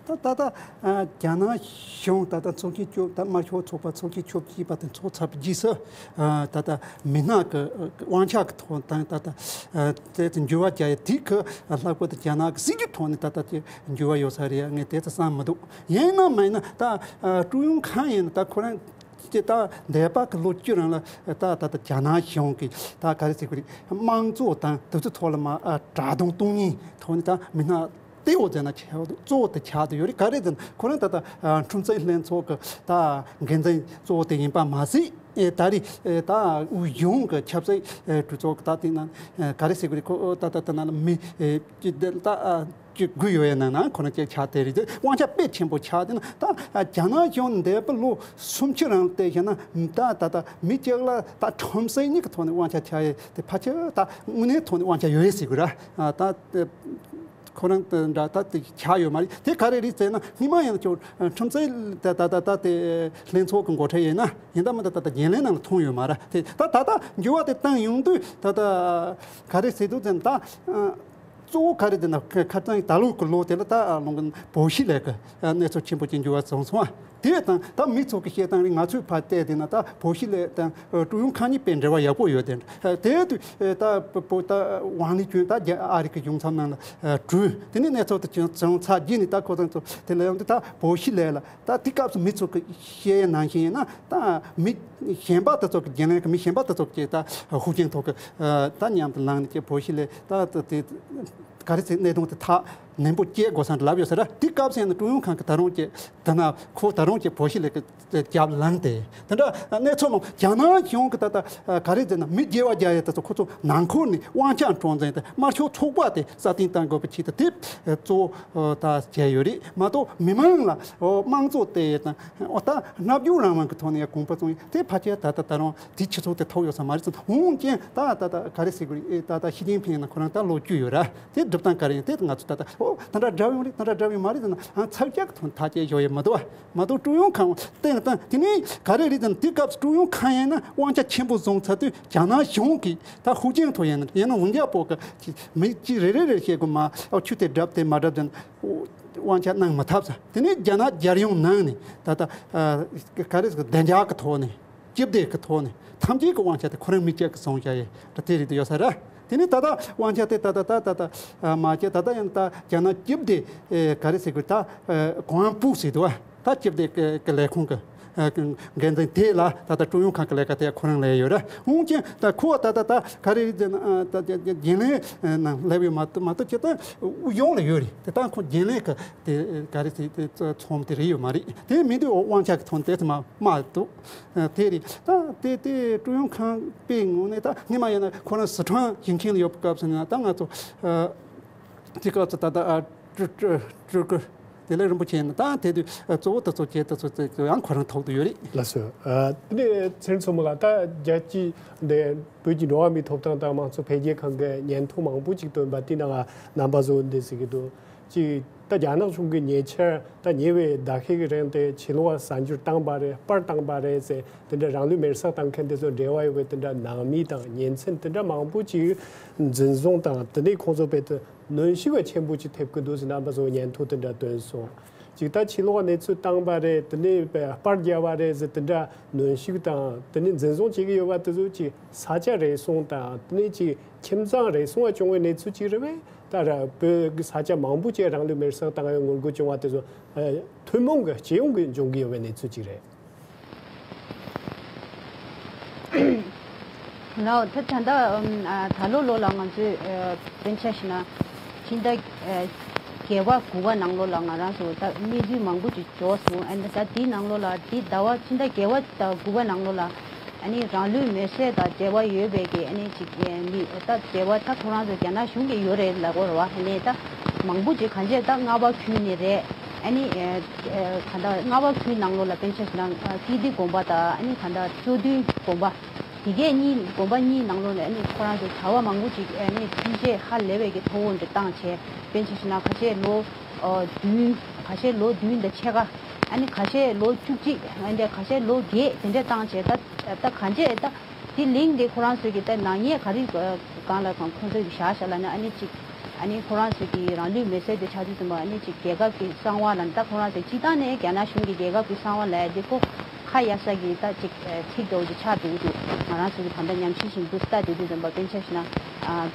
ད་ད་ལྟ་ཨ་རྒྱ་ནག་གཞུང་ད་ལྟ་ཚོགས་ཆེན་བཅོ་ད་དམར་ཤོག་ཚོགས་པ་ཚོགས་ཆེན་བཅོ་བརྒྱད་པ་དེ་ཚོགས་ཚར་བའི་རྗེས་སུ་ཨ་ད་ལྟ་མི་སྣ་གི་དབང་ཆ་གི་ཐོག་དང་ད་ལྟ་ཨ་དེ་དེ་འགྱུར་བ་རྒྱག་ཡ་དེ་གི་ལྷག་པར་དུ་རྒྱ་ནག་གི་སྲིད་ཇུས་ཐོག་ནས་ད་ལྟ་དེ་འགྱུར་བ་ཡོད་ས་རེད། ངས་དེ་ཚོ་བསམ་མི་འདུག་ཡིན་ན་མིན་ན་ད་ཨ་ཀྲུའུ་ཡུང་ཁང་ཡིན་ན་ད་ཁོ་རང་ཅེས་ད་འདས་པ་གི་ལོ་བཅུ་རིང་ལ་ད་ད་ལྟ་རྒྱ་ནག་གཞུང་གིས་ད་ག་རེ་ཟེར་དགོས་རེད། དམངས་གཙོ་དང་དེ་ཚོའི་ཐོག་ལ་མ་ཨ་དྲག་རྡུང་གཏོང་མཁན་ཐོག་ནས་ད་མི་སྣ་གཙོ་བོ་དེ་ན་ཆགས་འདུག་གཙོ་བོ་དེ་ཆགས་བསྡད་ཡོད་རེད། ག་རེ་ཟེར་ན་ཁོ་རང་ད་ལྟ་ཨ་ཁྲོམ་སའི་ལྷན་ཚོགས་ཀྱི་ད་འགན་འཛིན་གཙོ་བོ་དེ་ཡིན་པ་མ་ཟད། ཨེ་ད་རེས་ཨེ་ད་དབུས་གཞུང་གི་ཆབ་སྲིད་ཨེ་གྲོས་ཚོགས་ཀྱི་ད་དེ་ན་ཨེ་ག་རེ་ཟེར་དགོས་རེད། ཁོ་ད་ད་ད་ན་ལ་མི་ཨེ་ཅི་ད་ཨ་ཅི་དགོས་ཡོད་ཡ་ན་ན་ཁོ་ན་ཅིག་ཆགས་དེ་རེད། དབང་ཆ་དཔེ་ཆེན་པོ་ཆགས་དེ་ན་ད་རྒྱ་ནག་གཞུང་འདས་པའི་ལོ་སུམ་ཅུ་རིང་བལྟས་བཞག་ན་ད་ད་ད་མི་གཅིག་ལ་ད་ཁྲོམ་སའི་གཉིས་ཀྱི་ཐོག་ནས་དབང་ཆ་ཆགས་ཡས་དེ་ཕལ་ཆེར་ད་དངོས་གནས་ཐོག་ནས་དབང་ཆ་ཡོད་ཡས་ཟེར་དགོས་ར། ད་ཁོ་རང་དེ་འདྲ་ད་དེ་ཆགས་ཡོད་མ་རེད། དེ་ག་རེ་རེད་ཟེར་ན་སྔོན་མ་ཡང་ཁྱོད་ཁྲོམ་སའི་ད་ད་ད་ད་དེ་ལྷན་ཚོགས་ཀྱི་འགོ་ཁྲིད་ཡིན་ན་ཡིན་ད་མ་ད་ད་ད་འགན་ལེན་ནང་ལ་ཐོན་ཡོད་མ་རེད། དེ་ད་ད་ད་འགྱུར་བ་དེ་བཏང་ཡོང་དུས་ད་ད་ག་རེ་ཟེར་འདུག་ཟེར་ན་ད། གཙོ་བོ་ག་རེ་ཟེར་ན། ཁ་ཁ་སང་ད་ལོ་གི་ལོ་དེ་ལ་ད་ལོ་གི་བོད་ཞི་ལས་ཀྱི་གནས་ཚུལ་ཆེན་པོ་ཅིག་འགྱུར་བ་བྱུང་སོང་ཨ། དེ་དང་ད་མི་ཚོ་གི་བཤད་སྟངས་རིགས་ང་ཚོས་ཕར་བལྟས་དེ་ན། ད་བོད་ཞི་ལས་དང་ཀྲུང་ཡོན་ཁང་གཉིས་དཔེ་འབྲེལ་བ་ཡག་པོ་ཡོད་དེ། དེ་དུས་ད་བོད་ད་ཝང་ལི་ཅུན་ད་རྒྱ་ཨ་རི་གི་གཞུང་ཚབ་ནང་ལ་བྲོས། དེ་ནས་གནས་ཚུལ་དེ་བྱུང་ཚར་རྗེས་ནས་ད་ཁོ་ཚང་ཚོ་དེ་ལ་ཡང་ད་བོད་ཞི་ལས་ལ། ད་དེ་སྐབས་སུ་མི་ཚོ་གི་བཤད་ཡ་ནང་བཞིན་ཡིན་ན། ད་མི་གཞན་པ་དེ་ཚོ་གི་རྒྱུན་ལས་ཀྱི་མི་གཞན་པ་དེ་ཚོ་གི་ད་ཧུའུ་ཅིན་ཐོ་གི་ད་མཉམ་དུ་ལངས་ནས་ཀྱི་བོད་ཞི་ལས་ད་དེ་ག་རེ་ཟེར། གནད་དོན་དེ་ཐག་ནན་པོ་བཅད་དགོས་བསམ་ལབ་ཡོད་ས་རེད། དེ་སྐབས་སུ་ཡིན་ན་ཀྲུང་ཡོན་ཁང་གི་ད་རུང་ཀྱི་དེ་ན་ཁོ་ད་རུང་ཀྱི་བོད་ཞི་ལས་ཀྱི་རྒྱབ་ལངས་ཏེ། དེ་འདྲ་གནས་ཚུལ་ནང་རྒྱ་ནག་གཞུང་གི་ད་ལྟ་ག་རེ་ཟེར་ན། མི་དགེ་བ་རྒྱག་ཡ་དེ་ཚོ་ཁོ་ཚོ་ནང་ཁུལ་ནས་དབང་ཆ་སྤྲོད་འཛིན་དེ་དམར་ཤོག་ཚོགས་པ་དེ་སྲ་བརྟན་གཏོང་དགོས་པའི་ཆེད་དུ་དེ་གཙོ་བོ་ད་བྱས་ཡོད་རེད་མ་གཏོགས། མི་མང་ལ་དམངས་གཙོ་དེ་དང་ད་རྣལ་འབྱོར་རང་དབང་གི་ཐོག་ནས་གོམ་པ་སྤོས་ཡ་དེ་ཕལ་ཆེར་ད་ལྟ་ད་རུང་དེ་ཆུ་ཚོད་དེ་ཐོབ་ཡོད་ས་མ་རེད་ཙང་། འོན་ཀྱང་ད་ད་ད་ག་རེ་ཟེར་དགོས་རེད། ད་ད་ཞི་ཅིན་ཕིང་ན་ཁོ་རང་ད་ལོ་བཅུ་ཡོད་ར། དེ་སྒྲུབ་སྟངས་ག་རེ་ཡིན་དེ་ང་ཚོ་ད་ལྟ་ཨོ་ད་འདྲ་འདྲ་ཡོང་རེད། ད་འདྲ་འདྲ་ཡོང་མ་རེད་ཟེར་ན་ཚ་གྱང་གི་ཐོག་ཐག་བཅད་ཡོད་ཡ་མ་གཏོགས། མ་གཏོགས་ཀྲུང་ཡོན་ཁང་བསྟན་བཏང་། དེ་ནས་ག་རེ་རེད་ཟེར་ན། དེ་སྐབས་སུ་ཀྲུང་ཡོན་ཁང་ཡིན་ན་དབང་ཆ་ཆེན་པོ་བཟུང་ཚར་དུས། རྒྱ་ནག་གཞུང་གིས་ད་ཧུའུ་ཅིན་ཐོ་ཡིན་ན་ཡིན་ན་ཝུན་རྒྱ་པོ་གི་མི་གཅིག་རེ་རེ་རེ་བཤད་དགོས་མ། ཨོ་ཁྱོད་དེ་སྒྲུབ་དེ་མ་སྒྲུབ་ཟེར་ན་དབང་ཆ་གནང་མ་ཐུབ་ཟེར། དེ་ནས་རྒྱ་ནག་རྒྱལ་ཡོངས་ནང་ནས་ད་ལྟ་ག་རེ་ཟེར། བདེ་འཇགས་ཀྱི་ཐོག་ནས། སྤྱི་བདེ་གི་ཐོག་ནས་ཐམས་ཅད་ཀྱི་དབང་ཆ་དེ་ཁོ་རང་མི་གཅིག་གིས་བཟུང་བཞག་ཡོད་རེད། དེ་རེད་དེ་ཡོད་ས་རེད། དེ་ནས་ད་ལྟ་དབང་ཆ་དེ་ད་ལྟ་ད་ད་ད་མ་བྱས། ད་ལྟ་ཡང་ད་རྒྱ་ནག་སྤྱི་བདེ་ག་རེ་ཟེར་དགོས། ད་ཀོང་པུའུ་ཟེར་འདུག་བ། ད་སྤྱི་བདེ་གི་ལས་ཁུངས་ཀྱི་འགན་འཛིན་དེ་ལ་ད་ལྟ་ཀྲུང་ཡོན་ཁང་གི་ལས་ཀ་དེ་ཁོ་རང་ལས་ཡོད་རེད། འོན་ཀྱང་ད་ཁོ་ད་ད་ད་ག་རེ་རེད་ཟེར་ན། ད་རྒྱུན་ལས་ནང་སླེབས་ཡོད་མ་གཏོགས། མ་གཏོགས་ཅི་ད་ཡོང་ལ་ཡོད་རེད། དེ་ད་ཁོ་རྒྱུན་ལས་ཀྱི་དེ་ག་རེ་ཟེར། དེ་ཚོགས་མི་དེ་རེད་ཡོད་མ་རེད། དེ་མི་འདུག་དབང་ཆ་གི་ཐོག་ནས་དེ་ཚོ་མ་མ་འདུག་དེ་རེད། ད་དེ་དེ་ཀྲུང་ཡོན་ཁང་པའི་ངོས་ནས་ད་སྔོན་མ་ཡིན་ན་ཁོ་རང་སི་ཁྲོན་ཞིང་ཆེན་ལ་ཡོད་པའི་སྐབས་སུ་ནས་ད་ང་ཚོ་དེ་སྐབས་སུ་ད་ད་ཀྲུ་ཀྲུ་ཀྲུ་གུ་དེ་ལས་རིན་པོ་ཆེ་ཡིན་ན། ད་དེ་དུས་གཙོ་བོ་དེ་ཚོ་བྱས་དེ་ཚོ་ཡང་ཁོ་རང་ཐོག་ཏུ་ཡོད་རེད། ལགས་སོ། དེ་ནས་ཚེ་རིང་མཚོ་མོ་ལགས། ད་རྒྱལ་སྤྱིའི་འདི་བོད་ཀྱི་འགྲོ་བ་མིའི་ཐོབ་ཐང་དང་དམངས་གཙོ་འཕེལ་རྒྱས་ཁང་གི་སྙན་ཐོ་མང་པོ་ཅིག་བཏོན་པ་དེའི་ནང་རྣམ་པ་ཚོ་འདི་ཟེར་གྱི་འདུག་ཅིག་ད་རྒྱ་ནག་གཞུང་གིས་ཉེ་ཆར་ད་ཉེ་བའི་ཟླ་ཤས་ཀྱི་རིང་དེ་ཕྱི་ལོགས་གསར་འགྱུར་བཏང་པ་རེད། པར་བཏང་པ་རེད་ཟེར། དེ་འདྲ་རང་ལུས་མེར་སྲེག་བཏང་མཁན་དེ་ཚོ་འབྲེལ་བ་ཡོད་པའི་དེ་འདྲ་ནང་མི་དང་ཉེ་ཚན་དེ་འདྲ་མང་པོ་ཅིག་འཛིན་བཟུང་དང་། དེ་ནས་ཁོང་ཚོ་དཔེ་དེ་གནོན་ཤུགས་ཆེན་པོ་ཅིག་ཐེབས་ཀྱི་འདུག་ཟེར་རྣམ་པ་ཚོ་སྙན་ཐོ་དེ་འདྲ་བཏོན་སོང་། ཅིག་ད་ཕྱི་ལོགས་གནས་ཚུལ་བཏང་པ་རེད། དེ་ནས་པར་བརྒྱབ་པ་རེད་ཟེར། དེ་འདྲ་གནོན་ཤུགས་དང་དེ་ནས་འཛིན་བཟུང་བྱེད་ཀྱི་ཡོད་པ་དེ་ཚོ་ཅིག་ས་ཆ་རེ་ཟུང་དང་། དེ་ནས་ཅིག་ཁྱིམ་ཚང་རེ་ཟུང་ལ་བྱུང་བའི་གནས་ཚུལ་ཅིག་རེད་པས། ད་ར་བོད་ཀྱི་ས་ཆ་མང་པོ་ཅིག་རང་ལུས་མེར་སྲེག་བཏང་བའི་ངོ་རྒོལ་བྱུང་བ་དེ་ཚོ་ཨ་ཐུན་མོང་གི་སྤྱི་ཡོངས་ཀྱི་འབྱུང་གི་ཡོད་པའི་གནས་ཚུལ་ཅིག་རེད། ལའོ། ད་ད་ལྟ་ཨམ་ཨ་ད་ལོ་ལོ་ལ་ང་ཚོས་ཨ་དཔེར་ཆ་བཞག་ན་ཕྱི་ཟླ་ཨ་བརྒྱད་པ་དགུ་པ་ནང་ལོགས་ལ་ང་རང་ཚོ་ད་གནས་ཚུལ་མང་པོ་ཅིག་འབྱོར་སོང་། ཨ་ནི་ད་དེའི་ནང་ལོགས་ལ་དེ་ཟླ་བ་ཕྱི་ཟླ་བརྒྱད་པ་དང་དགུ་པ་ནང་ལོགས་ལ་ཨ་ནི་རང་ལུས་མེར་སྲེག་དང་འབྲེལ་བ་ཡོད་པའི་གི་ཨ་ནི་ཅིག་ཨ་མི་ད་འབྲེལ་བ་ད་ཁོ་རང་ཚོ་རྒྱ་ནག་གཞུང་གི་ཡོད་རེད་ལབ་དགོས་རེད་བ། ཨ་ནི་ད་མང་པོ་ཅིག་གང་ཅི་ད་རྔ་བ་ཁུལ་ནས་རེད། ཨ་ནི་ཨ་ཨ་གང་ལྟར་རྔ་བ་ཁུལ་ནང་ལོགས་ལ་དཔེར་ཆ་བཞག་ན་ཨ་ཀིརྟི་དགོན་པ་དང་ཨ་ནི་གང་ལྟར་ཙོ་ཐུན་དགོན་པ་དེ་གས་གཉིས་དགོན་པ་གཉིས་ནང་ལོགས་ལ་ཨ་ནི་ཁོ་རང་ཚོ་གྲྭ་པ་མང་པོ་ཅིག་ཨ་ནི་ཁྲིམས་ཆད་ཧ་ལས་པའི་གི་མཐོ་བོ་འདྲ་བཏང་བྱས། དཔེར་ཆ་བཞག་ན་ཁ་ཤས་ལོ་ཨ་བདུན། ཁ་ཤས་ལོ་བདུན་དང་ཕྱེད་ཀ་ཨ་ནི་ཁ་ཤས་ལོ་བཅུ་གཅིག་ཨ་འདྲ་ཁ་ཤས་ལོ་བརྒྱད་དེ་འདྲ་བཏང་བྱས། ད་ད་གང་ཅི་ད་དེ་གླེང་དེ་ཁོ་རང་ཚོས་ཀྱི་ད་ནག་ཉེས་ག་རེ་གང་ལ་གང་ཁོ་ཚོས་ཀྱི་བཞག་བཞག་ལབ་ན། ཨ་ནི་ཅིག་ཨ་ནི་ཁོ་རང་ཚོས་ཀྱི་རང་ལུས་མེར་སྲེག་དེ་ཆགས་དུས་ཙམ་པ་ཨ་ནི་ཅིག་རྒྱལ་ཁབ་ཀྱི་གསང་བ་ལ་ད་ཁོ་རང་ཚོས་སྤྱི་བཏང་ནས་རྒྱ་ནག་གཞུང་གི་རྒྱལ་ཁབ་ཀྱི་གསང་བ་ལབ་ཡ་དེ་ཁོ་ཁ་གཡར་ས་གི་ད་ཅིག་ཚིག་འདྲ་བོ་ཅིག་ཆགས་འདུག་འདུག་ང་རང་ཚོ་གི་ད་ལྟ་ཉམས་ཞིབ་བྱེད་འདུག་ལྟ་དུས་དུས་ཙམ་པ་དཔེར་ཆ་བཞག་ན་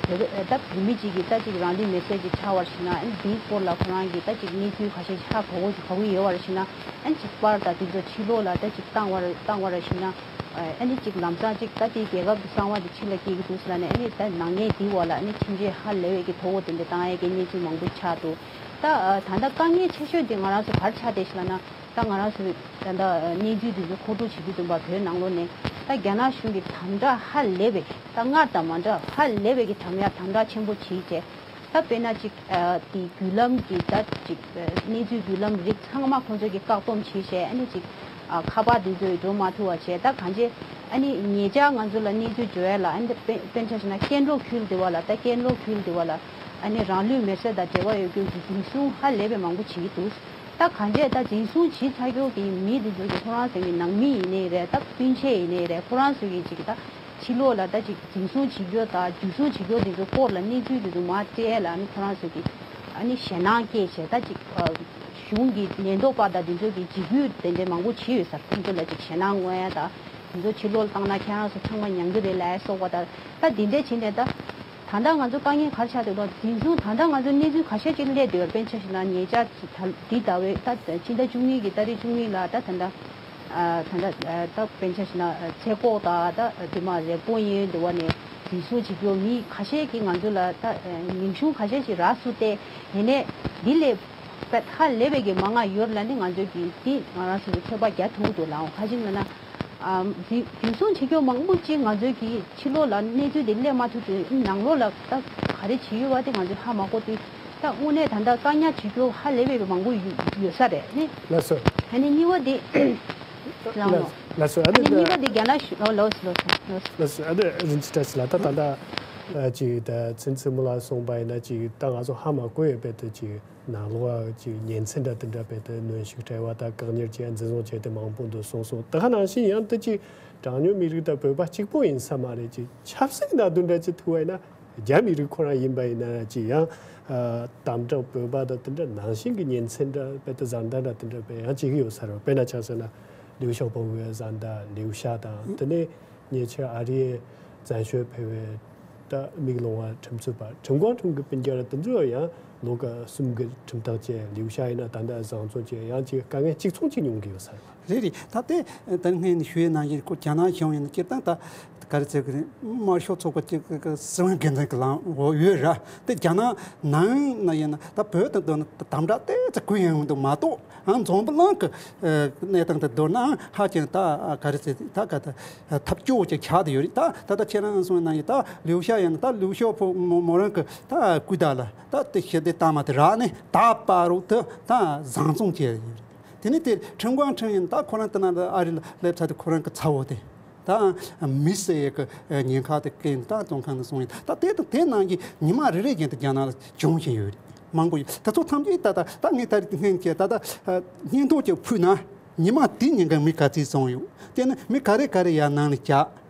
བོད་ད་བོད་མི་གཅིག་གིས་ད་ཅིག་རང་ལུས་མེར་སྲེག་ཅིག་ཆགས་པར་བཞག་ན། ཨ་ནི་དེའི་སྐོར་ལ་ཁོ་རང་གིས་ད་ཅིག་གནས་ཚུལ་ཁ་ཤས་ཧ་གོ་གོ་ཅིག་གོ་གི་ཡོད་པར་བཞག་ན། ཨ་ནི་ཅིག་པར་དང་དེ་ཚོ་ཕྱི་ལོགས་ལ་ད་ཅིག་བཏང་བར་བཏང་བར་བཞག་ན། ཨ་ནི་ཅིག་ལམ་སང་ཅིག་ད་དེའི་རྒྱལ་ཁབ་ཀྱི་གསང་བ་དེ་ཕྱི་ལ་སྐྱེལ་གྱི་འདུག་ཟེར་ལབ་ནས། ཨ་ནི་ད་ནག་ཉེས་དེའི་འོག་ལ་ཨ་ནི་ཁྲིམས་ཆད་ཧ་ལས་པའི་གི་མཐོ་བོ་དེ་འདྲ་བཏང་ཡས་ཀྱི་གནས་ཚུལ་མང་པོ་ཆགས་འདུག་ད་ད་ལྟ་དཀའ་ངལ་ཆེ་ཤོས་དེ་ང་རང་ཚོ་ག་རེ་ཆགས་བསྡད་ཤག་ལབ་ན། ད་ང་རང་ཚོ་ད་ལྟ་གནས་ཚུལ་དེ་ཚོ་མཁོ་སྤྲོད་བྱེད་དུས་ཙམ་པ་བོད་ནང་ལོགས་ནས་ད་རྒྱ་ནག་གཞུང་གིས་དམ་དྲག་ཧ་ལས་པའི་ད་སྔར་དང་མ་འདྲ་ཧ་ལས་པའི་གི་དམ་ཡ་དམ་དྲག་ཆེན་པོ་བྱེད་བྱས། ད་དཔེར་ན་ཅིག་ཨ་དེ་བརྒྱུད་ལམ་གྱི་ད་ཅིག་ཨ་གནས་ཚུལ་བརྒྱུད་ལམ་རིགས་ཚང་མ་ཁོང་ཚོ་གིས་བཀག་སྡོམ་བྱས་བྱས། ཨ་ནི་ཅིག་ཨ་ཁ་པར་དེ་ཚོ་འགྲོ་མ་ཐུབ་པ་བྱས། ད་གང་ཅི་ཨ་ནི་ཉེ་ཆར་ང་ཚོ་ལ་གནས་ཚུལ་འབྱོར་ཡ་ལ། ཨ་ནི་དཔེ་དཔེར་ཆ་བཞག་ན་ཀན་ལྷོ་ཁུལ་དེ་བ་ལ། ད་ཀན་ལྷོ་ཁུལ་དེ་བ་ལ་ཨ་ནི་རང་ལུས་མེར་སྲེག་དང་འབྲེལ་བ་ཡོད་མཁན་གྱི་འཛིན་བཟུང་ཧ་ལས་པའི་མང་པོ་བྱེད་ཀྱི་འདུག་ད་གང་ཅི་ད་འཛིན་བཟུང་བྱས་ཚར་རྒྱུ་གི་མི་དེ་ཚོ་གི་ཁོ་རང་ཚོ་གི་ནང་མི་ཡིན་ནའི་རེད། ད་སྤུན་མཆེད་ཡིན་ནའི་རེད། ཁོ་རང་ཚོ་གི་ཅིག་ད་ ཕྱི་ལོགས་ལ་ད་ཅིག་འཛིན་བཟུང་བྱེད་རྒྱུ་དང་འཇུ་བཟུང་བྱེད་རྒྱུ་དེ་ཚོ་སྐོར་ལ་གནས་ཚུལ་དེ་ཚོ་མར་སྤྲད་ལ་ནི་ཁོ་རང་ཚོ་གི་ཨ་ནི་ཞེད་སྣང་སྐྱེས་བྱས་ད་ཅིག་གཞུང་གི་ཉེན་རྟོག་པ་དང་དེ་ཚོ་གི་འཇིགས་སྐུལ་དེ་འདྲའི་མང་པོ་བྱས་ཡོད་ས་རེད། ཁོང་ཚོ་ལ་ཅིག་ཞེད་སྣང་མངོན་ཡ་དང་དེ་ཚོ་ཕྱི་ལོགས་ལ་བཏང་ན་ཁྱེད་རང་ཚོ་ཚང་མ་མྱང་རྒྱུ་རེད་ལབ་ཡ་སོགས་པ་དང་ད་དེ་འདྲའི་བྱས་ནས་ད། ད་ལྟ་ང་ཚོ་དཀའ་ངལ་ག་རེ་ཆགས་འདུག་ལབ་འཛིན་བཟུང་ད་ལྟ་ང་ཚོ་གནས་ཚུལ་ཁ་ཤས་ཅིག་སླེབས་བསྡད་ཡོད་རེད། དཔེར་ཆ་བཞག་ན་ཉེ་ཆར་ད་འདི་ཟླ་བའི་ད་ཕྱི་ཟླ་བཅུ་གཉིས་ཀྱི་ཏ་རིག་བཅུ་གཉིས་ལ་ད་ད་ལྟ་ཨ་ད་ལྟ་ཨ་ད་དཔེར་ཆ་བཞག་ན་ཚེ་ཁོག་དང་ད་དེ་མ་རེབ་གོང་ཡིན་འདི་བ་ནས་འཛིན་བཟུང་བྱེད་རྒྱུ་མི་ཁ་ཤས་ཀྱིས་ང་ཚོ་ལ་ད་ཉིན་གཞུང་ཁ་ཤས་ཤིག་རག་སོང་སྟེ་ཡིན་ནའི་འདི་ལས་ཧ་ལས་པའི་གི་མང་ང་ཡོད་ལ་ནི་ང་ཚོས་ཀྱིས་འདི་ང་རང་ཚོ་ཚོད་དཔག་རྒྱག་ཐུབ་འདུག་ལའང་ཁ་ཅིག་ན་ན། ཨ་འཛིན་འཛིན་བཟུང་བྱེད་རྒྱུ་མང་པོ་ཅིག་ང་ཚོས་ཀྱིས་ཕྱི་ལོགས་ལ་གནས་ཚུལ་དེ་སླེབས་མ་ཐུབ་དུས་ནང་ལོགས་ལ་ད་ག་རེ་བྱེད་ཡོད་པ་དེ་ང་ཚོས་ཧ་མ་གོ་དུས་ད་དངོས་གནས་ད་ལྟ་བཀག་ཉར་བྱེད་རྒྱུ་ཧ་ལས་པའི་མང་པོ་ཡོད་ཡོད་ས་རེད་ནི། ལགས་སོ། ཨ་ནི་གཉིས་པ་དེ་ལགས་ལགས་འོང་། ལགས་སོ། ཨ་ཨ་ནི་ནི་གཉིས་པ་དེ་རྒྱ་ནག་གཞུང་ལགས་ལགས་སོ་ལགས་སོ་ལགས་སོ། ལགས་སོ། ཨ་ནི་རིན་ཆེན་བཀྲ་ཤིས་ལགས་ད་ད་ལྟ་ཅིག་ད་ཚེ་རིང་མཚོ་མོ་ལགས་གསུངས་པ་ཡིན་ན་ཅིག་ད་ང་ཚོ་ཧ་མ་གོ་ཡོད་པའི་དུས་ཅིག་ནང་ལོགས་ཀྱི་ཉིན་མཚན་འདྲ་དེ་འདྲ་བས་དེ་གནོན་ཤུགས་སྤྲད་པ་དང་བཀག་ཉར་བྱས་འཛིན་བཟུང་བྱས་ཏེ་མང་པོ་འདུག་གསུངས་སོང་། དེ་ག་ནང་བཞིན་ཡང་དེ་ཅིག་གྲངས་ཉུང་མི་རིགས་དང་བོད་པ་གཅིག་པོ་ཡིན་ས་མ་རེད། ཅིག་ཆབ་སྲིད་ནང་དོན་འདྲ་ཅིག་ཐུག་པ་ཡིན་ན་རྒྱ་མི་རིགས་ཁོ་རང་ཡིན་པ་ཡིན་ན་ཅིག་ཡང་དམ་དྲག་བོད་པ་དང་དེ་འདྲ་ནང་བཞིན་གྱི་ཉིན་མཚན་འདྲ་བས་དེ་བཟའ་ཟླ་འདྲ་དེ་འདྲ་བས་ཡང་བྱེད་ཀྱི་ཡོད་ས་རེད། དཔེར་ན་ཆ་བཞག་ན་ལིའུ་ཞའོ་པོ་གི་བཟའ་ཟླ་ལིའུ་ཞའོ་དང་དེ་ནས་ཉེ་ཆར་ཨ་རིའི་བཙན་བྱོལ་ཕེབས་པའི་ད་མིག་ལོང་བ་ཁྲིམས་རྩོད་པ་ཁྲིམས་ཀོང་ཁྲིམས་ཀྱི་སྤུན་ཀྱག་དེ་ཚོ་ཡང་ལོ་ག་གསུམ་གྱི་ཁྲིམས་ཐག་བཅད། ལིའུ་ཞའོ་ཡིན་ན་ད་ལྟ་བཟང་བཙོན་བཅས་ཡང་ཅིག་དཀའ་ངལ་གཅིག་མཚུངས་ཅིག་མྱོང་གི་ཡོད་ས་རེད། རེད་རེད། ད་ལྟའི་ད་སྔོན་ནས་ཞུ་ཡས་ནང་བཞིན་ཁོ་རྒྱ་ནག་གཞུང་ཡིན་ན་སྤྱིར་བཏང་ད་ག་རེ་ཟེར་གི་རེད། དམར་ཤོག་ཚོགས་པ་གཅིག་གི་གི་སྲིད་དབང་སྒེར་འཛིན་གྱི་ལམ་འོག་ཡོད་ར། དེ་རྒྱ་ནག་ནང་ན་ཡིན་ན་ད་བོད་དང་བསྡུར་ན་དམ་དྲག་ཏོག་ཙམ་གུ་ཡངས་འདུག་མ་གཏོགས། ཨང་འཛམ་བུ་གླིང་གི་ཨ་གནས་སྟངས་དང་བསྡུར་ན་ཧ་ཅང་ད་ག་རེ་ཟེར་ད་ག་ད་ཐབས་སྐྱོ་བོ་ཅིག་ཆགས་བསྡད་ཡོད་རེད། ད་ད་ལྟ་ཁྱེད་རང་གསུངས་ནང་བཞིན་ད་ལིའུ་ཞའོ་ཡིན་ན་ད་ལིའུ་ཞའོ་པོ་མོ་མོ་རང་གི་ད་སྐུ་ཟླ་ལ་ད་དེ་ཞི་བདེ་བཏང་མ་དེ་རག་ནས་ད་བར་དུ་ད་བཟང་བཙོན་བྱས་ཡོད་རེད། དེ་ནས་དེ་ཁྲིམས་ཀོང་ཁྲིམས་ཡིན་ད་ཁོ་རང་དེ་ན་ཨ་རི་ལ་སླེབས་ཚར་དུས་ཁོ་རང་གི་ཚ་བོ་དེ་ད་མི་ཟེར་ཡས་ཀྱི་ཉེན་ཁ་དེ་བཀལ་ནས་ད་བཙོན་ཁང་ནས་སོང་ཡིན། ད་དེ་དང་དེ་ནང་གི་ཉི་མ་རེ་རེ་བཞིན་དུ་རྒྱ་ནག་ལ་བྱུང་བཞིན་ཡོད་རེད། མང་པོ་ཡོད། ད་ཚོ་ཐམས་ཅད་ད་ད་ད་ངས་ད་རེས་སྔོན་གྱི་ད་ད་ཨ་སྙན་ཐོ་ཅིག་ཕུལ་ན་ཉི་མ་དེའི་ཉིན་ག་མི་ག་ཚོད་སོང་ཡོད། དེ་ནི་མི་ག་རེ་ག་རེ་ཡར་ནང་ལ་བཅར།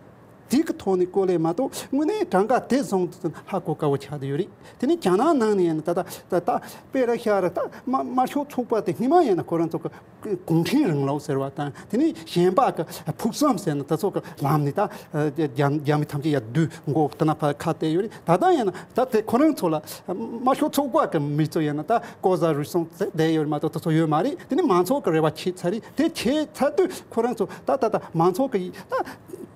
དེ་གི་ཐོག་ནས་བཀོད་ལས་མ་གཏོགས་དངོས་གནས་གྲངས་ཀ་དེ་བཟུང་དུ་ཧ་གོ་དཀའ་བོ་ཆགས་བསྡད་ཡོད་རེད། དེ་ནི་རྒྱ་ནག་ནང་ནས་ཡིན་ན་ད་ད་ད་ད་དཔེ་ར་ཤ་ར་ད་དམར་དམར་ཤོག་ཚོགས་པ་དེ་སྔོན་མ་ཡིན་ན་ཁོ་རང་ཚོ་གི་གུང་ཁྲན་རིང་ལུགས་ཟེར་བ་དང་དེ་ནས་གཞན་པ་གི་ཕུགས་བསམ་ཟེར་ན་དེ་ཚོ་གི་ལམ་ནས་ད་རྒྱ་རྒྱ་མི་ཐམས་ཅད་ཡར་བསྡུ་འགོ་དེ་ན་ཕར་ཁ་གཏད་ཡོད་རེད། ད་ལྟ་ཡིན་ན་ད་དེ་ཁོ་རང་ཚོ་ལ་དམར་ཤོག་ཚོགས་པ་གི་མི་ཚོ་ཡིན་ན་ད་ལྐོག་ཟ་རུལ་སུངས་བསྡད་ཡོད་རེད་མ་གཏོགས་དེ་ཚོ་ཡོད་མ་རེད། དེ་ནས་མང་ཚོགས་གི་རེ་བ་ཆེ་ཚར་རེད། དེ་ཆེ་ཚར་དུས་ཁོ་རང་ཚོ་ད་ད་ད་མང་ཚོགས་གི་ད་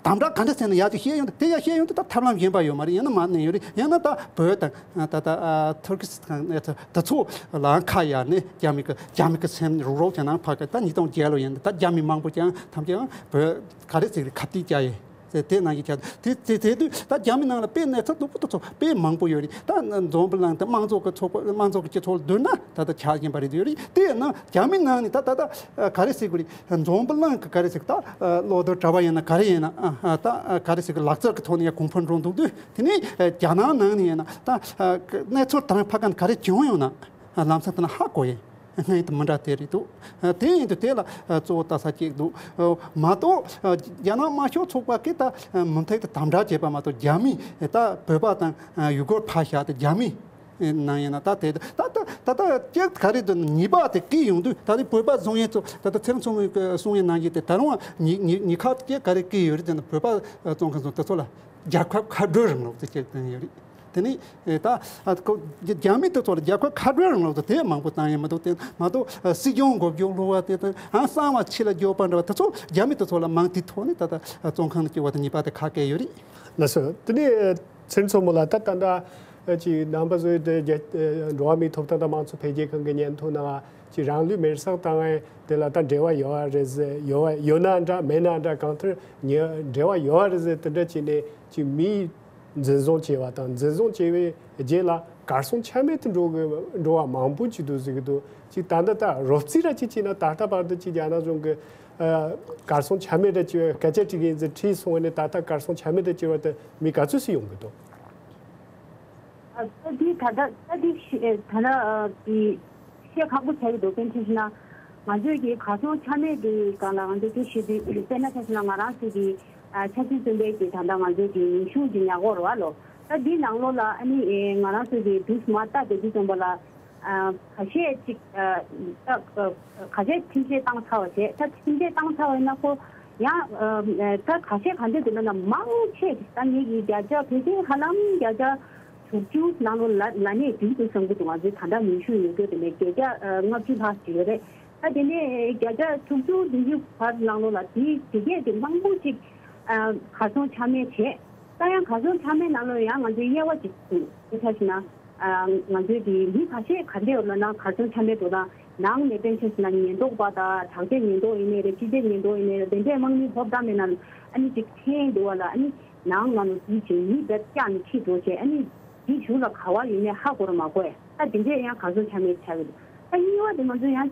དམ་དྲག་ག་འདྲ་བྱས་ན་ཡག་ཅིག་བཤད་ཡོང་དུས་དེ་ཡང་བཤད་ཡོང་དུས་ད་ཐབས་ལམ་གཞན་པ་ཡོད་མ་རེད། ཡང་ན་མ་གནས་ཡོད་རེད། ཡང་ན་ད་བོད་དང་ད་ད་ཨ་ཐུར་ཀི་སི་ཐན་དེ་ཚོ་ལའང་ཁ་གཡར་ནས་རྒྱ་མི་གི་རྒྱ་མི་གི་སེམས་རུག་རུག་བྱས་ནའང་ཕ་གི་ད་ཉིས་སྟོང་བརྒྱད་ལོ་ཡིན་ད་རྒྱ་མི་མང་པོ་ཀྱང་ཐམས་ཅད་ཡང་བོད་ག་རེ་ཟེར་གི་ཁ་གཏད་བཅག་ཡས་དེ་དེ་ནང་བཞིན་བྱས་དེ་དེ་དེ་དུས་ད་རྒྱ་མི་ནང་ལ་དཔེ་གནས་ཚུལ་སྡུག་པོ་དེ་ཚོ་དཔེ་མང་པོ་ཡོད་རེད། ད་འཛམ་བུ་གླིང་དུ་དམངས་གཙོ་གི་ཚོགས་པ་དམངས་གཙོ་གི་སྤྱི་ཚོགས་ལ་བསྡུར་ན་ད་ལྟ་ཆགས་བཞིན་པ་རེད་ཡོད་རེད། དེ་ཡིན་ན་རྒྱ་མི་ནང་ནས་ད་ད་ད་ག་རེ་ཟེར་དགོས་རེད། འཛམ་བུ་གླིང་གི་ག་རེ་ཟེར་ད་ལོ་ལྟར་གྲྭ་པ་ཡིན་ན་ག་རེ་ཡིན་ན་ད་ག་རེ་ཟེར་གི་ལག་རྩལ་གི་ཐོག་ནས་ཡང་གོང་འཕེལ་འགྲོ་འདུག་དུས་དེ་ནས་རྒྱ་ནག་ནང་ནས་ཡིན་ན་ད་གནས་ཚུལ་དང་ཕ་ག་ནས་ག་རེ་བྱུང་ཡོང་ན་ལམ་སང་དེ་ན་ཧ་གོ་ཡིན། སྔོན་དུ་མི་འདྲ་དེ་རེད་འདུག་དེ་ཡིན་དུས་དེ་ལ་གཙོ་བོ་ལྟ་ས་གཅིག་འདུག་མ་གཏོགས་རྒྱ་ནག་དམར་ཤོག་ཚོགས་པ་གིས་ད་མུ་མཐུད་དུ་དམ་དྲག་བྱས་པ་མ་གཏོགས་རྒྱ་མི་ད་བོད་པ་དང་ཡུ་གུར་ཕར་བཞག་སྟེ་རྒྱ་མི་ནང་ཡིན་ན་ད་དེ་ད་ད་ད་ད་སྐྱེ་ག་རེ་འདུག་ཉེས་པ་དེ་བཀལ་ཡོང་དུས་ད་ལྟའི་བོད་པ་བཟུང་ཡས་ཚོ་ད་ལྟ་ཚེ་རིང་མཚོ་མོའི་གསུང་ཡས་ནང་བཞིན་དེ་ད་རུང་ཉེས་ཉེས་ཉེས་ཁ་སྐྱེ་ག་རེ་བཀལ་ཡོད་རེད་ཟེར་ན་བོད་པ་བཙོན་ཁང་སོང་དེ་ཚོ་ལ་རྒྱལ་ཁབ་མཁའ་འགྲོའི་རིང་ལུགས་དེ་སྐྱེ་བཏང་ཡོད་རེད། དེ་ནས་ད་ཁོ་རྒྱ་མི་དེ་ཚོ་ལ་རྒྱལ་ཁབ་མཁའ་འགྲོའི་རིང་ལུགས་དེ་མང་པོ་བཏང་ཡོད་མི་འདུག་དེ་མ་གཏོགས་སྲིད་སྐྱོང་འགོ་བརྗོད་ལུགས་པ་དེ་དང་ཨང་གསང་བ་ཕྱི་ལ་བརྗོད་པ་འདྲ་བ་དེ་ཚོ་རྒྱ་མི་དེ་ཚོ་ལ་མང་དེ་ཐོག་ནས་ད་ལྟ་བཙོན་ཁང་ནས་སྐྱོབ་པ་དང་ཉེས་པ་དེ་ཁ་སྐད་ཡོད་རེད། ལགས་སོ། དེ་ནས་ཚེ་རིང་མཚོ་མོ་ལགས་ད་ད་ལྟ་ཅིག་ནང་པ་བཟོ་ཡི་དེ་འགྲོ་བ་མིའི་ཐོབ་ཐང་དང་དམངས་གཙོ་འཕེལ་རྒྱས་ཁང་གི་སྙན་ཐོ་ནང་ཅིག་རང་ལུས་མེར་སྲེག་བཏང་བའི་དེ་ལ་ད་འབྲེལ་བ་ཡོད་པ་རེད་ཟེར་ཡོད་པ་ཡོད་ན་འདྲ་མེད་ན་འདྲ་གང་ལྟར་ཉེ་འབྲེལ་བ་ཡོད་པ་རེད་ཟེར་དེ་འདྲ་བྱས་ནས་ཅིག་མིའི་འཛིན་བཟུང་བྱས་པ་དང་འཛིན་བཟུང་བྱས་པའི་རྗེས་ལ་གར་སོང་ཆ་མེད་དུ་འགྲོ་དགོས་འགྲོ་བ་མང་པོ་ཅིག་འདུག་ཟེར་གི་འདུག་ཅིག་ད་ལྟ་ད་རོབ་རྩིས་ར་ཅིག་བྱས་ན་ད་ལྟ་བར་དུ་ཅིག་རྒྱ་ནག་གཞུང་གི་ཨ་གར་སོང་ཆ་མེད་ར་ཅིག་སྐད་ཆ་དྲི་གི་ཡིན་ཟེར་དྲིས་སོང་བ་ནས་ད་ལྟ་གར་སོང་ཆ་མེད་དུ་གྱུར་བ་དེ་མི་ག་ཚོད་ཅིག་ཡོང་གི་འདུག་ཨ་ད་དེ་ད་ལྟ་ད་དེ་ཤེས་ད་ལྟ་ཨ་དེ་ཤེས་ཁག་པོ་ཆགས་ཀྱི་འདུག་དཔེར་ན་ཆ་བཞག་ན་ང་ཚོས་ཀྱི་གར་སོང་ཆ་མེད་དེ་སྒང་ལ་ང་ཚོས་དེ་ཤེས་དུས་དཔེར་ན་ཆ་བཞག་ན་ང་རང་ཚོས་ཀྱི་ ཨ་ཆབ་སྲིད་བཙོན་པའི་གི་ད་ལྟ་ང་ཚོའི་གི་མིང་གཞུང་གི་ཉ་གོར་བ་ལོ། ད་འདི་ནང་ལོགས་ལ་ཨ་ནི་ཨེ་ང་རང་ཚོའི་གི་དུས་མ་ལྟ་དེ་དུས་ཙམ་པ་ལ་ཨ་ཁ་ཤས་ཅིག་ཨ་ད་ཁ་ཤས་ཁྲིམས་ཆད་བཏང་ཚར་བ་བྱས། ད་ཁྲིམས་ཆད་བཏང་ཚར་བ་ཡིན་ན་ཁོ་ཡང་ཨ་ད་ཁ་ཤས་ག་འདྲ་འདུག་ལབ་ན་མང་ཆེ་ད་ངེད་ཀྱི་བརྒྱ་ཆ་ཕལ་ཆེར་ཧ་ལམ་བརྒྱ་ཆ་དྲུག་ཅུ་ནང་ལོགས་ལ་ལ་ནས་འདུག་འདུག་བསམ་གྱི་འདུག་ང་ཚོའི་ད་ལྟ་མིང་གཞུང་ཡོད་རྒྱུ་དེ་ནས་བརྒྱ་ཆ་ཨ་ལྔ་བཅུ་ལྷག་ཅིག་ཡོད་རེད། ད་དེ་ནས་བརྒྱ་ཆ་དྲུག་ཅུ་བདུན་ཅུ་བར་ནང་ལོགས་ལ་དེ་དེ་གས་དེ་མང་པོ་ཅིག་ཨ་གར་སོང་ཆ་མེད་བྱས། ད་ཡང་གར་སོང་ཆ་མེད་ནང་ལོགས་ཡང་ང་ཚོའི་དབྱེ་བ་ཅིག་འདུག་དེ་ཆ་བཞག་ན་ཨ་ང་ཚོའི་དེ་མི་ཁ་ཤས་ག་འདྲས་ཡོད་ལབ་ན་གར་སོང་ཆ་མེད་འགྲོ་དང་ནང་ནས་དཔེ་ཆ་བཞག་ན་ཉེན་རྟོག་པ་དང་དྲག་ཆས་ཉེན་རྟོག་ཡིན་ནའི་རེད། སྤྱི་ཆས་ཉེན་རྟོག་ཡིན་ནའི་རེད། དེ་འདྲས་དམག་མི་ཧོབ་ཏ་མེད་ན་ཨ་ནི་ཅིག་འཐེན་འདུག་བ་ལ་ཨ་ནི་ནང་ནང་ལ་དེ་ཅིག་མི་བེད་སྐྱག་ནས་ཁྲིད་འགྲོ་བྱས་ཨ་ནི་དེ་གཞུག་ལ་ག་བ་ཡོད་མེད་ཧ་གོ་ར་མ་གོ་ཡ། ད་དེ་འདྲས་ཡང་གར་སོང་ཆ་མེད་ཆགས་ཀྱི་འདུག་ད་གཉིས་པ་དེ་ང་ཚོ་ཡང་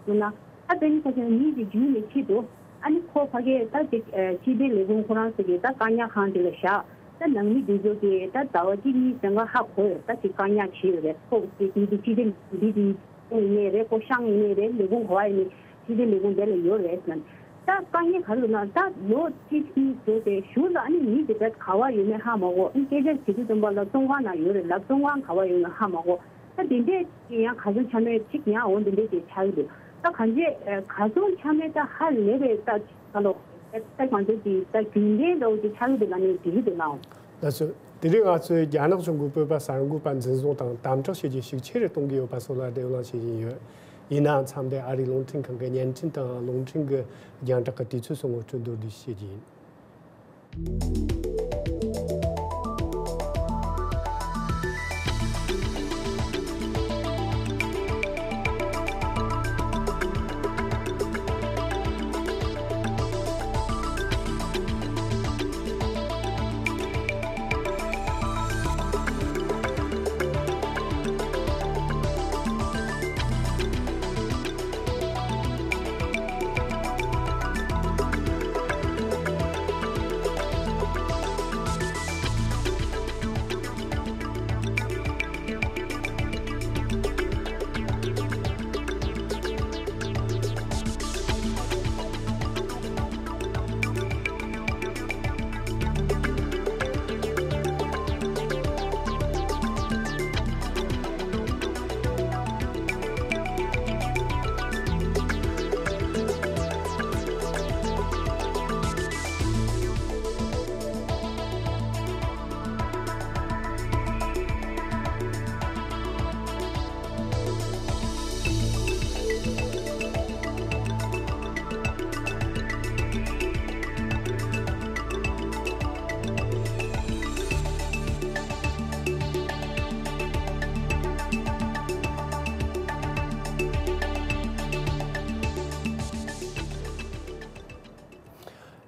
ཟེར་ན། ད་དཔེར་ན་ཁ་ཤས་མི་ཞིག་རྒྱུགས་ནས་ཁྲིད་འགྲོ། ཨ་ནི་ཁོ་ཕ་གིར་ད་ཅིག་ཨ་སྤྱི་བདེ་ལས་ཁུངས་ཁོ་རང་ཚོ་གིས་ད་བཀག་ཉར་ཁང་དེ་ལ་བཞག་ད་ནང་མི་དེ་ཚོ་གིས་ད་ཟླ་བ་གཅིག་གཉིས་གཞན་པ་ཧ་གོ་ཡོད། ད་ཅིག་བཀག་ཉར་བྱས་ཡོད་རེད། ཁོ་དེ་དེ་དེ་སྤྱི་བདེ་འདི་དེ་ཡིན་ནའི་རེད། ཁོ་ཤང་ཡིན་ནའི་རེད། ལས་ཁུངས་ག་བ་ཡིན་ནའི་སྤྱི་བདེ་ལས་ཁུངས་དེ་ལ་ཡོད་རེད་ཟེར། ད་དཀའ་ངལ་ག་རེ་ཡོད་ན་ད་ལོ་གཅིག་གཉིས་འགྲོ་དེ་གཞུག་ལ་ཨ་ནི་མི་དེ་ད་ག་བ་ཡོད་མེད་ཧ་མ་གོ་ཨ་ནི་སྐད་ཆ་བྱེད་དུས་ཙམ་པ་ལ་བཙོན་ཁང་ནང་ཡོད་རེད་ལབ། བཙོན་ཁང་ག་བ་ཡོད་མེད་ཧ་མ་གོ་ད་དེ་འདྲས་ཀྱི་ཡང་གར་སོང་ཆ་མེད་ཅིག་ཡང་འོ་འདི་འདྲས་ཀྱི་ཆགས་ཀྱི་འདུག་ད་གང་ཅི་གར་སོང་ཆ་མེད་ད་ཧ་ལས་པའི་ད་ད་ལོ་ད་ང་ཚོ་གི་ད་རྒྱུན་ལྡན་འདྲ་བོ་ཅིག་ཆགས་ཀྱི་འདུག་ལབ་ནས་འགྲིག་གི་འདུག་ལགས། ལགས་སོ། དེ་རིང་ང་ཚོས་རྒྱ་ནག་གཞུང་གིས་བོད་པ་གསར་འགོད་པ་འཛིན་བཟུང་དང་དམ་དྲག་བྱེད་རྒྱུ་ཤུགས་ཆེ་རུ་གཏོང་གི་ཡོད་པ་སོགས་ལ་བགྲོ་གླེང་བྱེད་བཞིན་ཡོད། ཡིན་ནའང་མཚམས་འདིར་ཨ་རིའི་རླུང་འཕྲིན་ཁང་གི་བརྙན་འཕྲིན་དང་རླུང་འཕྲིན་གྱི་རྒྱང་བསྒྲགས་ཀྱི་དུས་ཚོད་སོགས་ངོ་སྤྲོད་མདོར་བསྡུས་བྱེད་རྒྱུ་ཡིན།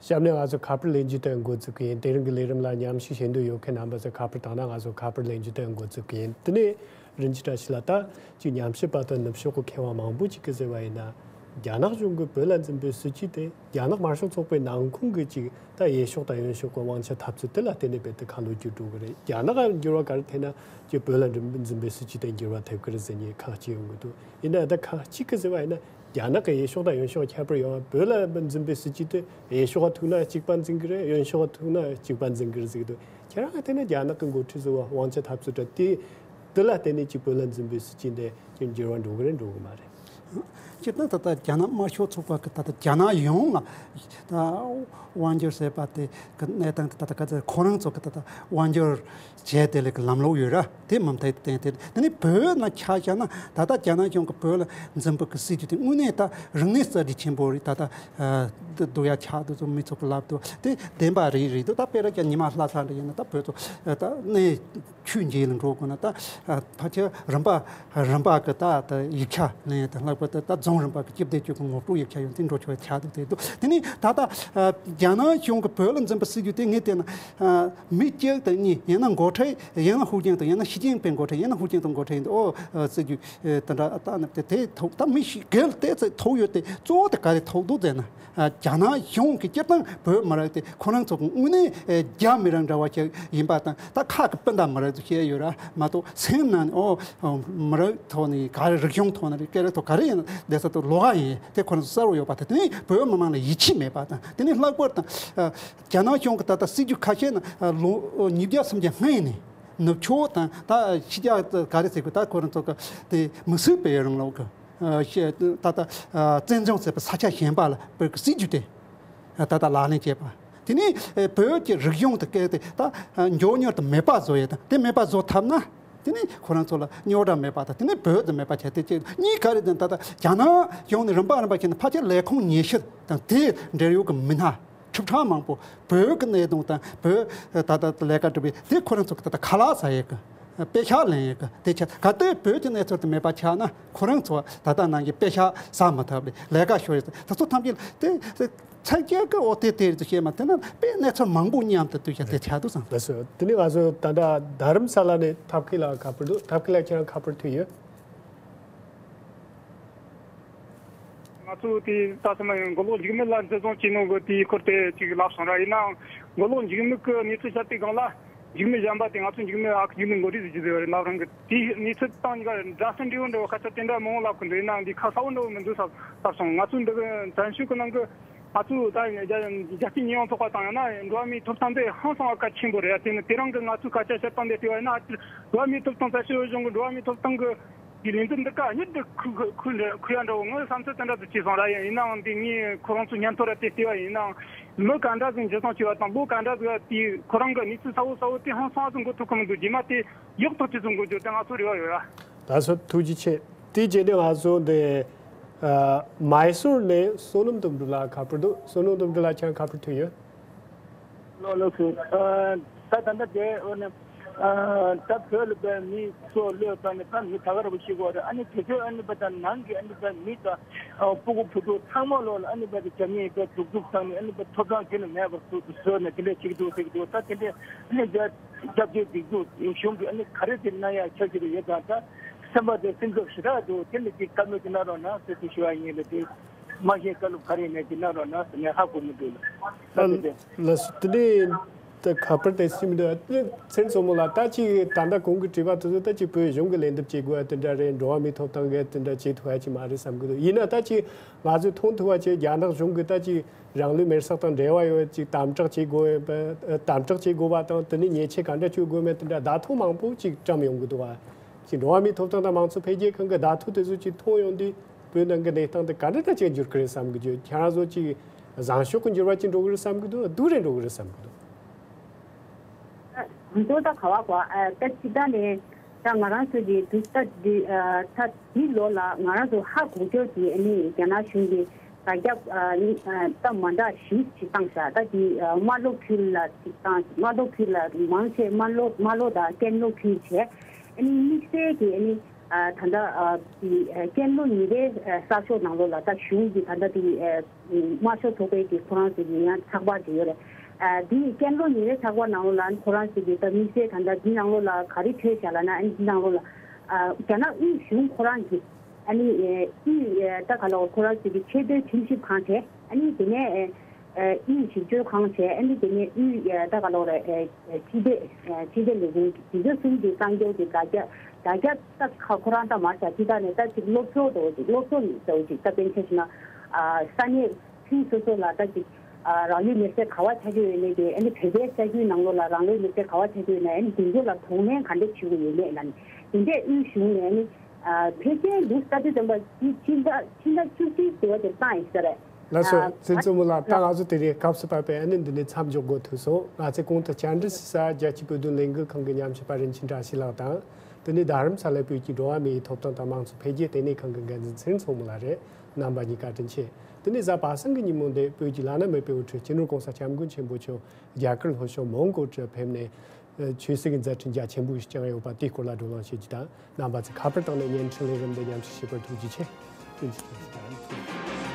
གཤམ་ནས་ང་ཚོ་ཁ་པར་ལེན་རྒྱུ་དེ་འགོ་འཛུགས་ཀྱི་ཡིན། དེ་རིང་གི་ལས་རིམ་ལ་མཉམ་ཞུགས་བྱེད་འདོད་ཡོད་མཁན་རྣམ་པ་ཚོས་ཁ་པར་བཏང་ན་ང་ཚོ་ཁ་པར་ལེན་རྒྱུ་དེ་འགོ་འཛུགས་ཀྱི་ཡིན། དེ་ནས་རིན་ཆེན་བཀྲ་ཤིས་ལགས། ད་ཅིག་ཉམས་ཞིབ་པ་དང་ནུབ་ཕྱོགས་ཀྱི་མཁས་དབང་མང་པོ་ཅིག་གིས་ཟེར་བ་ཡིན་ན། རྒྱ་ནག་གཞུང་གིས་བོད་ལ་འཛིན་པའི་སྲིད་ཇུས་དེ་རྒྱ་ནག་དམར་ཤོག་ཚོགས་པའི་ནང་ཁོངས་ཀྱི་ཅིག་ད་འོས་ཤོག་དང་གཡོན་ཤོག་གི་དབང་ཆ་འཐབ་རྩོད་དེ་ལ་བརྟེན་ནས་རྦད་དེ་ཁ་ལོ་བསྒྱུར་འགྲོ་གི་རེད། རྒྱ་ནག་ལ་འགྱུར་བ་ག་རེ་ཐེབས་ན་ཅིག་བོད་ལ་འཛིན་པའི་སྲིད་ཇུས་དེ་འགྱུར་བ་ཐེབས་ཀྱི་རེད་ཟེར་མཁན་ཁག་ཅིག་ཡོང་གི་འདུག་ཡིན་ན་ད་ཁག་ཅིག་གིས་ཟེར་བ་ཡིན་ན། རྒྱ་ནག་གི་འོས་ཤོག་དང་གཡོན་ཤོག་ཁྱད་པར་ཡོད་པ། བོད་ལ་འཛིན་པའི་སྲིད་ཇུས་དེ་འོས་ཤོག་ཐུག་ན་གཅིག་པ་འཛིན་གྱི་རེད། གཡོན་ཤོག་ཐུག་ན་གཅིག་པ་འཛིན་གྱི་རེད་ཟེར་གྱི་འདུག་ཁྱེད་རང་གིས་བལྟས་ན་རྒྱ་ནག་གི་འགོ་ཁྲིད་ཚོ་དབང་ཆ་འཐབ་རྩོད་འདྲ་དེ་དེ་ལ་བརྟེན་ནས་ཅིག་བོད་ལ་འཛིན་པའི་སྲིད་ཇུས་འདི་ཅིག་འགྱུར་བ་འགྲོ་གི་རེད་འགྲོ་གི་མ་རེད། སྤྱིར་བཏང་ད་ལྟ་རྒྱ་ནག་དམར་ཤོག་ཚོགས་པ་གི་ད་ལྟ་རྒྱ་ནག་ཡོངས་ལ་ད་དབང་སྒྱུར་ཟེར་བ་དེ་གི་གནས་སྟངས་དེ་ད་ལྟ་ག་ཚོད་ཁོ་རང་ཚོ་གི་ད་ལྟ་དབང་སྒྱུར་བྱས་དེ་ལས་ཀྱི་ལམ་ལུགས་ཡོད་ར། དེ་མུ་མཐུད་དུ་བསྟན་ཏེ། དེ་ནས་བོད་ནང་ཆ་བཞག་ན་ད་ལྟ་རྒྱ་ནག་གཞུང་གིས་བོད་ལ་འཛིན་པའི་གི་སྲིད་ཇུས་དེ་དངོས་གནས་ད་རིག་གནས་གསར་བརྗེ་ཆེན་པོ་རེད། ད་ལྟ་ཨ་འདི་སྡུག་ཡ་ཆགས་འདུག་ཚོ་མི་ཚོ་གི་ལབ་འདུག་དེ་བདེན་པ་རེད་རེད་འདུག་ད་དཔེར་ན་ཀྱང་ཉི་མ་ལྷ་ས་འདྲ་ཡིན་ན་ད་བོད་ཚོ་ཨ་ད་གནས་ཆོས་བརྒྱུད་ལ་འགྲོ་དགོས་ན་ད་ཨ་ཕལ་ཆེར་རིམ་པ་རིམ་པ་གི་ད་ད་ཡིག་ཆ་ལེན་ཡ་དང་། ལྷག་པར་དུ་ད་རྫོང་རིམ་པ་གི་སྤྱི་བདེ་ཅུས་གི་ངོ་སྤྲོད་ཡིག་ཆ་ཡོང་དུས་འགྲོ་ཆོག་ཡ་ཆགས་འདུག་དེ་འདུག་དེ་ནས་ད་ལྟ་ཨ་རྒྱ་ནག་གཞུང་གིས་བོད་ལ་འཛིན་པའི་སྲིད་ཇུས་དེ་ངས་བལྟས་ན་ཨ་མི་གཅིག་དང་གཉིས། ཡང་ན་འགོ་ཁྲིད། ཡང་ན་ཧུའུ་ཅིན་ཐའོ། ཡང་ན་ཞི་ཅིན་ཕིང་འགོ་ཁྲིད། ཡང་ན་ཧུའུ་ཅིན་ཐའོ་འགོ་ཁྲིད་ཡིན་དུས་ཨོ་ཨ་སྲིད་ཇུས་ཨེ་དེ་འདྲ་ལྟ་ནས་དེ་དེ་ཐུག་ད་མི་ཞིག་སྒེར་ལ་ཏོག་ཙམ་ཐུག་ཡོད་དེ། གཙོ་བོ་དེ་ག་རེ་ཐུག་འདུག་ཟེར་ན། ཨ་རྒྱ་ནག་གཞུང་གིས་སྤྱིར་བཏང་བོད་མི་རིགས་དེ་ཁོ་རང་ཚོ་གི་དངོས་གནས་ཨེ་རྒྱ་མི་རིགས་འདྲ་བ་ཞིག་ཡིན་པ་དང་། ད་ཁ་གི་སྤུན་ཟླ་མི་རིགས་ཚོ་བཤད་ཡོད་ར་མ་གཏོགས་སེམས་ནང་ནས་ཨོ་མི་རིགས་ཐོག་ནས་ག་རེ། རིག་གཞུང་ཐོག་ནས་རེད། སྐད་རིགས་ཐོག་ག་རེ། ཡིན་བསྡད་ས་དུ་ལོགས་ཀ་ཡིན། དེ་ཁོ་རང་ཚོ་གསལ་པོ་ཡོད་པ་དང་། དེ་ནས་བོད་མི་མང་ལ་ཡིད་ཆེས་མེད་པ་དང་། དེ་ནས་ལྷག་པར་དུ་ཨ་རྒྱ་ནག་གཞུང་གི་ད་ལྟ་སྲིད་ཇུས་ཁ་ཤས་ནི་ཨ་ལོ་ཉིས་བརྒྱ་སུམ་བརྒྱ་སྔོན་ནས་ནུབ་ཕྱོགས་དང་ད་ཕྱི་རྒྱལ་ག་རེ་ཟེར་དགོས། ད་ཁོ་རང་ཚོ་གི་དེ་མི་སེར་སྤེལ་རིང་ལུགས་ཀྱི་ཨ་ཤེ་ད་ལྟ་ཨ་བཙན་བྱོལ་ཟེར་བའི་ས་ཆ་གཞན་པ་ལ་བོད་ཀྱི་སྲིད་ཇུས་དེ་ད་ལྟ་ལག་ལེན་བྱས་པ། དེ་ནས་ཨ་བོད་ཀྱི་རིག་གཞུང་དེ་གལ་ཏེ་ད་ཨ་མགྱོགས་མྱུར་དུ་མེད་པ་བཟོ་ཡས་དང་། དེ་མེད་པ་བཟོ་ཐུབ་ན། དེ་ནས་ཁོ་རང་ཚོ་ལ་རྙོག་དྲ་མེད་པ་དང་། དེ་ནས་བོད་དུ་མེད་པ་བྱས། དེ་གཅིག་གཉིས་ཀ་རེད་དེ། ད་ལྟ་རྒྱ་ནག་གཞུང་ནས་རིམ་པ་རིམ་པ་བྱས་ནས་ཕལ་ཆེར་ལས་ཁུངས་ཉི་ཤུ་དང་དེའི་འབྲེལ་ཡོད་ཀྱི་མི་སྣ་ཁྲི་ཕྲག་མང་པོ་བོད་ཀྱི་གནད་དོན་དང་བོད་ད་ལྟ་ལས་ཀ་སྒྲུབ་པའི་དེ་ཁོ་རང་ཚོ་གི་ད་ལྟ་ཁ་ལག་ཟ་ཡས་ཀྱི་དཔེ་ཤག་ལེན་ཡས་ཀྱི་དེ་ཆ། གལ་ཏེ་བོད་ཀྱི་གནས་ཚུལ་དེ་མེད་པ་ཆགས་ན། ཁོ་རང་ཚོ་ད་ལྟ་ནང་གི་དཔེ་ཤག་ཟ་མི་ཐུབ་པའི་ལས་ཀ་ཤོར་ཡས་དེ་ཚོ་ཐམས་ཅད་དེ། ཚད་བརྒལ་གྱི་འོ་དེ་དེ་རེད་ཟེར་བཤད་མ་ཐུབ་ན། དཔེ་གནས་ཚུལ་མང་པོ་མཉམ་དུ་བསྡུས་བྱས་དེ་ཆགས་འདུག་བསམ། ལགས་སོ། དེ་ནས་ང་ཚོ་ད་ལྟ་རྡ་རམ་ས་ལ་ནས་ཐབས་མཁས་ལགས་ཁ་པར་འདུག་ཐབས་མཁས་ལགས་ཁྱེད་རང་ཁ་པར་ཐོན་ཡོད། ང་ཚོ་དེ་ད་ཐེངས་མ་མགོ་ལོག་འཇིགས་མེད་ལ་འཛིན་བཟུང་བྱས་ནོ་གི་དེའི་སྐོར་དེ་ཅིག་ལབ་སོང་ར། ཡིན་ནའང་མགོ་ལོག་འཇིགས་མེད་ཀྱི་གནས་ཚུལ་བཤད་དུས་སྒང་ལ། འཇིགས་མེད་གཞན་པ་དེ། ང་ཚོ་འཇིགས་མེད་ཨ་ཁུ་འཇིགས་མེད་མགོ་རིལ་ཟེར་གྱི་ཟེར་བ་རེད། ལབ་རང་གི་དེའི་གནས་ཚུལ་དང་གཉིས་ཀ་འདྲ་མཚུངས་འདྲ་བོ་འདྲ་བོ་སྐད་ཆ་དེ་འདྲ་མང་བོ་ལབ་གི་འདུག་ཡིན་ནའང་འདི་ཁ་གསལ་བོ་འདྲ་བོ་མི་འདུག་བསམ་བསམ་སོང་། ང་ཚོ་འདི་གི་བཙན་བྱོལ་གི་ནང་གི་ང་ཚོ་ད་རྒྱ་རྒྱལ་སྤྱིའི་ཉེས་ཡངས་ཚོགས་པ་དང་ཡང་ན་འགྲོ་བ་མིའི་ཐོབ་ཐང་དེ་ཧང་སང་བ་གལ་ཆེན་པོ་རེད། དེ་ནི་དེ་རིང་གི་ང་ཚོའི་སྐད་ཆ་བཤད་སྟངས་དེ་བལྟས་པ་ཡིན་ན། འགྲོ་བ་མིའི་ཐོབ་ཐང་། བཙན་བྱོལ་བོད་གཞུང་གི་འགྲོ་བ་མིའི་ཐོབ་ཐང་གི་དེ་ལས་འཛིན་འདི་ག་ཉིད་དུ་ཁུ་ཁུ་ཁུ་ཁུ་ཡ་འདྲ་བོ། ངའི་བསམ་ཚུལ་དེ་འདྲ་དུ་བྱས་སོང་ར། ཡིན་ཡིན་ནའང་འདི་ངས་ཁོ་རང་ཚོའི་སྙན་ཐོ་ར་དེ་བལྟས་པ་ཡིན་ནའང་། ལོ་ག་འདྲ་ཟིག་འཇུ་བཟུང་བྱས་པ་དང་། ལོ་ག་འདྲ་ཟིག་དེ་ཁོ་རང་གི་གནས་ཚུལ་གསལ་བོ་གསལ་བོ་དེ་ཧང་སང་ཟིག་མགོ་ཐོག་གི་མི་འདུག་རྗེས་མ་དེ་ཡག་ཐག་ཆོད་ཟིག་འགོ་འགྱུར་དེ་ང་ཚོ་རེ་བ་ཡོད་ར། ད་སོ་ཐུགས་རྗེ་ཆེ། དེ་རྗེས་ནས་ང་ཚོ་འདི་ཨ་མའི་སོར་ནས་བསོད་ནམས་དོན་གྲུབ་ལགས་ཁ་པར་འདུག་བསོད་ནམས་དོན་གྲུབ་ལགས་ཁྱེད་རང་ཁ་པར་ཐོན་ཡོད། ལགས་ལགས་སོ། ཨ་ད་ད་ལྟ་དེ་འོ་ནི་ཨ་ད་བོད་ལ་བའི་མི་སོ་བློས་བཏང་ནས་ད་མི་ད་ག་ར་བ་ཤི་གོ་རེད། ཨ་ནི་དེ་ཚོའི་ཨ་ནི་བ་ད་ནང་གི་ཨ་ནི་བ་མི་ད་ཨ་སྤུ་གུ་བུ་ཕྲུག་ཚང་མ་ལོ་ལ་ཨ་ནི་བ་ད་རྒྱ་མིས་བ་སྡུག་སྡུག་བཏང་ནས། ཨ་ནི་བ་ཐོབ་ཐང་རྒྱུན་ནས་མེད་པར་བཟོ་བཟོས་ནས་དེ་འདྲས་བྱེད་ཀྱི་འདུག་ཟེར་གྱི་འདུག་ད་དེ་འདྲས་ཨ་ནི་རྒྱ་སྐྱབས་བཅོལ་སྒྲིག་འཛུགས་གཞུང་གིས་ཨ་ནི་ག་རེ་དེ་གནང་ཡ་ཆ་ཞིག་ཡོད་དང་། ད་སེམས་པ་དེ་སེམས་འཚབ་ཞེ་དྲག་འདུག་དེ་ནི་ཅིག་བཀའ་མོལ་ཅིག་གནང་རོགས་གནང་ཟེར་དེ་ཞུ་བ་ཡིན་ལ། དེ་མ་གཞི་བཀའ་སློབ་ག་རེ་ཡིན་ནའི་ཅིག་གནང་རོགས་གནང་ཟེར་ནས་ཧ་གོ་མི་འདུག་ལ། ད་དེ་དེ། ལགས་སོ། དེ་ནས་ད་ཁ་པར་དེ་སིམ་འདུག་ཚེ་རིང་མཚོ་མོ་ལགས། ད་ཅིག་ད་ལྟ་གོང་གི་དྲི་བ་དེ་ཚོ་ད་ཅིག་བོད་གཞུང་གི་ལན་འདེབས་བྱེད་དགོས་ཡ་དེ་འདྲ་རེད། འགྲོ་བ་མིའི་ཐོབ་ཐང་གི་དེ་འདྲ་བྱེད་ཐུབ་ཡ་ཅིག་མ་རེད་བསམ་གི་འདུག་ཡིན་ན་ད་ཅིག་ང་ཚོས་མཐོང་ཐུབ་པ་བྱས། རྒྱ་ནག་གཞུང་གིས་ད་ཅིག་རང་ལུས་མེར་སྲེག་དང་འབྲེལ་བ་ཡོད་ཅིག་དམ་དྲག་བྱེད་དགོས་པ། དམ་དྲག་བྱེད་དགོས་པ་དང་། དེ་ནས་ཉེས་ཆད་ག་འདྲ་གཅོད་དགོས་མེད་དེ་འདྲ་བརྡ་ཐོ་མང་པོ་ཅིག་བཀྲམ་ཡོང་གི་འདུག་བ། ཅིག་འགྲོ་བ་མིའི་ཐོབ་ཐང་དང་མང་གཙོ་འཕེལ་རྒྱས་ཁང་གི་བརྡ་ཐོ་དེ་ཚོ་ཅིག་མཐོང་ཡོང་དུས། བོད་ནང་གི་གནས་སྟངས་དེ་ག་འདྲ་ད་ཅིག་འགྱུར་གི་རེད་བསམ་གི་འདུག་ཁྱེད་རང་ཚོ་ཅིག་བཟང་ཕྱོགས་ཀྱི་འགྱུར་བ་ཅིག་འགྲོ་གི་རེད་བསམ་གི་འདུག་སྡུག་རེད་འགྲོ་གི་རེད་བསམ་གི་འདུག་ང་ཚོ་ད་ག་བ་གོ་ཨ་ད་ཅི་ད་ནས་ད་ང་རང་ཚོ་གི་དུས་ད་འདི་ཨ་ད་འདི་ལོ་ལ་ང་རང་ཚོ་ཧ་གོ་ཚོད་ཀྱི་ཨ་ནི་རྒྱ་ནག་གཞུང་གི་དྲ་རྒྱ་ཨ་ནི་ཨ་ད་མ་འདྲ་ཞིག་ཅིག་བཏང་ཤག་ད་འདི་ཨ་རྨ་ལྷོ་ཁུལ་ལ་ཅིག་བཏང་། རྨ་ལྷོ་ཁུལ་ལ་མང་ཆེ་རྨ་ལྷོ་རྨ་ལྷོ་དང་ཀན་ལྷོ་ཁུལ་བྱས། ཨ་ནི་དམིགས་བསལ་གྱི་ཨ་ནི་ཨ་ད་ལྟ་ཨ་དེ་ཨ་ཀན་ལྷོ་ཉིན་རེའི་ཨ་གསར་ཤོག་ནང་ལོགས་ལ་ད་གཞུང་གི་ད་ལྟ་དེ་ཨ་དམར་ཤོག་ཚོགས་པའི་གི་ཁོ་རང་ཚོ་གི་ཡང་ཚགས་པར་ཅིག་ཡོད་རེད། ཨ་དེ་ཀན་ལྷོ་ཉིན་རེའི་ཚགས་པར་ནང་ལོགས་ལ་ཨ་ནི་ཁོ་རང་ཚོ་གི་ད་དམིགས་བསལ་ད་ལྟ་དེ་ནང་ལོགས་ལ་ག་རེ་འཁོད་བཞག་ལབ་ན། ཨ་ནི་དེ་ནང་ལོགས་ལ་ཨ་རྒྱ་ནག་དབུས་གཞུང་ཁོ་རང་གི་ཨ་ནི་ཨ་དབུས་ཨ་ད་ག་ལ་ཁོ་རང་ཚོ་གི་ཆེས་མཐོའི་ཁྲིམས་ཞིབ་ཁང་བྱས། ཨ་ནི་དེ་ནས་ཨ་ཨ་དབུས་ཞིབ་དཔྱོད་ཁང་བྱས། ཨ་ནི་དེ་ནས་དབུས་ཨ་ད་ག་ལོག་རེད། ཨ་ཨ་སྤྱི་བདེ་ཨ་སྤྱི་བདེ་ལས་ཁུངས་དེ་ཚོ་གསུམ་གྱི་གསར་འགྱུར་གྱི་དྲ་རྒྱ་དྲ་རྒྱ་ད་ཁ་ཁོ་རང་ད་མར་བཞག་ཅི་ད་ནས་ད་ཅིག་སློབ་གསོ་འདྲ་བོ་ཅིག་སློབ་གསོ་འདྲ་བོ་ཅིག་ད་དཔེར་ན་ཆ་བཞག་ན་ཨ་ས་གནས་ཁྲིམས་སོ་སོ་ལ་ད་ཅིག་ཨ་རང་ལུས་མེར་སྲེག་ག་བ་ཆགས་ཀྱི་ཡོད་མེད་དེ། ཨ་ནི་བོད་པའི་ས་ཁུལ་ནང་ལོགས་ལ་རང་ལུས་མེར་སྲེག་ག་བ་ཆགས་ཀྱི་ཡོད་ན། ཨ་ནི་དེ་ཚོ་ལ་གདོང་ལེན་ག་འདྲ་བྱེད་དགོས་ཡོད་མེད་ལབ་ནས་དེ་འདྲས་དབུས་གཞུང་ནས་ཨ་ནི། ཨ་ཕལ་ཆེར་འདུག་ས་དེ་ཙམ་པ་ཕྱི་ཕྱི་ཟླ་ཕྱི་ཟླ་བཅུ་གཅིག་ཟེར་བ་དེ་བཏང་ཡིན་ས་རེད། ལགས་སོ། ཨ་ཚེ་རིང་མཚོ་མོ་ལགས། ད་ང་ཚོ་དེ་རིང་སྐབས་སུ་བབས་པའི་ཨ་ནི་འདི་ནས་མཚམས་འཇོག་དགོས་ཐུག་སོང་། ང་ཚོས་གོང་དུ་བཅར་འདྲི་ཞུས་ས་རྒྱལ་སྤྱིའི་བོད་དོན་ལས་འགུལ་ཁང་གི་ཉམས་ཞིབ་པ་རིན་ཆེན་བཀྲ་ཤིས་ལགས་དང་། དེ་ནས་རྡ་རམ་ས་ལའི་བོད་ཀྱི་འགྲོ་བ་མིའི་ཐོབ་ཐང་དང་མང་གཙོ་འཕེལ་རྒྱས་ལྟེ་གནས་ཁང་གི་འགན་འཛིན་ཚེ་རིང་མཚོ་མོ་ལགས་རེད། རྣམ་པ་གཉིས་ཀ་བཀའ་དྲིན་ཆེ། དེ་ནས་གཟའ་པ་སངས་ཀྱི་ཉིན་མོ་འདི་བོད་ཀྱི་བླ་ན་མེད་པའི་དབུ་ཁྲིད་སྤྱི་ནོར་༸གོང་ས་༸སྐྱབས་མགོན་ཆེན་པོ་མཆོག་རྒྱ་གར་ལྷོ་ཕྱོགས་མོན་གྷོ་གྲུར་ཕེབས་ནས། ཆོས་སྲིད་ཀྱི་མཛད་འཕྲིན་རྒྱ་ཆེན་པོ་ཞིག་བསྐྱངས་ཡོད་པ་དེའི་སྐོར་ལ་བགྲོ་གླེང་བྱེད་རྒྱུ་དང་། རྣམ་པ་ཚོས་ཁ་པར་བཏང་ནས་བརྙན་འཕྲིན་ལས་རིམ་འདི་མཉམ་ཞུགས་བྱས་པར་ཐུགས་རྗེ་ཆེ། བཀྲ་ཤིས་བདེ་ལེགས།